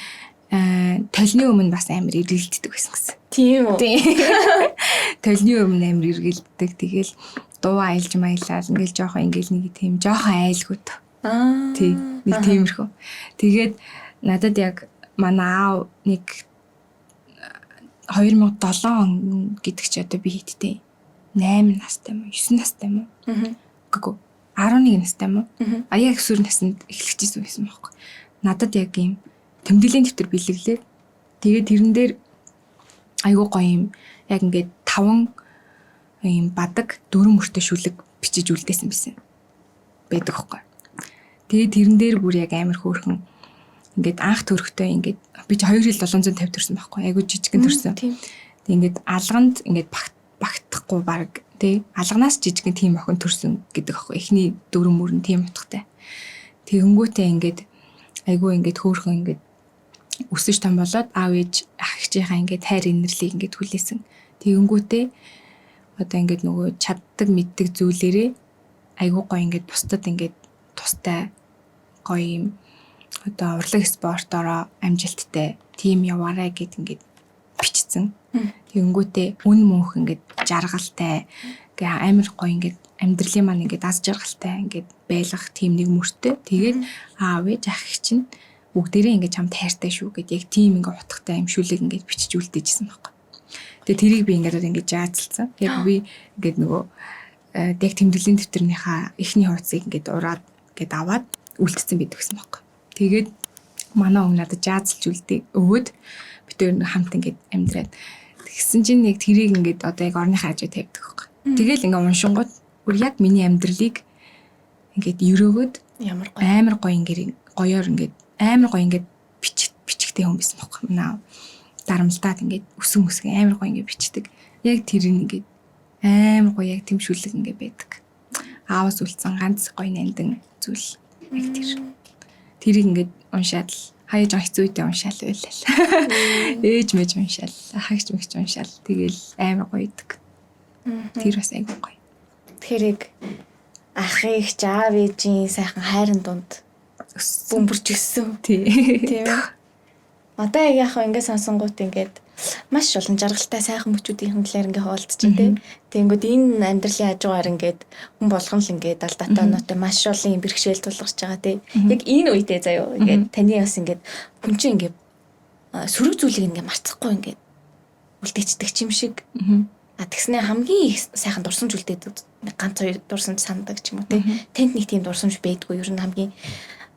толны өмнө бас амар эргэлддэг байсан гэсэн. Тийм үү? Тийм. Толны өмнө амар эргэлддэг. Тэгэл дуу аялж маялал ингээл жоохон ингээл нэг тийм жоохон айлгууд. Аа. Тий. Нэг тиймэрхүү. Тэгээд надад яг манай аав нэг 2007 он гэдэг чи одоо би хэдтэй? 8 настай юм уу? 9 настай юм уу? Үгүй 11 настай юм уу? А яг өсвөр наснд эхлэжсэн байсан байхгүй. Надад яг ийм тэмдэглэлийн дэвтэр бэлэглээ. Тэгээд тэрэн дээр айгуу гоё юм яг ингээд 5 ийм бадаг дөрвөн мөртөө шүлэг бичиж үлдээсэн байсан байдаг байхгүй. Тэгээд тэрэн дээр бүр яг амар хөөрхөн ингээд анх төрөхтэй ингээд би чи 2 жил 750 төрсэн байхгүй. Айгуу жижигэн төрсэн. Тийм. Тэг ингээд алганд ингээд багтахгүй баг тий алганаас жижигэн тийм охин төрсөн гэдэг аахгүй. Эхний дөрвөн мөр нь тийм утгатай. Тэгэнгүүтээ ингээд айгүй ингээд хөөрхөн ингээд өсөж том болоод аав ээж ах эгчийнхаа ингээд хайр инэрлийг ингээд хүлээсэн. Тэгэнгүүтээ одоо ингээд нөгөө чаддаг мэддэг зүйлээрээ айгүй гоё ингээд бусдад ингээд тустай гоё юм одоо урлаг спортороо амжилттай тийм яваарай гэд ингээд бичсэн. Тэгэнгүүтээ үн мөнх ингээд жаргалтай гэ амар гоё ингээд амьдралын маань ингээд аз жаргалтай ингээд байлгах тийм нэг мөртөө. Тэгээд аав ээж ах эгч чинь бүгдээрээ ингээд чамд хайртай шүү гэд яг тийм ингээд утгатай юм шүлэг ингээд бичиж үлдээжсэн байхгүй. Тэгээ тэрийг би ингээд одоо ингээд жаазалсан. Яг би ингээд нөгөө яг тэмдэглэлийн дэвтэрнийхаа эхний хуудсыг ингээд ураад ингээд аваад үлдсэн байдаг гэсэн байхгүй. Тэгээд манай хүн надад жаазалж үлдээ өгөөд бид тэр хамт ингээд амьдраад тэгсэн чинь яг тэрийг ингээд одоо яг орныхаа хажуу тавьдаг байхгүй. Тэгэл ингээд уншингууд бүр яг миний амьдралыг ингээд өрөөгөөд Ямар гоё. амар гоё ингээд гоёор ингээд амар гоё ингээд бичгтэй хүн байсан байхгүй. Манай дарамлтаад ингээд өсөн өсгөн амар гоё ингээд бичдэг. Яг тэр нь ингээд амар гоё яг тэм шүлэг ингээд байдаг. Аавас үлдсэн ганц гоё нандин зүйл яг тэр. Тэрийг ингээд уншаад л хаяа жоо хэцүү үедээ уншаал байлаа. Ээж мэж уншаал, ахагч мэгч уншаал. Тэгэл амар гоё идэг. Тэр бас айгүй гоё. Тэгэхээр яг ах эгч аав ээжийн сайхан хайрын дунд Өссөн. бөмбөрч өссөн. Тий. Тийм ээ. Одоо яг яах вэ ингэ сонсонгуут ингээд маш олон жаргалтай сайхан мөчүүдийн талаар ингээ хуваалцж байна те. Тэгэнгүүт энэ амьдралын хажуугаар ингээд хүн болгон л ингээд алдаатай оноотой маш олон юм бэрхшээл тулгарч байгаа те. Яг энэ үедээ заяо ингээд таны бас ингээд хүн чинь ингээд сөрөг зүйлийг ингээд марцахгүй ингээд үлдээчдэг юм шиг. А тэгснэ хамгийн их сайхан дурсамж үлдээдэг ганц хоёр дурсамж сандаг ч юм уу те. Танд нэг тийм дурсамж байдгүй ер нь хамгийн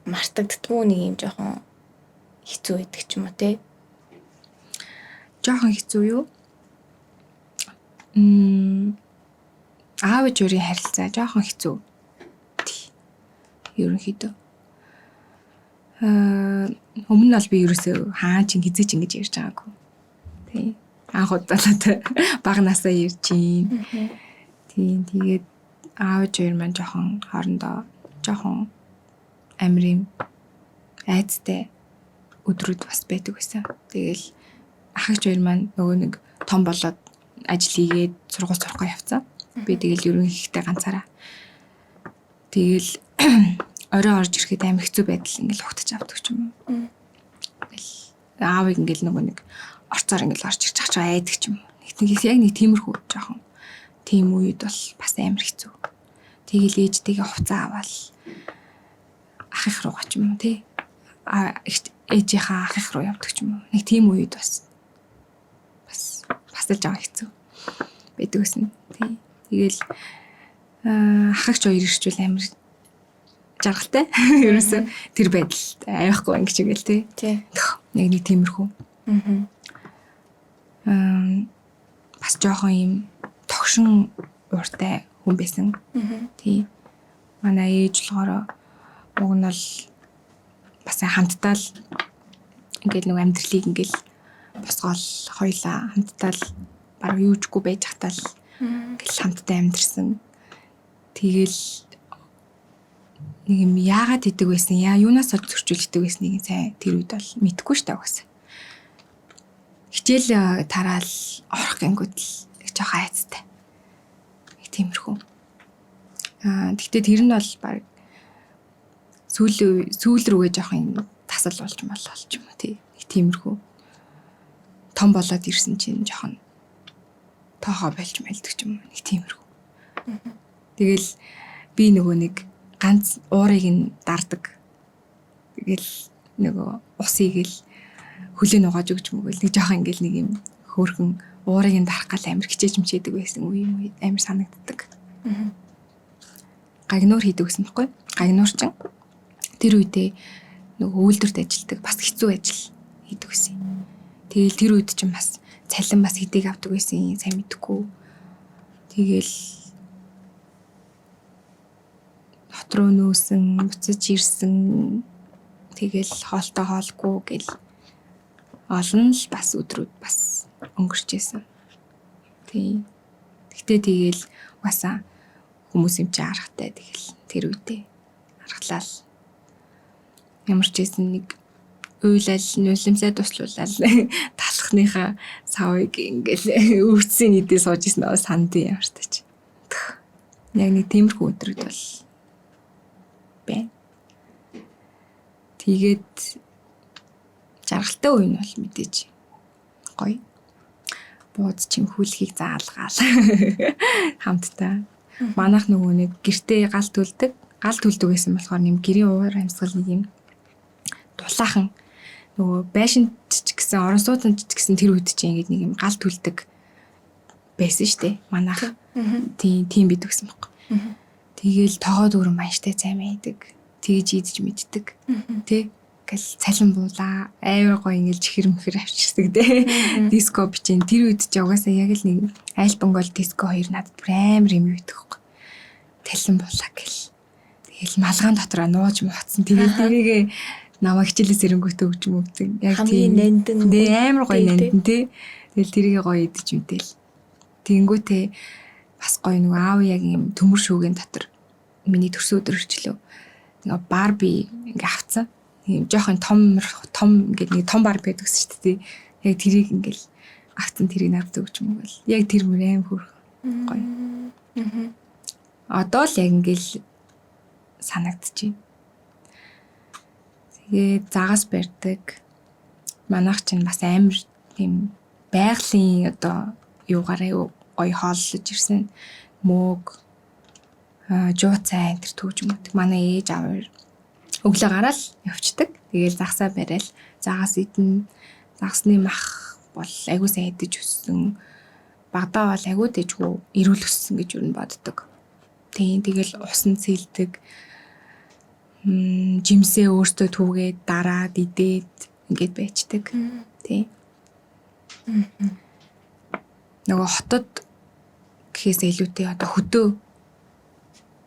мартагддаггүй нэг юм жоохон хэцүү байдаг ч юм уу те. Жоохон хэцүү юу? Аав ээж хоёрын харилцаа жоохон хэцүү. Тий. Ерөнхийдөө. Өмнө нь бол би ерөөсөө хаа ч хизээч ингэж ярьж байгаагүй. Тий. Анх удаа л одоо бага насаа ярьж юм. Тий. Тэгээд аав ээж хоёр маань жоохон хоорондоо жоохон амар юм айцтай өдрүүд бас байдаг байсан. Тэгэл ах эгч хоёр маань нөгөө нэг том болоод ажил хийгээд сургууль сурахгүй явцсан. Би тэгэл ерөнхийдөө ганцаараа. Тэгэл орой орж ирэхэд амар хэцүү байдал ингээл ухтаж авдаг ч юм уу. Ингээл аавыг ингээл нөгөө нэг орцоор ингээл орж ирж чаж айдаг ч юм уу. Нэг яг нэг тиймэрхүү жоохон тийм үед бол бас амар хэцүү. Тэгэл ээжтэйгээ хувцас аваал ах их руугаа ч юм уу тий. А ээжийнхаа ах их руу явдаг ч юм уу. Нэг тийм үед бас л жоохон хэцүү байдаг гэсэн. Тий. Тэгэл ах эгч хоёр ирчүүл амар жаргалтай. Ерөөсөө тэр байдал авихгүй ингэж ингээл тий. Тий. Нэг нэг тиймэрхүү. Бас жоохон юм тогшин ууртай хүн байсан. Тий. Манай ээж болохоор уг нь бол бас хамтдаа л ингээл нэг амьдралыг ингээл босгоол хоёлаа хамтдаа л бараг юужгүй байж хатаа л ингээл хамтдаа амьдэрсэн. Тэгэл нэг юм яагаад идэг байсан яа юунаас олж зөрчүүлдэг байсныг сайн тэр үед бол мэдэхгүй шүү дээ угаасаа. Хичээл тараал орох орох гингүүд л нэг жоохон айцтай. Нэг тиймэрхүү. Гэхдээ тэр нь бол баг сүүл рүүгээ жоохон юм тасал болж молол ч юм уу тий. Нэг тиймэрхүү. Том болоод ирсэн чинь жоохон тоохоо болж мэлдэг ч юм уу. Нэг тиймэрхүү. Тэгэл би нөгөө нэг ганц уурыг нь дардаг. Тэгэл нөгөө усыг л хөлөө нугааж өгч мөгөөл нэг жоохон ингээл нэг юм хөөрхөн уурыг нь дарах гал амар хичээж мчээдэг байсан үе юм амар санагддаг. Гагнуур хийдэг гэсэн байхгүй. Гагнуур чинь тэр үедээ нөгөө үйлдвэрт ажилладаг бас хэцүү ажил хийдэг гэсэн. Тэгэл тэр үед чинь бас цалин бас хэдийг авдаг байсан сайн мэдэхгүй. Тэгэл хот руу нүүсэн, буцаж ирсэн. Тэгэл хоолтой хоолгүй гэл олон л бас өдрүүд бас өнгөрч исэн. Тийм. Гэтэ тэгэл угаасаа хүмүүс юм чи аргатай тэгэл тэр үедээ аргалал. Ямар ч байсан нэг уйлал, нулимсаа туслуулаад талхныхаа савыг ингээл өвдсөн идээ сууж исэн аа сандын ямар тач. Яг нэг тиймэрхүү өдрүүд бол байна. Тэгээд жаргалтай үе нь бол мэдээж гоё. Бууз чимхүүлхийг заалгаал хамтдаа. Манайх нөгөө нэг гэртээ гал түлдэг. Гал түлдэг байсан болохоор нэм гэрийн уур амьсгал нэг юм дулаахан нөгөө байшинд ч гэсэн орон сууцнд ч гэсэн тэр үед чинь ингээд нэг юм гал түлдэг байсан штэ. Манайх тийм бид гэсэн баг. Тэгээл тоогоо дүүрэн манштай цай маядаг. Тэгж идэж мэддэг. Тэ гэл цалин буулаа амар гоё ингээл чихэр мөхөр авчирдаг те. Диско бичин тэр үед чи угаасаа яг л нэг альбом гол диско хоёр надад бүр амар юм юу идэх байхгүй. Цалин буулаа гэл. Тэгэл малгаан дотроо нууж мууцсан. Тэгээд тэрийгэ намайг хичээлээс ирэнгүүтээ өгч мөгцөн. Яг тийм нандин. Нэ амар гоё нандин те. Тэгэл тэрийгэ гоё идэж мэдэл. Тэнгүүтээ бас гоё нөгөө аав яг юм төмөр шүүгийн дотор миний төрсөн өдөр ирчлээ. Ингээ Барби ингээ авцсан. Тийм жоохон том том ингээд нэг том Барби гэдэг гэсэн шүү дээ. Яг тэрийг ингээл авцсан тэрийг надад өгч мөгөл. Яг тэр мөр аим хөөрхөн гоё. Одоо л яг ингээл санагдчихэв. Тэгээд загас барьдаг. Манайх чинь бас амар тийм байгалийн одоо юугаар аюу гоё хооллож ирсэн. Мөөг, жууцай энэ төр түүж мөдөг. Манай ээж аав өглөө гараал явцдаг. Тэгээл загсаа барайл, загас идэн, загасны мах бол айгуу сайн идэж өссөн. Багадаа бол айгуу дэжгүй эрүүл өссөн гэж юу н боддог. Тийм тэгэл усан цэлдэг. Жимсээ өөртөө түүгээд дараад идээд ингээд байчдаг. Тийм. Нөгөө хотод гэхээс илүүтэй одоо хөдөө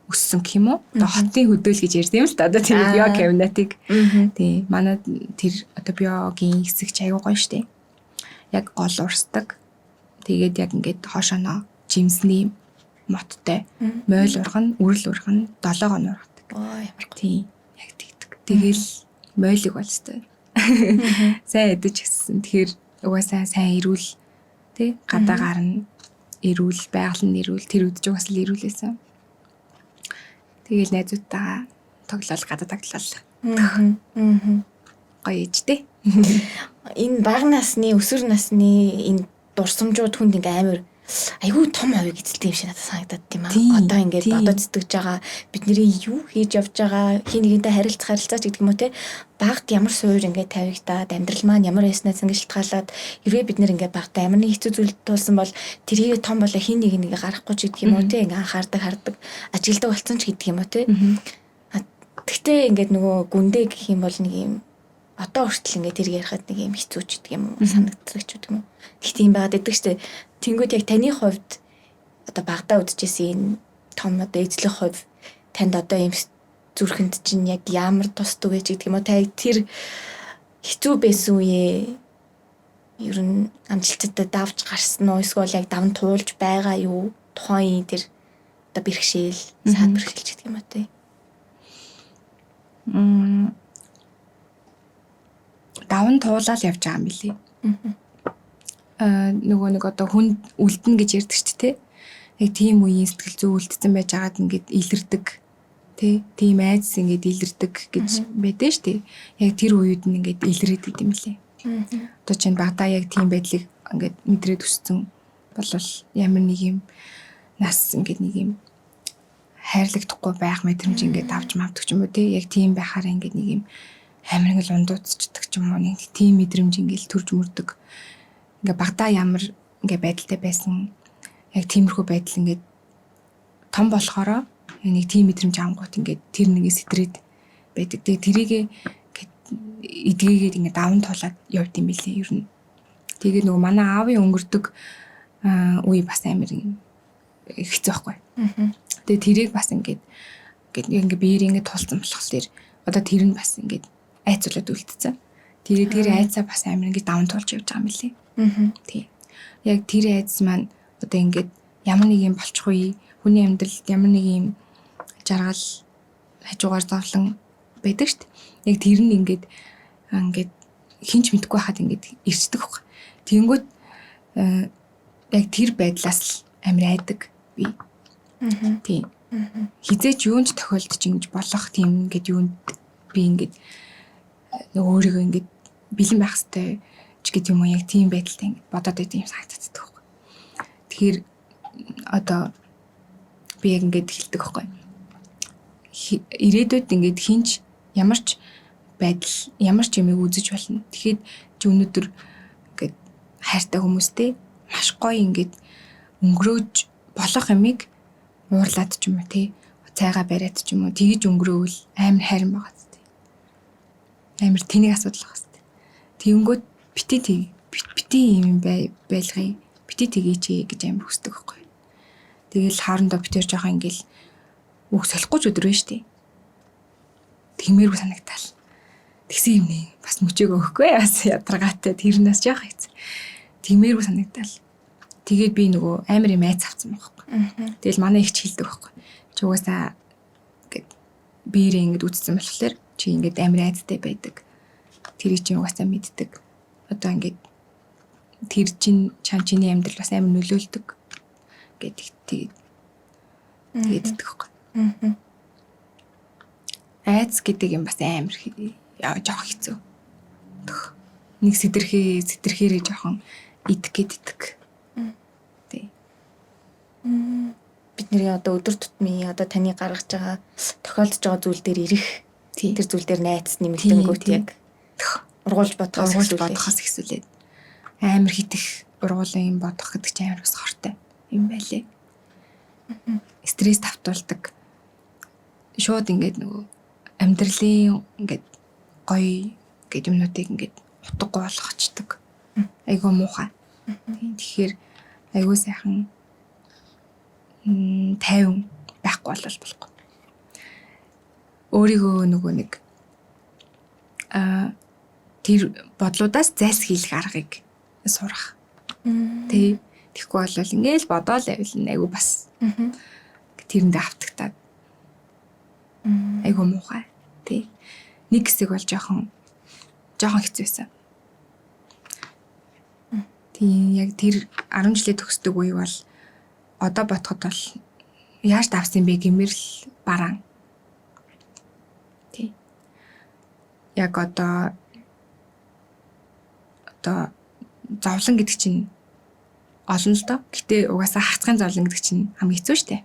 өссөн гэх юм уу? Одоо хотын хөдөөл гэж ярьсан юм л да. Одоо тэр био кабинетыг. Тийм. Манай тэр одоо биогийн хэсэг ч аягүй гоё штэ. Яг гол урсдаг. Тэгээд яг ингээд хоошооноо жимсний моттой мойл ургана, үрэл ургана, долоогоо нь ургадаг. Оо ямар гоё. Тийм. Яг тэгдэг. Тэгэл мойлыг бол өстой. Сайн идэж өссөн. Тэгэхээр угаасаа сайн эрүүл тий гадаа гарна, эрүүл, байгаль нь эрүүл, тэр үед ч угаасаа л эрүүлээсэн. Тэгэл найзуудтайгаа тоглоал, гадаа тоглоал. Гоё ээжтэй. Энэ бага насны, өсвөр насны энэ дурсамжууд хүнд ингээ амар айгүй том хувийг эзэлдэг юм шиг надад санагдаад тийм аа. Одоо ингээд бодоод сэтгэж байгаа бидний юу хийж явж байгаа хин нэгэнтэй харилцах харилцаач гэдэг юм уу те. Багт ямар суур ингээд тавигдаад амьдрал маань ямар байснаас ингээд шалтгаалаад хэрвээ бид нэр ингээд багтаа ямар нэг хэцүү зүйл туулсан бол тэрийг том болоо хин нэг нэг гаргахгүй ч гэдэг юм уу те. Ингээд анхаардаг хардаг ажигладаг болсон ч гэдэг юм уу те. Тэгтээ ингээд нөгөө гүндэ гэх юм бол нэг юм одоо хүртэл ингээд тэр ярихад нэг юм хэцүү ч гэдэг юм уу санагддаг ч гэдэг юм уу. Тэгт юм байгаад идэг штэ. Тэнгүүд яг таны хувьд одоо багадаа үдчихсэн энэ том одоо эзлэх хувь танд одоо юм зүрхэнд чинь яг ямар тус түгэж гэдэг юм уу. Та яг тэр хэцүү байсан үеэ ер нь амжилттай давж гарсан уу эсвэл яг давн туулж байгаа юу? Тухайн үеийн тэр одоо бэрхшээл, саад бэрхшээл ч гэдэг юм уу те. Давн туулаад явж байгаа юм билий. Нөгөө нэг одоо хүнд үлдэнэ гэж ярьдаг шүү дээ, тэ. Яг тийм үеийн сэтгэл зүй үлдсэн байж байгаад ингээд илэрдэг. Тэ. Тийм айдас ингээд илэрдэг гэж байдаг шүү дээ. Яг тэр үед нь ингээд илрээд идэм лээ. Одоо чинь багадаа яг тийм байдлыг ингээд мэдрээд өссөн болвол ямар нэг юм нас ингээд нэг юм хайрлагдахгүй байх мэдрэмж ингээд авч мавдаг ч юм уу тий, яг тийм байхаар ингээд нэг юм амар ингээд ундууцчдаг ч юм уу, нэг тийм мэдрэмж ингээд төрж мөрдөг. Ингээд багадаа ямар ингээд байдалтай байсан, яг тиймэрхүү байдал ингээд том болохоро нэг тийм мэдрэмж авангуут ингээд тэр нэгээ сэтрээд байдаг. Тэгээ тэрийг ингээд эдгээгээд ингээд даван туулаад явд юм билээ ер нь. Тэгээд нөгөө манай аавын өнгөрдөг үе бас амар хэцүү байхгүй. Тэгээ тэрийг бас ингээд ингээд ингээд биеэр ингээд тулцсан болохоор одоо тэр нь бас ингээд айцуулаад үлдсэн. Тэгээд тэр айцаа бас амар ингээд даван туулж явж байгаа юм билээ. Тий. Яг тэр айц маань одоо ингээд ямар нэг юм болчих үе, хүний амьдралд ямар нэг юм жаргал хажуугаар зовлон байдаг шүү дээ. Яг тэр нь ингээд ингээд хинч мэдгүй хахад ингээд ирчдэг байхгүй. Тэнгүүт яг тэр байдлаас л амар айдаг би. Тийм. Хизээч юунд тохиолдож ингэж болох тийм ингээд юунд би ингээд өөрийгөө ингээд бэлэн байх хэрэгтэй ч гэдэг юм уу, яг тийм байдалтай ингээд бодоод байт юм санагддаг байхгүй. Тэгэхээр одоо би яг ингээд хэлдэг байхгүй. Ирээдүйд ингээд хинч ямар ч байдал, ямар ч юмыг үзэж болно. Тэгэхэд чи өнөөдөр ингээд хайртай хүмүүстэй маш гоё ингээд өнгөрөөж болох юмыг уурлаад ч юм уу тий, цайгаа бариад ч юм уу тэгэж өнгөрөөвөл амар хайран байгаа зү. Амар тэнэг асуудал байгаа зү. Тэгэнгүүт бити тэг бити юм байлгая. Бити тгийч гэж амар хүсдэг байхгүй. Тэгэл хоорондоо битэр жоохон ингээл үг солихгүй ч өдөр байна штий. Тэгмээргүй санагдаал. Тэгсэн юм нэ. Бас мөчөөгөө өгөхгүй бас ядаргаатай тэр нас жоох хэцүү. Тэгмээргүй санагдаал. Тэгээд би нөгөө амар юм айц авсан байхгүй. Тэгэл манай их ч хэлдэг байхгүй. Чи угаасаа ингээд биерээ ингээд үтцсэн болохоор чи ингээд амар айцтай байдаг. Тэрийг чи угаасаа мэддэг. Одоо ингээд тэр чин чам чиний амьдрал бас амар нөлөөлдөг гэдэг тэгээд тэгээд байхгүй. Айц гэдэг юм бас амар жоох хэцүү. Нэг сэтэрхээрээ жоохон идэх гээд идэх. Тий. Бид нэрийн одоо өдөр тутмын одоо таны гаргаж байгаа тохиолдож байгаа зүйл дээр ирэх тэр зүйл дээр найц нэмэгдэнгүүт яг ургуулж бодохоос ихсүүлээд амар хитэх ургуулын юм бодох гэдэг чинь амар бас хортой юм байлээ. Стресс тавтуулдаг. Шууд ингээд нөгөө амьдралын ингээд гоё гээд юмнуудыг ингээд утгагүй болгочдөг. Айгуу муухай. Тэгэхээр айгуу сайхан тайван байхгүй болол болохгүй. Өөрийгөө нөгөө нэг тэр бодлуудаас зайлсхийлэх аргыг сурах. Тэ. Тэгэхгүй бол ингээл бодоол явна айгуу бас. Тэрэндээ автагтаад. Айгуу муухай. Тэ. Нэг хэсэг бол жоохон хэцүү байсан. Тийм, яг тэр 10 жилээ төгсдөг үе бол одоо бодоход бол яаж давсан бэ гэмээр л бараан. Тий. Яг одоо зовлон гэдэг чинь олон л доо. Гэтэ угаасаа хагцгын зовлон гэдэг чинь хамгийн хэцүү шттэ.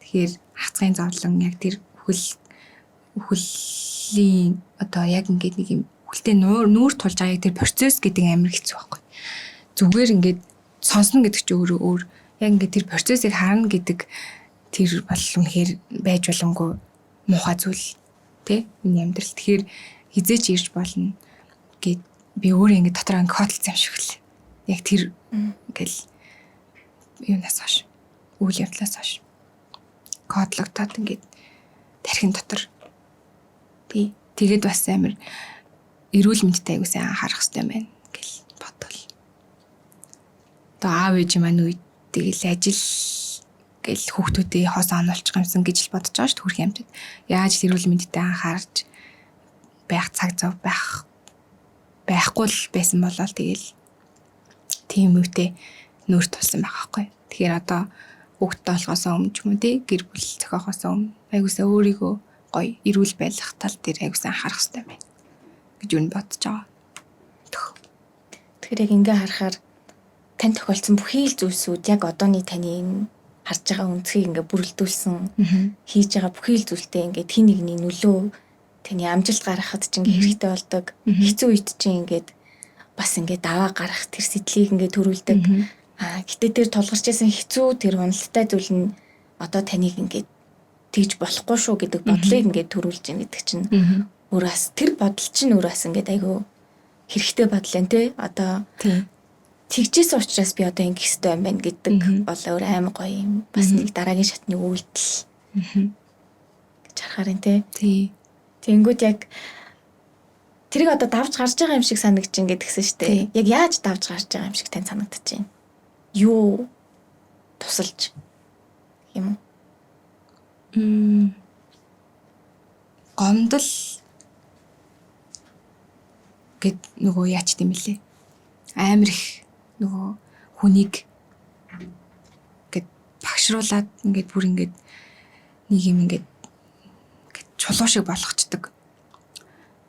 Тэгэхээр хагцгын зовлон яг тэр үхлийн одоо яг ингээд нэг юм үхэлтэй нүүр тулж байгаа яг тэр процесс гэдэг амар хэцүү байхгүй. Зүгээр ингээд сонсно гэдэг чинь өөрөө өөр. Яг ингээд тэр процессыг харна гэдэг тэр бол үнэхээр байж боломгүй муухай зүйл тий миний амьдрал. Тэгэхээр хизээч ирж болно гэд би өөрөө ингээд дотроо ингээд хотлцсан юм шиг л. Яг тэр ингээл юунаас хойш үйл явдлаас хойш кодлогдоод ингээд тархин дотор тий. Тэгээд бас амар эрүүл мэндтэй аягүй сайн анхаарах хэрэгтэй байна гэл бодвол. Одоо аав ээж маань үед тэгэл ажил гэл хүүхдүүдээ хоос оноолчих юмсан гэж л бодож байгаа шүү дээ хөрх юмтад. Яаж л эрүүл мэндтэй анхаарч байх цаг зав байхгүй л байсан болол тэгэл Тийм үедээ нүүр тулсан байгаа байхгүй. Тэгэхээр одоо хүүхдтэй болохоос өмнө ч юм уу тий гэр бүл зохиохоос өмнө айгуусаа өөрийгөө гоё эрүүл байх тал дээр айгуусаа анхаарах хэрэгтэй байна гэж юу бодож байгаа. Тэгэхээр яг ингээ харахаар тань тохиолдсон бүхий л зүйлсүүд яг одооны таны энэ харж байгаа өнцгийг ингээ бүрэлдүүлсэн хийж байгаа бүхий л зүйлтэй ингээ тэн нэгний нөлөө таны амжилт гаргахад ч ингээ хэрэгтэй болдог. Хэцүү үед чинь ингээд бас ингээ даваа гарах тэр сэтлийг ингээ төрүүлдэг. Гэтэ тэр тулгарч исэн хэцүү тэр уналттай зүйл нь одоо таныг ингээд тэгж болохгүй шүү гэдэг бодлыг ингээд төрүүлж ийн гэдэг чинь өөр бас тэр бодол чинь өөр бас ингээд айгүй хэрэгтэй бодол энэ те одоо тэгжээс учраас би одоо ингэх ёстой юм байна гэдэг бол өөр аим гоё юм бас нэг дараагийн шатны үйлдэл гэж харахаар энэ те. Тэнгүүд яг тэрийг одоо давж гарч байгаа юм шиг санагдаж ингээд гисэн штэ. Яг яаж давж гарч байгаа юм шиг тань санагдаж байна? Юу тусалж юм уу? Гомдол гэд нөгөө яач гэм бэлээ. Амар их нөгөө хүнийг гэд багшруулад ингээд бүр ингээд нэг юм ингээд чулуу шиг болгочдөг.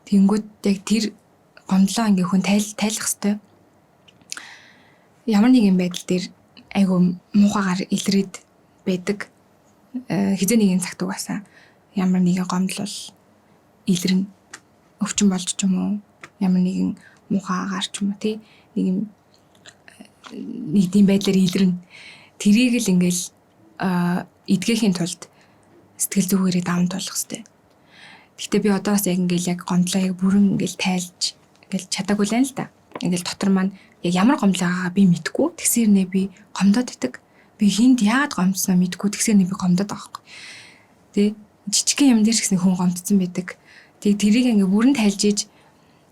Тэнгүүд яг тэр гомдлоо ингээ хүн тайлах хэвээр. Ямар нэгэн байдал дээр айгу муухагаар илрээд байдаг. Хизээ нэгэн цагт угаасаа ямар нэгэн гомдол бол илэрнэ. Өвчин болж ч юм уу, ямар нэгэн муухагаар ч юм уу тий нэг юм нэг тийм байдлаар илэрнэ. Тэрийг л ингээл эдгэхийн тулд сэтгэл зүгээрээ даван туулах хэвээр. Гэхдээ би одоо бас яг ингээл яг гомдлоо яг бүрэн ингээл тайлж ингээл чадаагүй л юм л да. Ингээл дотор маань яг ямар гомдол байгаагаа би мэдэхгүй. Тэгсэрнээ би гомдоод идэг. Би хинд яагаад гомдсноо мэдэхгүй. Тэгсэрнээ би гомдоод байгаа байхгүй. Тэ жижигхэн юм дээр ч гэсэн хүн гомдсон байдаг. Тэг тэрийг ингээ бүрэн тайлж иж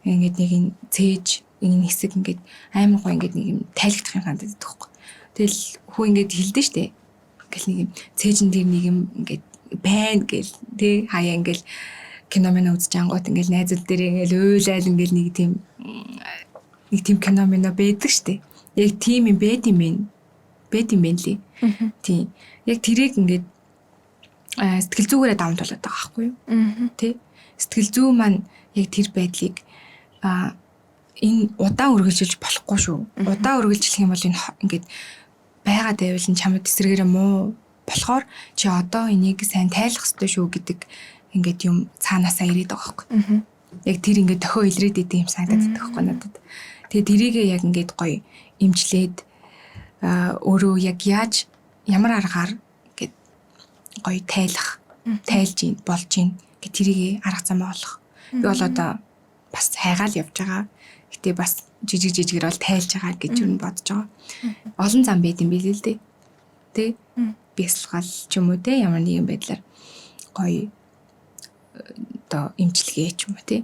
ингээд нэг юм цээж энэ хэсэг ингээд амар гоо ингээд нэг юм тайлагдах юм санагдаад байдаг байхгүй. Тэгэл хүн ингээд хэлдэ штэ. Ингээл нэг юм цээжин дээр нэг юм ингээд байна гэл тий хаяа ингээл кино минь үзэж ангууд ингээл найзууд дээр ингээл уйлаал ингээл нэг тийм кино минь байдаг штэ. Яг тийм юм байд юм байна. Байд юм байна лээ. Тийм. Яг тэрийг ингээд сэтгэл зүгээрээ даван туулаад байгаа байхгүй юу? Тий. Сэтгэл зүй маань яг тэр байдлыг энэ удаан үргэлжилж болохгүй шүү. Удаан үргэлжлэх юм бол энэ ингээд байгаад байвал нь чамд эсрэгээрээ муу болохоор чи одоо энийг сайн тайлах ёстой шүү гэдэг ингээд юм цаанаасаа ирээд байгаа байхгүй. Яг тэр ингээд дохио илрээд идэв юм санагдаад байдаг байхгүй надад. Тэгээ тэрийгээ яг ингээд гоё имжлээд өөрөө яг яаж ямар аргаар ингээд гоё тайлах, тайлж ийн, болж ийн гэх тэрийгээ арга замаа олох. Би бол одоо бас хайгаал явж байгаа. Гэтэ бас жижиг жижигээр бол тайлж байгаа гэж юу бодож байгаа. Олон зам байд юм билээ л дээ. Тэ? Бясалгал ч юм уу те ямар нэгэн байдлаар гоё одоо эмчилгээ ч юм уу те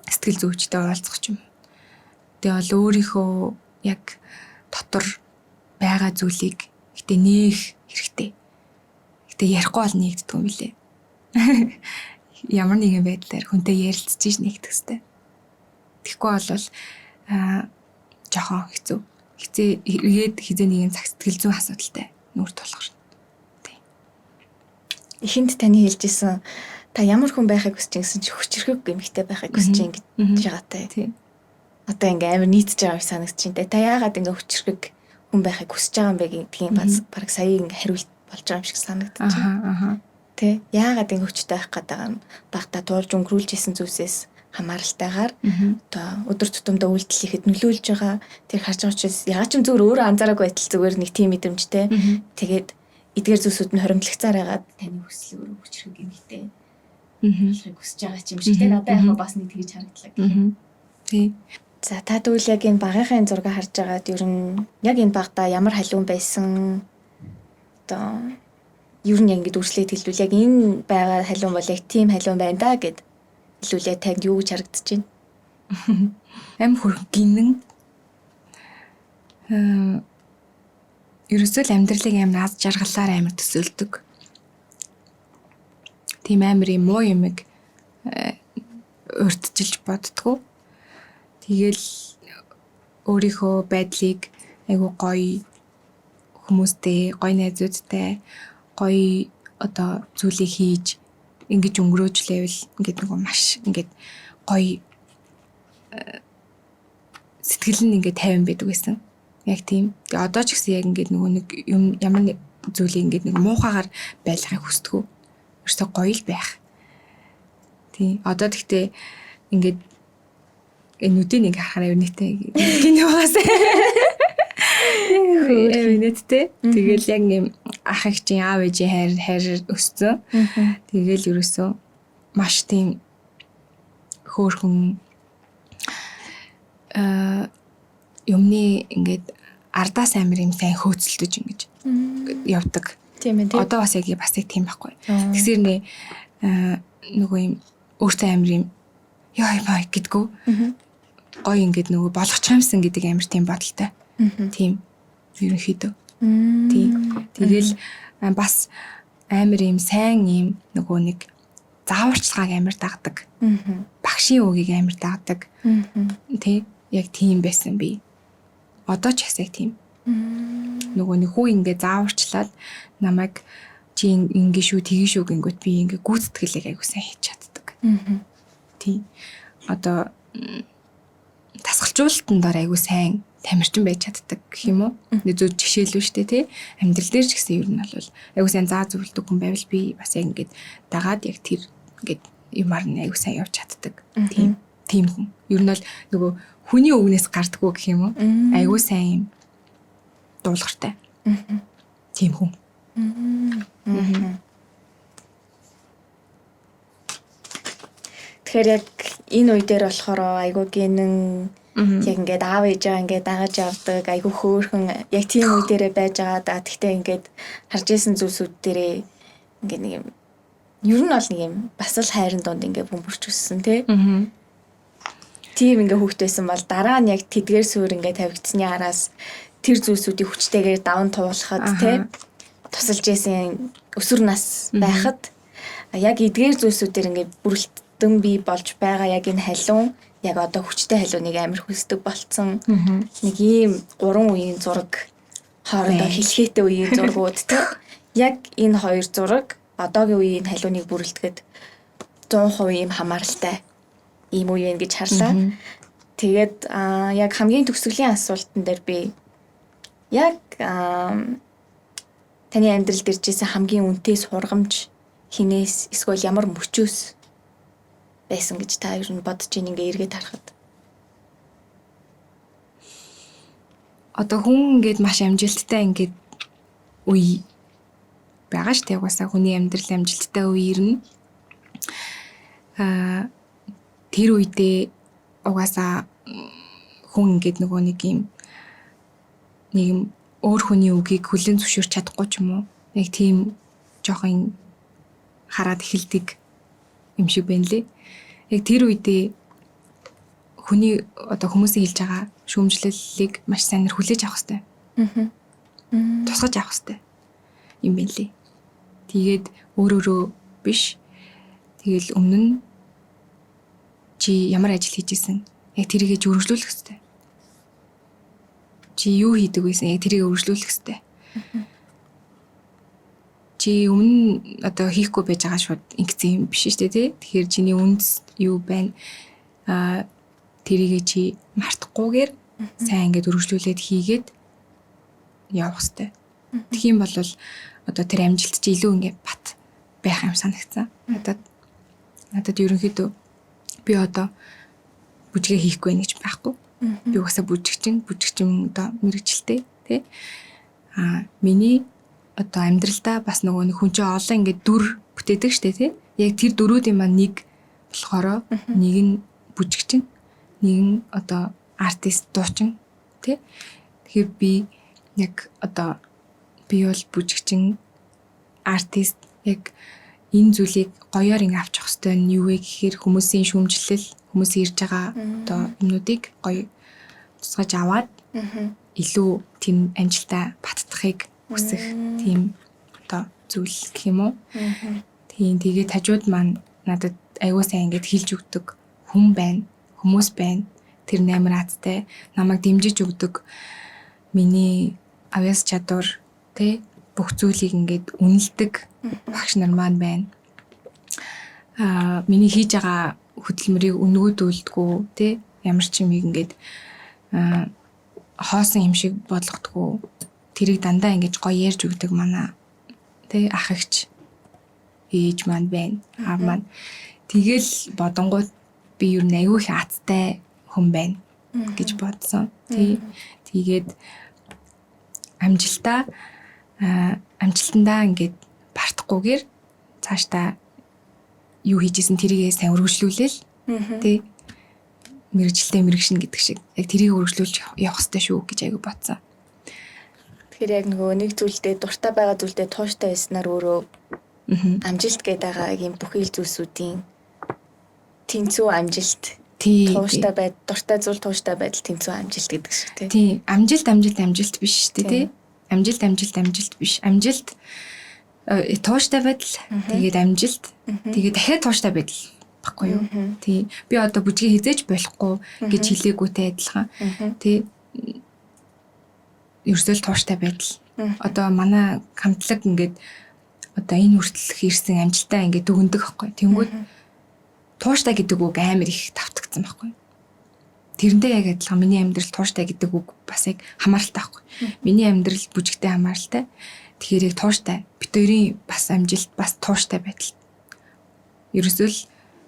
сэтгэл зүйчтэй уулзах ч юм. Тэгээ бол өөрийнхөө яг дотор байгаа зүйлийг гэтээ нээх хэрэгтэй. Гэтээ ярихгүй бол нээгддэг юм билээ. Ямар нэгэн байдлаар хүнтэй ярилцж иж нээгдэх хэвээр. Тэгэхгүй бол жоохон хэцүү. Хизээ эргээд хизээ нэгэн цаг сэтгэл зүйн асуудалтай нүүр тулах шин. Тий. Эхэнд таны хэлжсэн та ямар хүн байхыг хүсэж гэсэн чи хүчрхэг эмэгтэй байхыг хүсэж ин гэж байгаатай. Тий. Одоо ингээ амар нийцэж байгаа юм санагдаж байна те. Та яагаад ингээ хүчрхэг хүн байхыг хүсэж байгаа юм бэ гэдгийг бас бараг сая ингээ хариулт болж байгаа юм шиг санагдаж байна. Аха. Тэ. Яагаад ингээ хүчтэй байх гээд байгаа юм? Багтаа туулж өнгөрүүлж исэн зүйлсээс хамааралтайгаар одоо өдөр тутамдаа үйлдэл хийхэд нөлөөлж байгаа. Тэр харж байгаа учраас ягаад ч юм зүгээр өөрөө анзаараагүй байтал зүгээр нэг тийм мэдрэмжтэй. Тэгээд эдгээр зүйлсүүд нь хоримтлагцаар байгаад таны хүсэл өөрөө хүчрхэг эмэгтэй болохыг хүсэж байгаа юм шиг те. Надад яг бас нэг тэгж харагдлаа гэх юм. Тий. За та тэгвэл яг энэ багийнхаа энэ зургийг харж байгаад ер нь яг энэ багтаа ямар халиун байсан одоо ер нь яг ингэж үрслээд хэлвэл яг энэ байгаа халиун бол яг тийм халиун байна да гэд хэлүүлээ танд юу гэж харагдаж байна? Аим хөрх гинэн ерөөсөө л амьдралыг амар аз жаргалаар амар төсөөлдөг. Тийм амар юм муу юмыг урьдчилж боддгоо. Тэгэл өөрийнхөө байдлыг Айгу гоё хүмүүстэй, гоё найзуудтай, гоё одоо зүйлийг хийж ингэж өнгөрөөжлөвэл ингээд нөгөө маш ингээд гоё сэтгэл нь ингээд тайван байдаг байсан. Яг тийм. Тэгээ одоо ч гэсэн яг ингээд нөгөө нэг юм ямар нэг зүйлийг ингээд нэг муухагаар байлгахыг хүсдэг. Ерөөсөө гоё л байх. Тийм. Одоо тэгтээ ингээд нүдийг ингээ харахаар аюунэтэй гинэ байгаас. Аюунэтэй. Тэгэл яг ингээ ах эгч чинь аав ээжийн хайр өссөн. Тэгэл ерөөсөө маш тийм хөөрхөн юмны ингээд ардаас амир юм сайн хөөцөлдөж ингэж явдаг. Тийм ээ. Одоо бас яг бас яг тийм байхгүй. Тэгсэр нэ нөгөө юм өөртөө амир юм яа яа гэдгүү. Гоё ингээд нөгөө болгочих юмсан гэдэг амир тийм бодолтой. Тийм. Ерөнхийдөө. Тийм. Тэгэл бас амир юм сайн юм нөгөө нэг зааварчилгааг амир дагдаг. Багшийн үгийг амир дагдаг. Тий. Яг тийм байсан би. Одоо ч яг тийм. Нөгөө нэг хүү ингээ зааварчлаад намайг чи ингэ шүү тгий шүү гингүүт би ингээ гүйцэтгэлийг айгуу сайн хийж чаддаг. Тийм. Одоо тасгалжуулалтан дээр айгуу сайн тамирчин байж чаддаг гэх юм уу? Нэг зөв жишээлүү штэ тий. Амьдрал дээр ч гэсэн ер нь бол айгуу сайн заа зөвлөдөг хүн байвал би бас яг ингээд дагаад яг тэр ингээд юмар нь айгуу сайн явж чаддаг. Тийм. Тийм хүн. Ер нь бол нөгөө хүний үгнээс гардггүй гэх юм уу? Айгуу сайн юм дуулууртай. Тийм хүн. Тэгэхээр яг энэ үе дээр болохоор айгуу гинэн яг ингээд аав ээжээ ингээд дагаж явдаг, айгуу хөөрхөн яг тийм үе дээрээ байж байгаа да. Тэгтээ ингээд харж исэн зүйлсүүд дээрээ ингээд нэг юм ер нь бол нэг юм бас л хайрын дунд ингээд бөмбөрч өссөн тий. Тийм ингээ хүүхэд байсан бол дараа нь яг тэдгээр суурь ингээ тавигдсны араас тэр зүйлсүүдийг хүчтэйгээр даван туулахад тий тусалж исэн өсвөр нас байхад яг эдгээр зүйлсүүдээр ингээ бүрэлдэн бий болж байгаа яг энэ халуун яг одоо хүчтэй халууныг амар хүсдэг болцсон нэг ийм гурван үеийн зураг хоорондоо хэлхээтэй үеийн зургууд тий яг энэ хоёр зураг одоогийн үеийн халууныг бүрэлдэхэд 100% ийм хамааралтай ийм үе гэж харлаа. Тэгээд яг хамгийн төгсгөлийн асуултан дээр би яг таны амьдралд ирж исэн хамгийн үнэтэй сургамж хинээс эсвэл ямар мөчөөс байсан гэж та ер нь бодож ийн ингээ эргээд харахад. Одоо хүн ингээд маш амжилттай ингээд үе байгаа шүү дээ. Угаасаа хүний амьдрал амжилттай үе ирнэ. Тэр үедээ угаасаа хүн ингээд нөгөө нэг юм нэг юм өөр хүний үгийг хүлээн зөвшөөрч чадахгүй ч юм уу. Яг тийм жоохон хараад эхэлдэг юм шиг байна лээ. Яг тэр үедээ хүний одоо хүмүүсийн хэлж байгаа шүүмжлэлийг маш сайнаар хүлээж авах хэрэгтэй. Тусгаж авах хэрэгтэй юм байна лээ. Тэгээд өөрөөрөө биш. Тэгэл өмнө нь чи ямар ажил хийж исэн? Яг тэрийгээ өргөжлүүлэх хэрэгтэй. Чи юу хийдэг байсан? Яг тэрийгээ өргөжлүүлэх хэрэгтэй. Чи өмнө одоо хийхгүй байж байгаа шууд ингэсэн юм биш шүү дээ, тий? Тэгэхээр чиний үндэс юу байна? Тэрийгээ чи мартахгүйгээр сайн ингээд өргөжлүүлээд хийгээд явах хэрэгтэй. Тэгэх юм бол одоо тэр амжилт чи илүү ингээд бат байх юм санагцсан. Надад ерөнхийдөө би одоо бүжгээ хийхгүй байх гэж байхгүй. Би угаасаа бүжигчин одоо мэрэгчлээ тий. Миний одоо амьдралдаа бас нөгөө нэг хүн чинь олон ингээд дүр бүтээдэг штэ тий. Яг тэр дүрүүдийн маань нэг болохоор нэг нь бүжигчин, нэг нь одоо артист дуучин тий. Тэгэхээр би яг одоо би бол бүжигчин, артист яг энэ зүйлийг гоёор ингэ авч явах хэрэгтэй нь юу вэ гэхээр хүмүүсийн шүүмжлэл, хүмүүсийн ирж байгаа одоо юмнуудыг гоё тусгаж аваад илүү тийм амжилтаа баттахыг хүсэх тийм одоо зүйл гэх юм уу. Тийм тэгээд хажууд маань надад аягүй сайн ингэж хэлж өгдөг хүн байна, хүмүүс байна. Тэр нээр азтай намайг дэмжиж өгдөг Миний авьяас чадвар тэ бүх зүйлийг ингээд үнэлдэг багш нар маань байна. Миний хийж байгаа хөдөлмөрийг өнгөөдүүлдэггүй тэ ямар ч юм ингээд хоосон юм шиг болгодгоо. Тэрийг дандаа ингэж гоё ярьж өгдөг манай тэ ах эгч ээж маань байна. Аав маань. Тэгэл бодонгууд би ер нь аюу их азтай хүн байна гэж бодсон. Тий. Тэгээд амжилтаа амжилтандаа ингээд бартахгүйгээр цаашдаа юу хийжсэн тэрийгээ сайн өргөжлүүлээл тий мэргэжилтэй мэргэшнэ гэдэг шиг яг тэрийг өргөжлүүлж явах хэрэгтэй шүү гэж айгу бодсон. Тэгэхээр яг нөгөө нэг зүйлдээ дуртай байгаа зүйлдээ тууштай байснаар өөрөө амжилт гэдэг байгаа ийм бүхий л зүйлсүүдийн тэнцүү амжилт тууштай байд дуртай зүйл тууштай байдал тэнцүү амжилт гэдэг шиг тий. Тий, амжилт амжилт амжилт биш шүү дээ тий. Амжилт амжилт амжилт биш. Амжилт тууштай байдал тэгээд амжилт тэгээд дахиад тууштай байдал баггүй юу? Тий. Би одоо бүжгийг хизээж болохгүй гэж хэлээгүйтэй адилхан. Тий. Ерөөсөө л тууштай байдал. Одоо манай хамтлаг ингээд одоо энэ хүртэл ирсэн амжилтаа ингээд дүгндэг байхгүй. Тэнгүүд тууштай гэдэг үг амар их тавтагдсан байхгүй. Тэрнтэй яг адилхан миний амьдрал тууштай гэдэг үг бас яг хамааралтай байхгүй. Миний амьдрал бүжигтэй хамааралтай. Тэгэхээр яг тууштай. Бид хоёрын бас амжилт бас тууштай байдал. Ерөөсөө л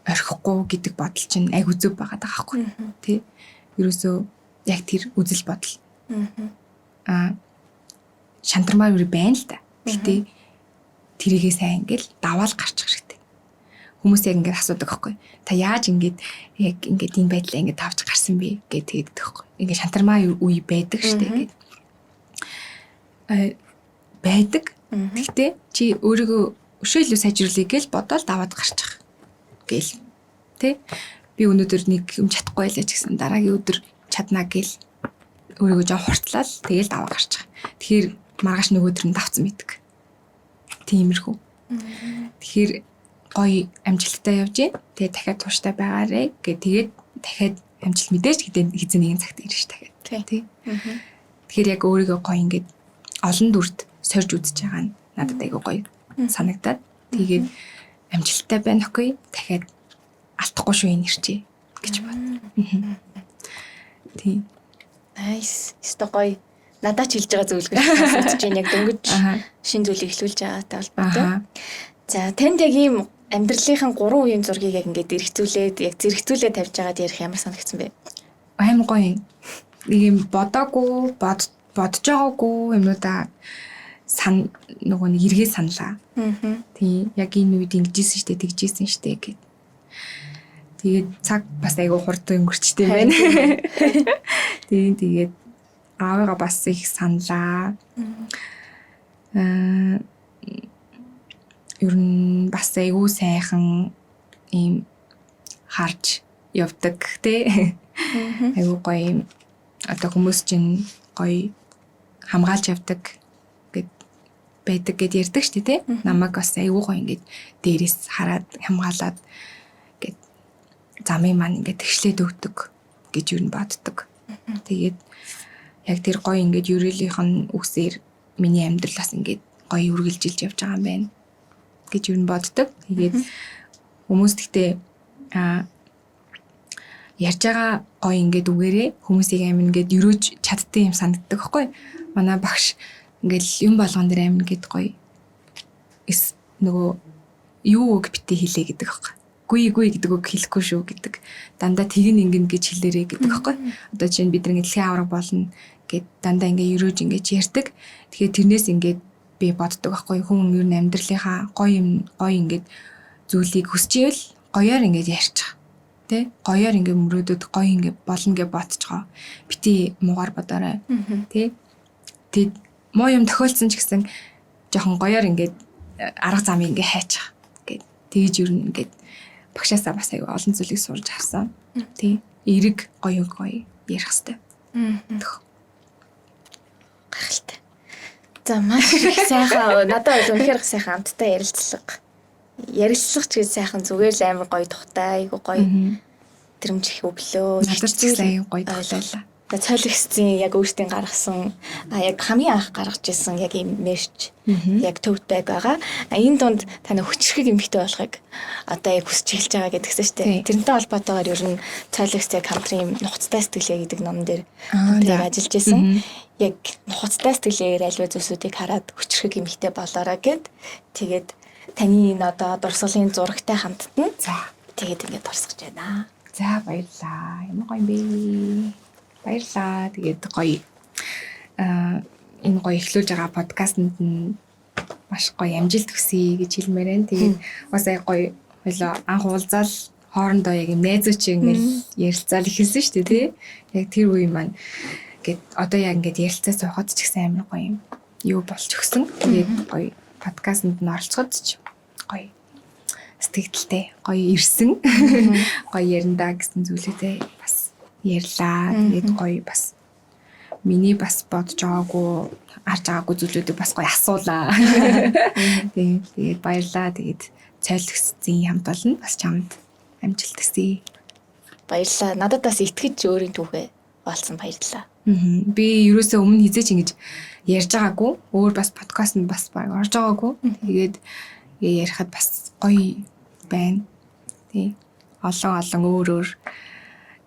орхихгүй гэдэг бодол чинь айг үзэв байгаа даа байхгүй. Тэ? Ерөөсөө яг тэр үзэл бодол. Шантармаар юу байна л да. Гэтэ тэрийгээ сайн ингээл даваал гарчих хэрэгтэй. Хүмүүс яг ингээд асуудаг байхгүй. Та яаж ингээд яг ингээд энэ байдлаа ингээд тавж гарсан бэ гэд тэгдэг байхгүй. Ингээд шантармаа үе байдаг штэ гээд. Байдаг. Гэхдээ чи өөрийгөө өшөө илүү сайжруулъя гэж бодоол даваад гарчих. Гээл. Тэ? Би өнөөдөр нэг юм чадахгүй байлаа ч гэсэн дараагийн өдөр чаднаа гээл өөрийгөө жоо хурцлал тэгэл даваа гарчих. Тэгэхээр маргааш нөгөөдөр нь давцсан байдаг. Тиймэрхүү. Тэгэхээр гоё амжилттай явж гин. Тэгээ дахиад тууштай байгаарэ гэ тэгээд дахиад амжилт мэдээж гэдэг хэзээ нэгэн цагт ирнэ ш дахиад. Тий. Тэгэхээр яг өөрийгөө гоё ингээд олон дүрд сорж үзэж байгаа нь надад айгүй гоё санагдаад тэгээд амжилттай байна окей. Дахиад алдахгүй шүү энэ ирчээ гэж бод. Тий. Nice. Өстой гоё. Надад ч хэлж байгаа зүйл гэж сонсож байна. Яг дөнгөж шинэ зүйлийг эхлүүлж байгаатай холбоотой. За танд яг ийм амьдралынхаа 3 үеийн зургийг яг ингээд эргцүүлээд яг зэрэгцүүлээд тавьж байгаад ярих ямар санагдсан бэ? Амар гоё. Нэг юм бодоогүй, бодож байгаагүй юмнуудаа сан нөгөө нэг эргээ саналаа. Тий, яг энэ үед ингэжсэн штэ, тэгжсэн штэ гэд. Тэгээд цаг бас айгүй хурдан өнгөрчтэй байна. Тий, тэгээд аавыгаа бас их саналаа. Ер нь бас айгүй сайхан ийм харж явдаг тий. Айгүй гоё юм. Одоо хүмүүс чинь гоё хамгаалж явдаг гэд байдаг гэд ярьдаг шүү дээ тий. Намайг бас айгүй гоё ингээд дээрээс хараад хамгаалаад гэд замын маань ингээд тэгшлээд өгдөг гэж юу н боддог. Тэгээд яг тэр гоё ингээд ерөөлийнх нь үгсээр миний амьдрал бас ингээд гоё үргэлжилж явж байгаа юм байна гэж юу н боддог. Тэгээд хүмүүс тэгтээ ярьж байгаа гоё ингээд үгээрээ хүмүүсийг амин ингээд өрөөж чаддсан юм санагддаг байхгүй. Манай багш ингээд юм болгон дээр амин ингээд гоё эс нөгөө юу үг битээ хэлээ гэдэг байхгүй. Гүй гүй гэдэг үг хэлэхгүй шүү гэдэг. Дандаа тэгин ингэн гэж хэлээрэй гэдэг байхгүй. Одоо чинь бид нар дэлхийн аварга болно гэд дандаа ингээд өрөөж ингээд ярьдаг. Тэгэхээр тэрнээс ингээд би боддог байхгүй. Хүн ер нь амьдралынхаа гоё юм гоё ингээд зүйлийг хүсч ивэл гоёор ингээд ярьчих. Тэ? Гоёор ингээд мөрөөдөд гоё ингээд болно гэж бодцгоо. Бити муугар бодоорой. Тэ? Тэд муу юм тохиолдсон ч гэсэн жоохон гоёор ингээд арга замыг ингээд хайчих гэд. Тэгэж ер нь ингээд багшаасаа бас аюу олон зүйлийг сурч авсан. Тэ? Эрэг гоё гоё ярих хэвээр. Гайхалтай. За маш их сайхан надад бол үнэхээр сайхан амттай ярилцлага. Ярилцлага ч гэж сайхан зүгээр л амар гоё тухтай айгу гоё тэрэмж их өглөө. Надад ч гэсэн аюу гоё тухтай. Цойлогсцын яг өөртөө гаргасан яг хамгийн анх гаргаж ирсэн яг ийм merch яг tote bag байгаа. Энэ дунд таны хүчрхэг эмэгтэй болохыг одоо яг хүсч эхэлж байгаа гэдгсэн шүү дээ. Тэрнтэй холбоотойгоор ер нь Цойлогс яг хамтран ийм нухацтай сэтгэлгээ гэдэг ном дээр хамтран ажиллаж исэн. Яг нухацтай сэтгэлгээгээр альва зүйлсүүдийг хараад хүчрхэг эмэгтэй болоорой гэд. Тэгээд таны энэ одоо дурсгалын зурагтай хамттан. За. Тэгээд ингээд дурсгаж байна. За, баярлаа. Ямар гоё юм бэ? Баярлаа. Тэгээд гоё энэ гоё эхлүүлж байгаа подкастэнд нь маш гоё амжилт хүсье гэж хэлмээр байна. Тэгээд бас ая гоё хоёлоо анх уулзаал хоорондоо яг юм найзууч ингээл ярилцаал эхэлсэн шүү дээ, тий. Яг тэр үе маань гээд одоо яг ингээд ярилцаа суухад ч гэсэн амар гоё юм юу болж өгсөн. Тэгээд гоё подкастэнд нь оролцоход ч гоё сэтгэлдэлтэй гоё ирсэн. Гоё ярина гэсэн зүйлүүдээ бас ярьлаа. Тэгээд гоё бас миний бас бодож байгаагүй, харж байгаагүй зүйлүүдийг бас гоё асуулаа. Тийм. Тэгээд баярлаа. Тэгээд цойлогсцын хамт олон бас чамд амжилт хүсье. Баярлаа. Надад бас итгэж өөрийн түүхээ болсон, баярлалаа. Би ерөөсөө өмнө хизээч ингэж ярьж байгаагүй. Өөр бас подкастт бас баг орж байгаагүй. Тэгээд ярихад бас гоё байна. Тий. Олон олон өөр өөр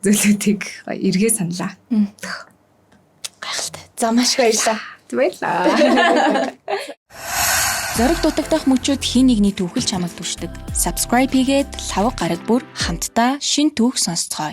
зүйлүүдийг эргээ саналаа. Гайхалтай. За, маш их баярлалаа. Баярлалаа. Зориг дутагдах мөчөд хин нэгний түүхэл чамайг түшдэг. Subscribe хийгээд лавга гараг бүр хамтдаа шин түүх сонсцгоё.